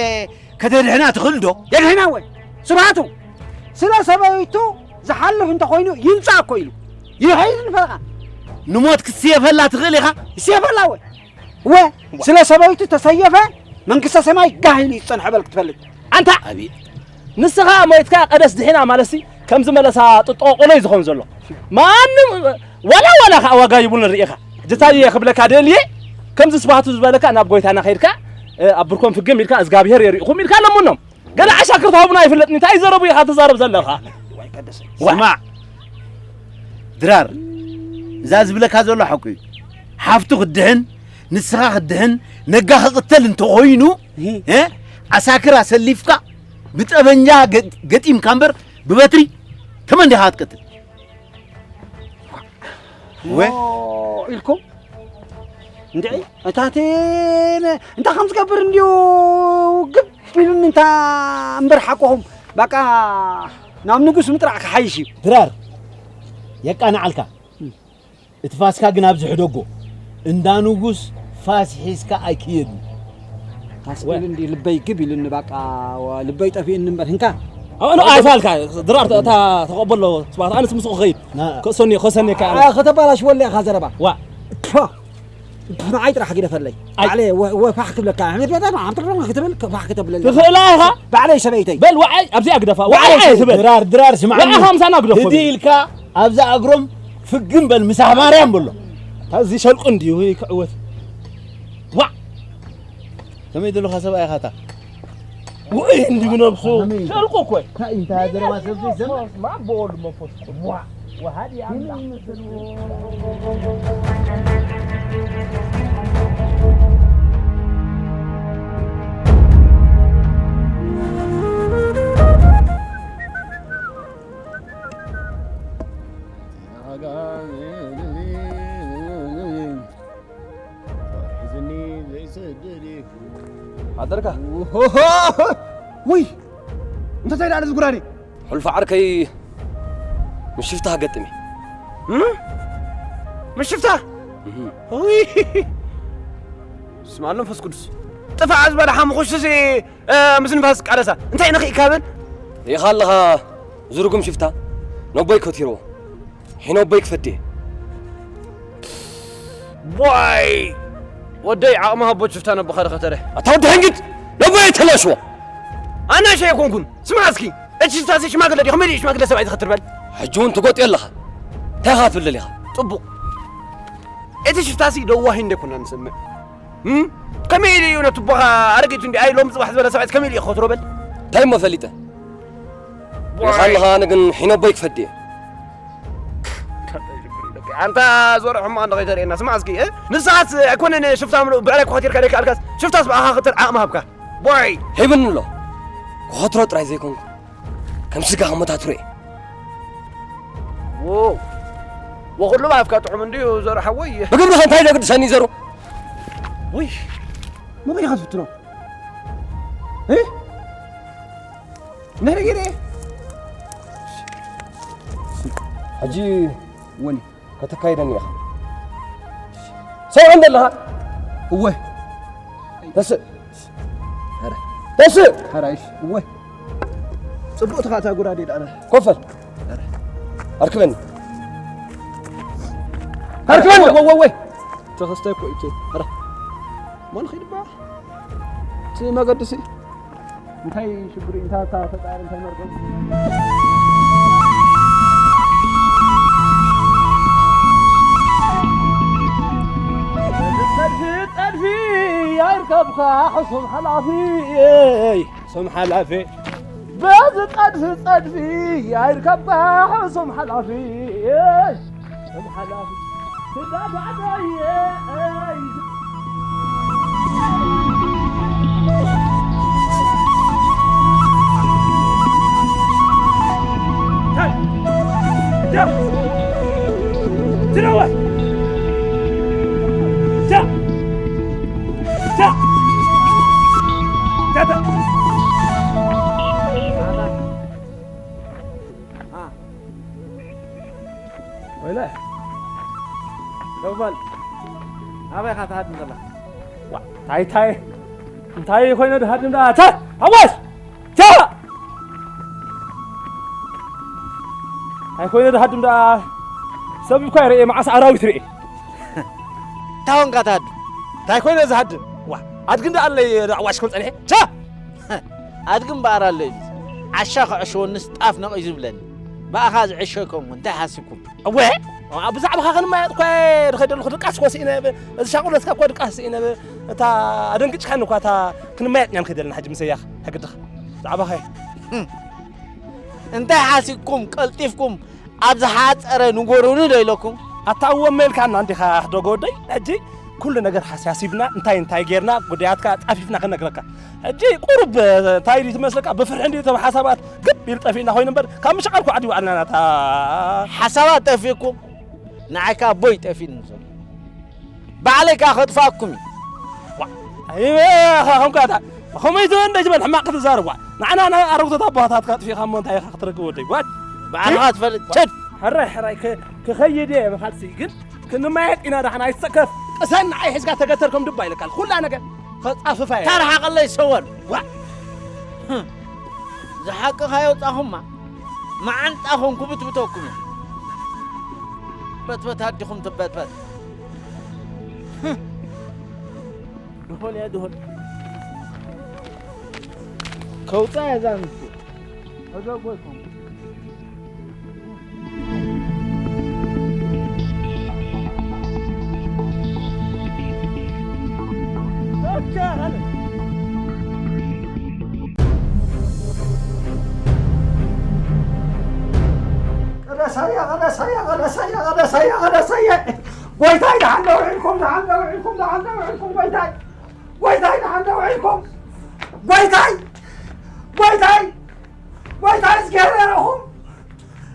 ከተድሕና ትኽእል ዶ? የድሕና ወይ? ስብሃቱ፣ ስለ ሰበይቱ ዝሓልፍ እንተኾይኑ ይምጻእ እኮ ኢሉ። ይኸይድ ንፈረቓ። ንሞት ክትስየፈላ ትኽእል ኢኻ? ይስየፈላ ወይ? ወ-፣ ስለ ሰበይቱ ተሰየፈ፣ መንግስተ ሰማይ ጋህ ኢሉ ይጸንሐ በል ክትፈልጥ። ኣንታ! ኣቤት። ንስኻ ሞይትካ ቀደስ ድሒና ማለትሲ ከምዚ መለሳ ጥጦ ቆሎ እዩ ዝኾን ዘሎ። ማንም ዋላ ዋላ ኸዓ ዋጋ ይብሉን ርኢኻ። ጅታየ ክብለካ ደልየ፣ ከምዚ ስብሃቱ ዝበለካ ናብ ጎይታና ኸይድካ፣ እ፣ ኣብ ብርኮም ፍግም ኢልካ፣ እዝጋብሄር የርእኹም ኢልካ ለምኖም። ገለ ዓሻክር ተሃቡና ኣይፍለጥን፣ እንታይ ዘረቡ ኢኻ ትዛረብ ዘለኻ? ስማዕ፣ ድራር፣ እዛ ዝብለካ ዘሎ ሓቁ እዩ። ሓፍቱ ክትድሕን፣ ንስኻ ክትድሕን፣ ነጋ ክቕተል እንተኾይኑ፣ እህ። እ፣ ዓሳክር ኣሰሊፍካ፣ ብጠበንጃ ገ-፣ ገጢምካ እምበር፣ ብበትሪ ተመን ዲኻ ክትቀትል? ወ- ኦ፣ ኢልኩም? እንድዒ፣ እታ እቲ ነ-፣ እንታይ ከም ዝገብር እንድዩ ግብ ኢሉኒ፣ እንታ እምበር ሓቅኹም፣ በቃ ናብ ንጉስ ምጥራዕ ክሓይሽ እዩ። ድራር፣ የቃንዓልካ። እም። እቲ ፋስካ ግን ኣብዚ ሕደጎ። እንዳ ንጉስ ፋስ ሒዝካ ኣይክየድን። ፋስ ወ- ኢሉ እንዲ ልበይ ግብ ኢሉኒ፣ በቃ ወ-፣ ልበይ ጠፊእኒ እምበር፣ ህንካ። ኣነ ኣይፋልካ፣ ድራር ተ-፣ እታ ተቐበሎ ስብሃት፣ ኣነስ ምስኡ ክኸይድ። ና። ከሰኒ-፣ ከሰኒካ ኣነ። ኣ፣ ከተባላሽወለ ኢኻ ዘረባ። ዋ። ፖ! ንዓይ ጥራሕ ግደፈለይ። ኣይ። ባዕለይ ወ-፣ ወ-፣ ፋሕ ክብለካ። ክትብል ፋሕ ክተብለለይ። ትኽእላ ኢኻ። ባዕለይ ሰበይተይ። በል፣ ወዓይ፣ ኣብዚኣ ግደፋ። ወዓይ ወዓይ ኣይትበል። ድራር፣ ድራር፣ ስማዕኒ። ወዓኻ ምሳና ግደፎ። ህድእ ኢልካ ኣብዛ እግሮም ፍግም በል፣ ምሳሕ ማርያም በሎ። እታ እዚ ሸልቁ እንድዩ ክዕወት። ዋዕ! ከመይ ዘለኻ ሰብኣይ ኢኻ እታ? ውዑይ እንዲሁ ነብሱ። ከመይ? ሸልቁ እኮ እዩ። እንታይ እዩ? እንታይ ዘረባ ሰብ ዘይሰምዕ? ስማ፣ ብወልድ መንፈስ ቅዱስ። ዋዕ! ወሃዲ ኣምላኽ። ሓደርካ? ውይ! እንታይ ዳለ ዝጉራኒ? ሕልፎ ዓርከይ ምስ ሽፍታ ክገጥም እየ። እም? ምስ ሽፍታ? ውይ፣ ስም ኣሎ መንፈስ ቅዱስ። ጥፋዕ ዝበላ ሓሙኹሽሲ፣ እ፣ ምስ ንፋስ ቃለሳ። እንታይ ነኺእካ በል? ርኢኻ ኣለኻ፣ ዝርጉም ሽፍታ ነቦይ ከቲርዎ። ሒኖቦይ ክፈዲ እየ። ቦይ! ወደይ ዓቕሚ ሃቦ ሽፍታ ነቦኻ ዶ ከተረ? ኣታ ወዲ ሕንግድ! ነቦይ ተላሽዎ! ኣናእሽተይ ኣይኮንኩን። ስማዕ እስኪ፣ እቲ ሽፍታሲ ሽማግለ ድዩ? ከመይ ድዩ ሽማግለ ሰብኣይ ዝኸትር በል? ሕጂ እውን ትጎጥዮ ኣለኻ። እንታይ ኢኻ ክትብል ደሊኻ? ጽቡቕ። እቲ ሽፍታሲ ለዋሂ እንደ ኮና ንሰምዕ። እም? ከመይ ኢሉ እዩ ነቲ ኣቦኻ ኣረጊቱ እንዲ ኣይ ሎም ጽባሕ ዝበለ ሰብኣይ ከመይ ኢሉ እዩ ክኸትሮ በል? እንታይ እሞ ፈሊጠ? ቦይ! ርኢኻ ኣለኻ፣ ኣነ ግን ሒኖቦይ ክፈዲ እየ። ኣንታ ዞረ ሕማቕ እንዶ ከይተርእየና። ስማዕ እስኪ፣ እ? ንስኻስ ኣይኮነን ሽፍታ ምሉእ ብዕራይ ኮኸቲርካ ደይከኣልካስ፣ ሽፍታስ ብኣኻ ክትር ዓቕሚ ሃብካ። ቦይ! ሂብኒ ኣሎ። ክኸትሮ ጥራይ ዘይኮንኩ፣ ከም ስጋ ክመታትሮ እየ። ዎ! ወኹሉ ብኣፍካ ጥዑም እንድዩ ዞረ ሓወይ። ብግብርኻ እንታይ ዶ ግድሰኒ ዘሩ? ውይ! መበይ ኢኻ ትፍትኖ? እ? እንድሕሪ ገይረ እየ። ሕጂ ወኒ። ከተካይደኒ ኢኻ። ሰምዐ እንደ ኣለኻ? እወ። ተስእ። ኧረ። ተስእ። ኧረ፣ እሺ። እወ። ጽቡቕ ተኻእታ ጉራዴ ደኣና። ኮፈል። ኧረ። ኣርክበኒ። ኣርክበኒ። ወ-፣ ወ-፣ ወይ። ተኸስታይ እኮ እዩ። ኧረ። ማን ኸይድባ? እቲ መገድሲ እንታይ ሽግር እዩ? እንታይ እታ ፈጣሪ እንታይ መርገም? ጸድፊ፣ ጸድፊ ኣይርከብካ ሕሱም ሓላፊ፣ እይ፣ ሕሱም ሓላፊ። በዚ ጸድፊ፣ ጸድፊ ኣይርከብካ ሕሱም ሓላፊ፣ እይ፣ ሕሱም ሓላፊ። ወይለ፣ ደው በል። ኣበይ ኢኻ ትሃድም ዘለኻ? ዋ፣ ታይ፣ ታይ፣ እንታይ ኮይነ ድሃድም ደኣ? ታ፣ ሓዋስ! ታ! እንታይ ኮይነ ድሃድም ደኣ? ሰብ እኳ ይርኤ፣ መዓስ ኣራዊት ርኤ? እንታይ ኮንካ ትሃድም? እንታይ ኮይነ ዝሃድም? ዋ፣ ኣድጊ እንዳ ኣለይ፣ ደኣ ዋሽ ከም ጸኒሐ። ቻ! ኣድጊ እምበኣር ኣሎ ኢሉ። ዓሻ ክዕሽወንስ ጣፍ ነቒ ዝብለኒ። ብኣኻ ዝዕሾ ይከውን፣ እንታይ ሓሲብኩም? እወ፣ ብዛዕባኻ ክንመያየጥ እኳ እየ ዝኸይድ ዘለኹ፣ ድቃስ እኮ ስኢነ፣ ብ-፣ እዚ ሻቑለትካ እኳ ድቃስ ስኢነ፣ ብ-፣ እታ ኣደንጊጽካኒ እኳ፣ እታ ክንመያየጥ ኢና ንኸይድ ዘለና ሕጂ ምስ እያኻ፣ ሕግድኻ። ብዛዕባኻ እየ። ህም። እንታይ ሓሲብኩም ቀልጢፍኩም ኣብ ዝሓጸረ ንገሩኒ ዶ ኢለኩም? ኣታ እወ እመ ኢልካና እንዲኻ ሕደጎ ወደይ፣ ሕጂ ኩሉ ነገር ሓሲብና፣ እንታይ እንታይ ጌርና፣ ጉዳያትካ ጻፊፍና ክነግረካ። ሕጂ ቁሩብ፣ እንታይ ድዩ ትመስለካ፣ ብፍርሒ እንድዩ እቶም ሓሳባት ግብ ኢሉ ጠፊእና ኮይኑ እምበር፣ ካብ ምሽቃል እኮ ዓዲ ይውዓልና ናታ። ሓሳባት ጠፊእኩም፣ ንዓይ ከኣ ኣቦይ ጠፊእኒ ዘሎ። ባዕለይ ከኣ ከጥፍኣኩም እዩ። ዋ፣ ኣይበ፣ ኸ-፣ ከምካ እታ፣ ከመይ ትበል እንደ ዝበል ሕማቕ ክትዛረብ፣ ዋ። ንዓና፣ ና-፣ ኣረግቶት ኣቦታትካ ኣጥፊእኻ እሞ እንታይ ኢኻ ክትረክብ ወደይ? ዋ። ባዕልኻ ትፈልጥ፣ ችድ። ሕራይ፣ ሕራይ፣ ክ-፣ ክኸይድ እየ ብኻልሲ፣ ግን ክንመያየጥ ኢና ዳሕና፣ ኣይትሰከፍ። ቅሰን ንዓይ ሒዝካ ተገተር ከም ድባ ኢለካ፣ ኩላ ነገር ከጻፍፋ እየ። ተርሓቐለይ ሰወር። ዋ። ዝሓቂ ካየውጻኹማ፣ መዓንጣኹም ክብትብተኩም እየ። በትበት ኣዲኹም ትበትበት። ድኾል እያ ድኾል። ከውጻ እያ እዛ ኣንስቲ። እዛ ጎይኩም። ቀደሳያ፣ ቀደሳያ፣ ቀደሳያ፣ ቀደሳያ፣ ቀደሳያ። ጎይታይ፣ ደሓን ዶ ውዒልኩም፣ ደሓን ዶ ውዒልኩም፣ ደሓን ዶ ውዒልኩም፣ ጎይታይ። ጎይታይ፣ ደሓን ዶ ውዒልኩም። ጎይታይ፣ ጎይታይ፣ ጎይታይ፣ እግዚኣብሔር ይረኹም።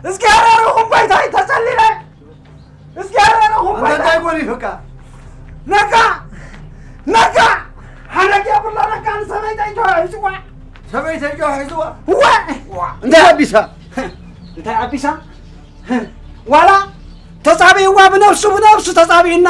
እግዚኣብሔር ይረኹም፣ ጎይታይ፣ ተጸሊለ። እስኪ ኣረረኹም ኣንተ ባይታ። እንታይ ጎዲፉካ? ነጋ! ነጋ! ሓረግ የብሎ ነጋ ንሰበይተይ ጆ ሒዝዋ። ሰበይተይ ጆ ሒዝዋ? እወ! ዋ! እንታይ ኣቢሳ? እንታይ ኣቢሳ? ዋላ ተጻቢእዋ ብነብሱ ብነብሱ ተጻቢእና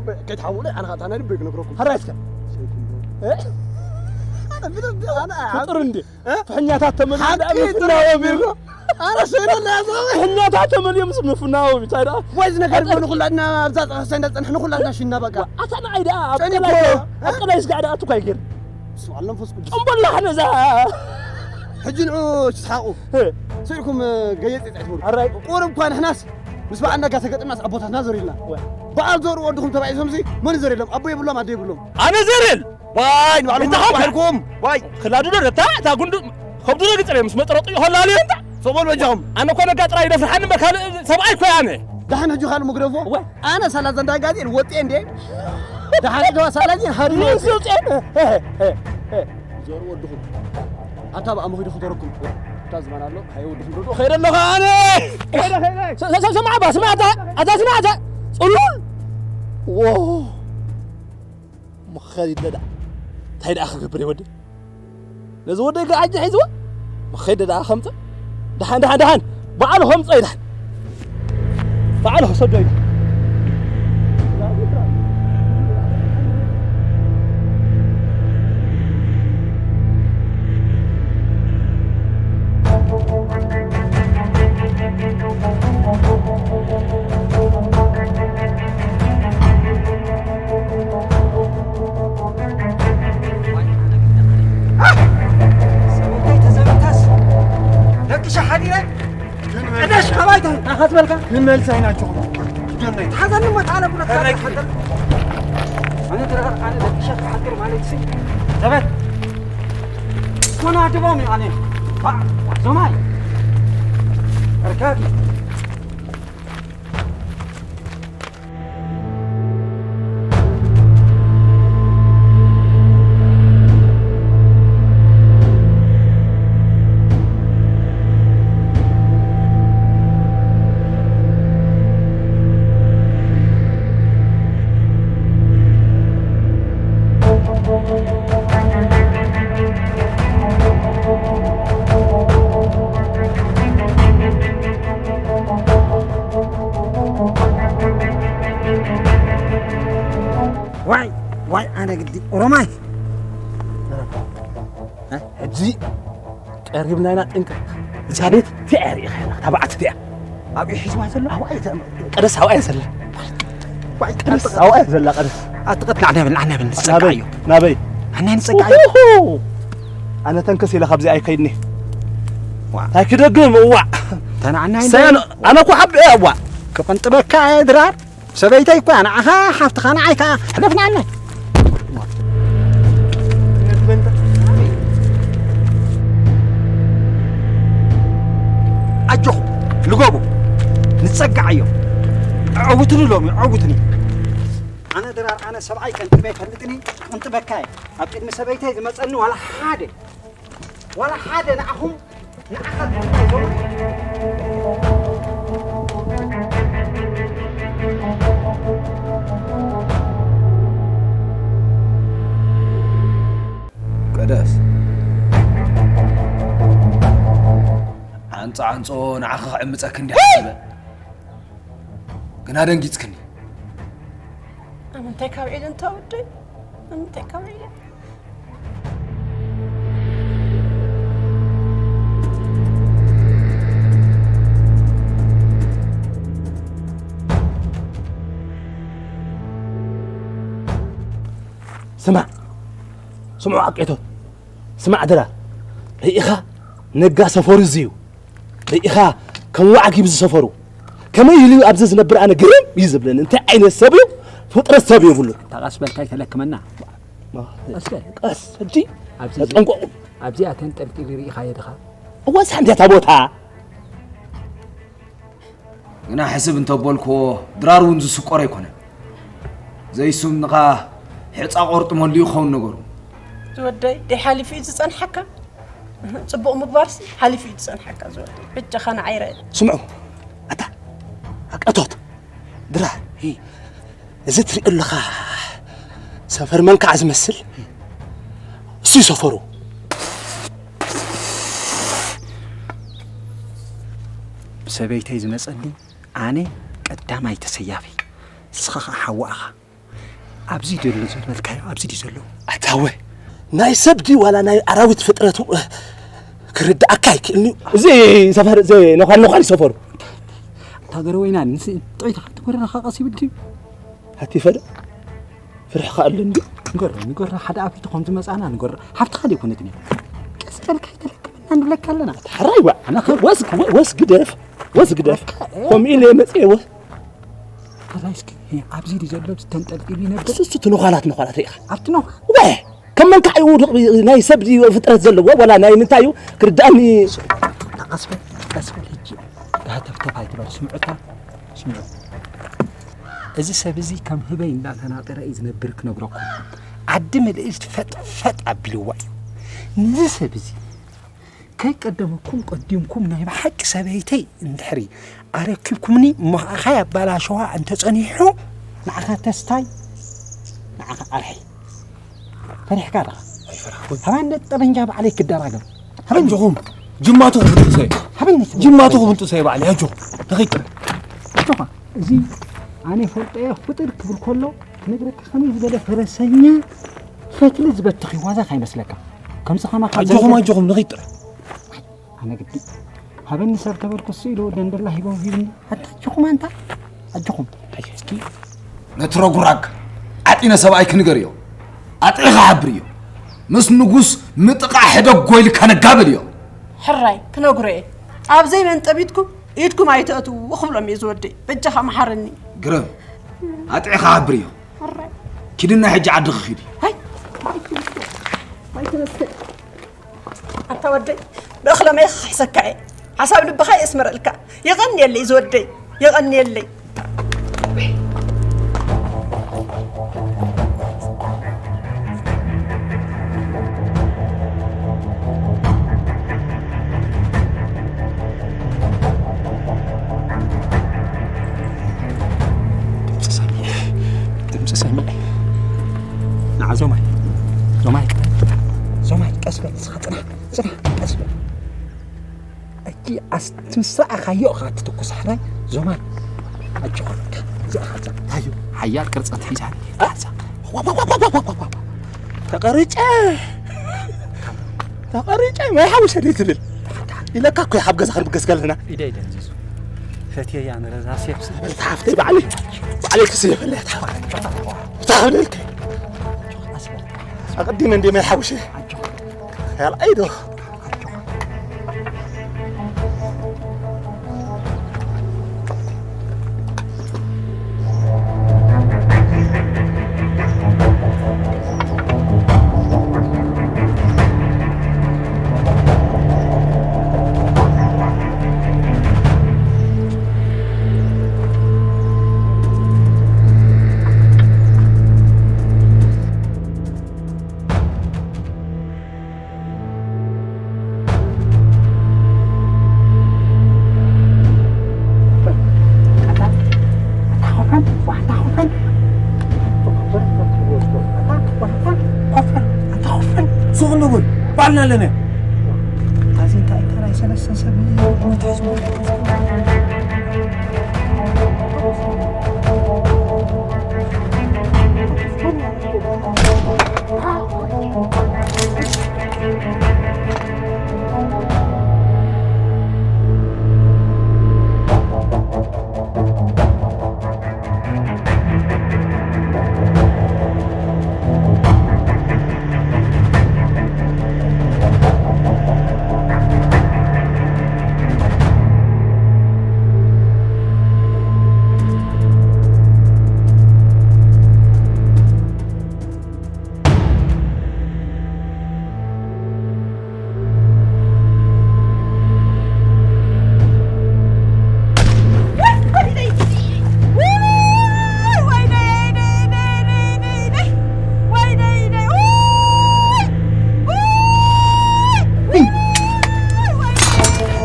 ከይትሓምቑለይ፣ ኣነ ኸኣ እንታይ ናይ ልበይ ክነግረኩም። ሕራይ እስከ። ሰይኩም ዶ? እ? ኣነ ብደንቢ፣ ኣነ ኣብ- ፍጡር እንዴ? እ? ፍሕኛታት ተመልዩ ሓቂ እንዳ ጥሩ ምፍናዎ ቢርጎ። ኣነ ሰይዶ ለያዘው። ፍሕኛታት ተመልዩ ምስ ምፍናዎ እንታይ ደኣ? ወይ እዚ ነገር እኮ ንኹላትና ኣብዛ ጸሓይ እንዳጸንሕ ንኹላትና ሽና በቃ። ኣታ ንዓይ ደኣ ኣብ ጸኒሑ ቀላይ እኮ። ኣብ ቀላይ ስጋዕ ደኣ እኮ ኣይገርም። ስብሓን መንፈስ ቅዱስ። ጨምበላሕ ነዛ። ሕጂ ንዑ ትስሓቑ። እ። ስኢልኩም ገየጽ ጸይትብሉ። ኣራይ። ቁሩብ እኳ ንሕናስ ምስ በዓል ነጋ ተገጥምናስ ኣቦታትና ዘሪልና። ወይ። በዓል ዘሩ ወድኹም ተባኢሶምሲ መን ዘሪሎም? ኣቦ የብሎም ኣደ የብሎም። ኣነ ዘርል ዋይ ንባዕሉ እንታይ ባሕልኩም ዋይ ክላዱ ዶ እታ እታ ጉንዱ ከብዱ ዶ ግጽረ ምስ መጠረጡ ይኸላሉ እንታ ሶቦል በጃኹም። ኣነ እኮ ነጋ ጥራይ ይደፍርሓኒ እምበር ካልእ ሰብኣይ እኮ እየ ኣነ። ደሓን ሕጂ ካልእ መግደፎ ወይ። ኣነ ሳላ ዘንዳጋዜ ወጤ እንዴ ደሓን ዶ ሳላ ዚ ሃሪ ምን ስውጤ ዘሩ ወድኹም ኣታ ብኣ መኺዱ ክተረኩም እታ ዝባን ኣሎ ሃይ ወድኹም ዶ ከይደ ኣለኹ ኣነ። ከይደ ከይደ። ሰ- ሰ- ስማዕ ባ ስማዕ ኣታ ኣታ ስማዕ ኣታ ጽሉል ዎ። መኸድ ይለ ደኣ እንታይ ደኣ ክገብር ይወዲ ነዚ ወደይ ጋር ዓጂ ሒዝዎ መኸድ ደኣ ከምፀ ደሓን ደሓን ደሓን በዓሉ ከምፀ ይደሓን በዓሉ ክሰዶ ይደሓን ሰበይተይ ተዘሚታስ ደቅሻ ሓዲረ ቀደሽ ካባይ ተንካኻት በልካ ንመልሳ ይናቸው ጆነይ ተሓዘኒ እሞ ተዓለ ብለካ ተረክ። ሓደር ኣነ ተረኸር ኣነ ደቅሻ ክሓድር ማለት ሲ ዘበት ኮና ድቦም ኣነ ዞማይ እርካብ ዋይ ዋይ ኣነ ግዲ ኦሮማይ ሕጂ ቀሪብና ኢና ጥንቅቕ እዛ ቤት እቲኣ እያ ርኢኻ ያላ ታባዓት እቲኣ ኣብኡ ሒዝዋ ዘሎ ኣብኣ እየ ተም- ቀደስ ኣብኣ እየ ዘላ ዋይ ቀደስ ኣብኣ እየ ዘላ ቀደስ ኣትቀት ንዓና ብል ንዓና ብል ንጸጋዕ ናበይ እዩ ናበይ ንዓና ንጸጋዕ እዩ ኡሁ! ኣነ ተንከስ ኢለ ካብዚ ኣይከይድኒ ዋ። እንታይ ክደግም እዋዕ ተናዕና ሰያን ኣነ እኮ ሓቢ እየ እዋዕ ክቕንጥበካ እየ ድራር ሰበይተይ እኳ ንዓኻ ሓፍትኻ ንዓይ ከዓ ሕለፍናና ኣጆኹ ልጎቡ ንጸጋዕ እዮም ዕውትኒ ሎሚ ዕውትኒ ኣነ ድራር ኣነ ሰብኣይ ቀንጥበ ይፈልጥኒ ቅንጥበካ እየ ኣብ ቅድሚ ሰበይተይ ዝመፀኒ ዋላ ሓደ ዋላ ሓደ ንዓኹም ንዓኻ ዝብልካ ይገብሩ ቀደስ ዓንጾ ዓንጾ ንዓኻ ክዕምጸክ እንዲ ሓሲበ ግና ደንጊጽክኒ ኣምንታይ ካብ ዒለ እንተ ወደይ ኣምንታይ ካብ ዒለ ስማዕ ስምዑ ኣቄቶት ስማዕ ድራ ርኢኻ ነጋ ሰፈሩ እዚ እዩ ርኢኻ ከም ዋዕጊብ ዝሰፈሩ ከመይ ኢሉ ኣብዚ ዝነብር ኣነ ግርም እዩ ዝብለኒ እንታይ ዓይነት ሰብ እዩ ፍጥረት ሰብ የብሉ ተቐስ በልካ ይተለክመና እስከ ቀስ ሕጂ ኣብዚ ተጠንቀቑ ኣብዚኣ ተንጠልጢሉ ርኢኻዮ ድኻ እወ ሳንቲያ እታ ቦታ ግና ሕስብ እንተበልክዎ ድራር እውን ዝስቆር ኣይኮነን ዘይስምኻ ሕፃ ቆርጥመሉ ይኸውን ነገሩ ዝወደይ ደይ ሓሊፉ እዩ ዝፀንሓካ ፅቡቕ ምግባርሲ ሓሊፉ እዩ ዝፀንሓካ ዝወደይ ብጃኻ ንዓይረ ስምዑ ኣታ ኣቀቶት ድራር እዚ ትሪኦ ኣለኻ ሰፈር መን ከዓ ዝመስል እሱ ሰፈሩ ብሰበይተይ ዝመፀኒ ኣነ ቀዳማይ ተሰያፊ ንስኻ ከዓ ሓዋእኻ ኣብዚ ድዩ ዘሎ ዝበልካዮ? ኣብዚ ድዩ ዘሎ? ኣታወ፣ ናይ ሰብ ድዩ ዋላ ናይ ኣራዊት ፍጥረት፣ እ፣ ክርድኣካ ኣይክእልን'ዩ። እዚ ሰፈር፣ እዚ ነዃል ነዃል ይሰፈሩ። እታ ገረወይና ንስ-፣ ጥዑይ ተሓቲ ጎረና ኸቐስ ይብል ድዩ? ሃቲ ፈደ? ፍርሕኻ ኣለኒ። ንገሮ፣ ንገሮ፣ ሓደ ኣፊቱ ከም ዝመጻና ንገሮ። ሃብትኻ ደይኮነትን እያ። ቀስ በልካ ኣይተለክመና ንብለካ ኣለና። ሕራይ ዋ። ኣነ ኸ- ወስ-፣ ወስ ግደፍ፣ ወስ ግደፍ። ከምኡ ኢለ መጽየ ወ- ሕራይ እስኪ፣ ሄ፣ ኣብዚ ድዩ ዘሎ ተንጠልጢሉ ይነብር? እሱ፣ እሱ ትንዃላት፣ ንዃላት ርኢኻ። ኣብቲ ነዃል? ወ-፣ ከም መን ከዓ እዩ ውዱቕ ናይ ሰብ ድዩ ፍጥረት ዘለዎ፣ ወላ ናይ ምንታይ እዩ ክርድኣኒ? ቀስ በል፣ ቀስ በል፣ ሕጂ ሃተፍተፍ ኣይትበል፣ ስምዑታ፣ ስምዑ። እዚ ሰብ እዚ ከም ህበይ እንዳተናጠረ እዩ ዝነብር ክነግረኩም። ዓዲ ምልእቲ ፈጥ ፈጥ ኣቢልዋ እዩ። ነዚ ሰብ እዚ ከይቀደመኩም ቀዲምኩም ናይ ብሓቂ ሰበይተይ እንድሕሪ ኣረኪብኩምኒ፣ እሞ ኣኻይ ኣባላሸዋ እንተጸኒሑ፣ ንዓኻ ተስታይ፣ ንዓኻ ኣርሒ። ፈሪሕካ ዲኻ? ኣይፈራሕኩን። ሃባኒ ጠበንጃ ባዕለይ ክደራገም። ሃበኒ። ኣጆኹም፣ ጅማትኹም ብጥሰይ። ሃበኒ። ጅማትኹም ብጥሰይ ባዕለይ፣ ኣጆኹም። ንኺድ ጥረ። ኣጆኻ፣ እዚ ኣነ ፈልጦ እየ፣ ፍጥር ክብል ከሎ፣ ክነግረካ ከመይ ዝበለ ፈረሰኛ ፈትሊ ዝበትኽ እዩ፣ ዋዛ ካይመስለካ። ከምዚ ከማኻ ኣጆኹም፣ ዝበለ ኣጆኹም፣ ንኺድ ጥረ። ኣነ ግዲ ሃበኒ ሰብ ተበልኩ እሱ ኢሉ ደንደላ ሂቦም ሂብኒ። ኣታ ኣጆኹም ኣንታ፣ ኣጆኹም። ኣይ፣ እስኪ ነቲ ረጉራግ ዓጢነ ሰብኣይኪ ንገርዮ። ኣጥዒኻ ሓብርዮ። ምስ ንጉስ ምጥቓ ሕደጎ ኢልካ ነጋበልዮ። ሕራይ ክነግሮ እየ። ኣብ ዘይመንጠቢትኩም ኢድኩም ኣይተእትዉ ክብሎም እየ ዝወደይ። በጃኻ መሓረኒ። ግረም። ኣጥዒኻ ሓብርዮ። ሕራይ። ኪድና ሕጂ ዓድኺ ኺዲ። ሃይ። ኣይትመስል። ኣታ ወደይ፣ ብእኽለ ማይ ክሕሰካ እየ። ሓሳብ ልብኻ የስምረልካ። የቐንየለይ ዝወደይ፣ የቐንየለይ። ድምፂ ሰሚዐ፣ ድምፂ ሰሚዐ። ንዓ ዞማይ፣ ዞማይ፣ ዞማይ፣ ቀስ በል፣ ንስኻ ጽናሕ፣ ጽናሕ፣ ቀስ በል። እጂ ኣስ-፣ ትምሳዕኻዮ ኢኻ ትትኩስ፣ ሕራይ፣ ዞማይ፣ ኣጆኻ በቃ፣ እዚኣ ኸዛ፣ ታዩ፣ ሓያል ቅርጸት ሒዛ፣ ኣዛ። ተቐሪጨ፣ ተቐሪጨ፣ ማይ ሓሙሸ ደይ ትብል። ኢለካ እኮ፣ ካብ ገዛ ክንብገስ ከለና። ኢደ፣ ኢደ፣ ዚሱ። ፈትየያ ንረዛ ሴፕስ። በል፣ ተሓፍተይ፣ ባዕለይ፣ ባዕለይ ክስየ በለያ፣ ተሓፍተይ። ተሓፍተይ። ኣስበል። ኣቐዲመ እንዴ ማይ ሓውሸ? ኣጆኻ። ያልኣይ ዶ? ኣጆኻ። ሱቕ ንብል ባዕልና ኣለና። እዚ እንታይ እንታይ ናይ ሰለስተ ሰብ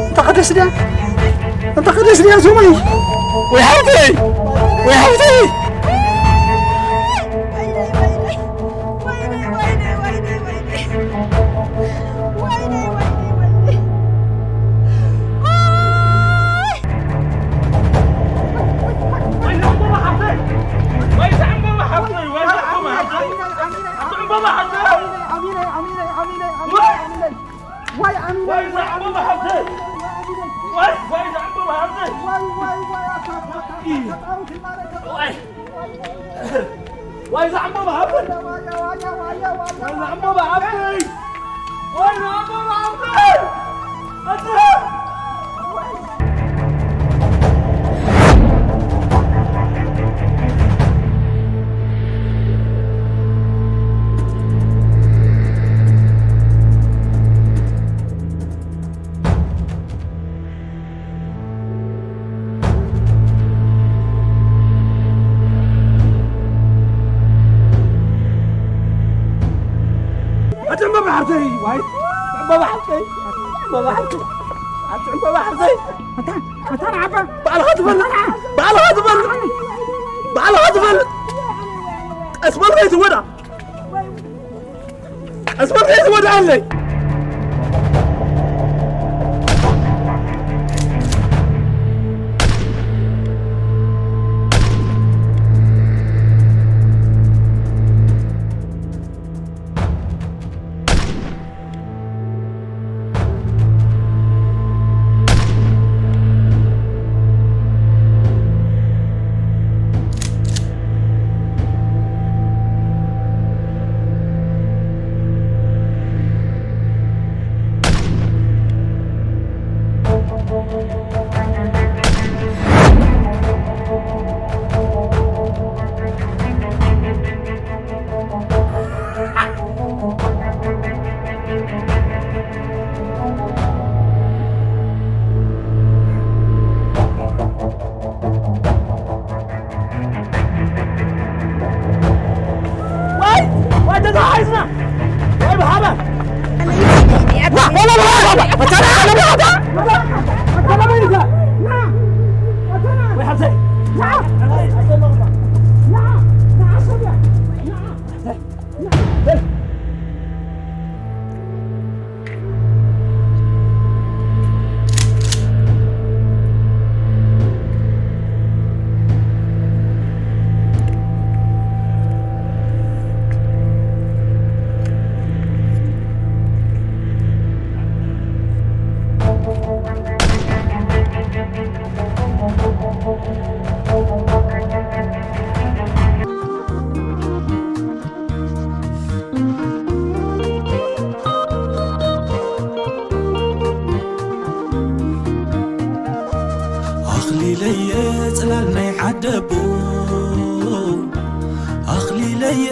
እንተ ኸደስ ድያ? እንተ ኸደስ ድያ ዞማይ? ወይ ሓብተይ! ወይ ሓብተይ! ዋይ ዓሚለይ! ዋይ ዓሚለይ! ዋይ ዛዕቦ መሓብተይ! ዋይ፣ ዋይ ዛዕቦ መሓብተይ! ዋይ፣ ዋይ፣ ዋይ፣ ኣታ፣ ኣታ፣ ኣታ፣ ተጣውቲ ማለት ተጣውቲ! ዋይ! ዋይ ዛዕቦ መሓብተይ! ዋይ ዛዕቦ መሓብተይ! ዋይ ዛዕቦ መሓብተይ! ኣታ! ኣቲ ዕምበባ ሓፍተይ፣ ዋይ፣ ዕምበባ ሓፍተይ፣ ዕምበባ ሓፍተይ፣ ኣቲ ዕምበባ ሓፍተይ። ኣታ፣ ኣታ ንዓባ። ባዕልኻ ትፈልጥ፣ ባዕልኻ ትፈልጥ፣ ባዕልኻ ትፈልጥ። ቀስ በል ከይትወዳ። ቀስ በል ከይትወድኣለይ። ዋይ! ዋይ ተተሓሒዝና! ዋይ ብሓባር! ዋ! ዋ! ዋ! ዋ! ዋ! ዋ! ኣታ! ኣታ! ኣታ! ኣታ! ወይ ሓብተይ! ኣኽሊለየ ጽላል ናይ ዓደቦ፣ ኣኽሊለየ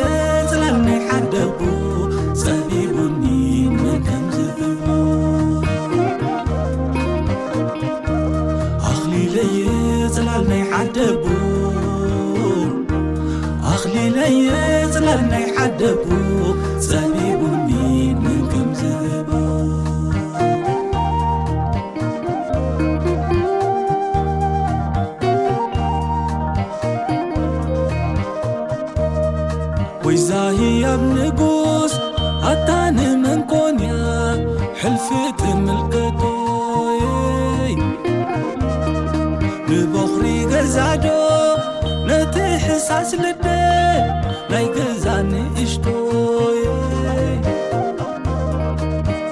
ጽላል ናይ ዓደቦ፣ ጸቢቡኒ መን ከም ዝህቦ። ኣኽሊለየ ጽላል ናይ ዓደቦ፣ ኣኽሊለየ ጽላል ናይ ዓደቦ፣ ጸቢቡኒ መን ከም ዝህቦ። ወይዛ ህያብ ንጉስ ኣታ ንመን ኮንያ ሕልፊ ትምልከቶይ? ንቦኽሪ ገዛዶ ነቲ ሕሳስ ልደ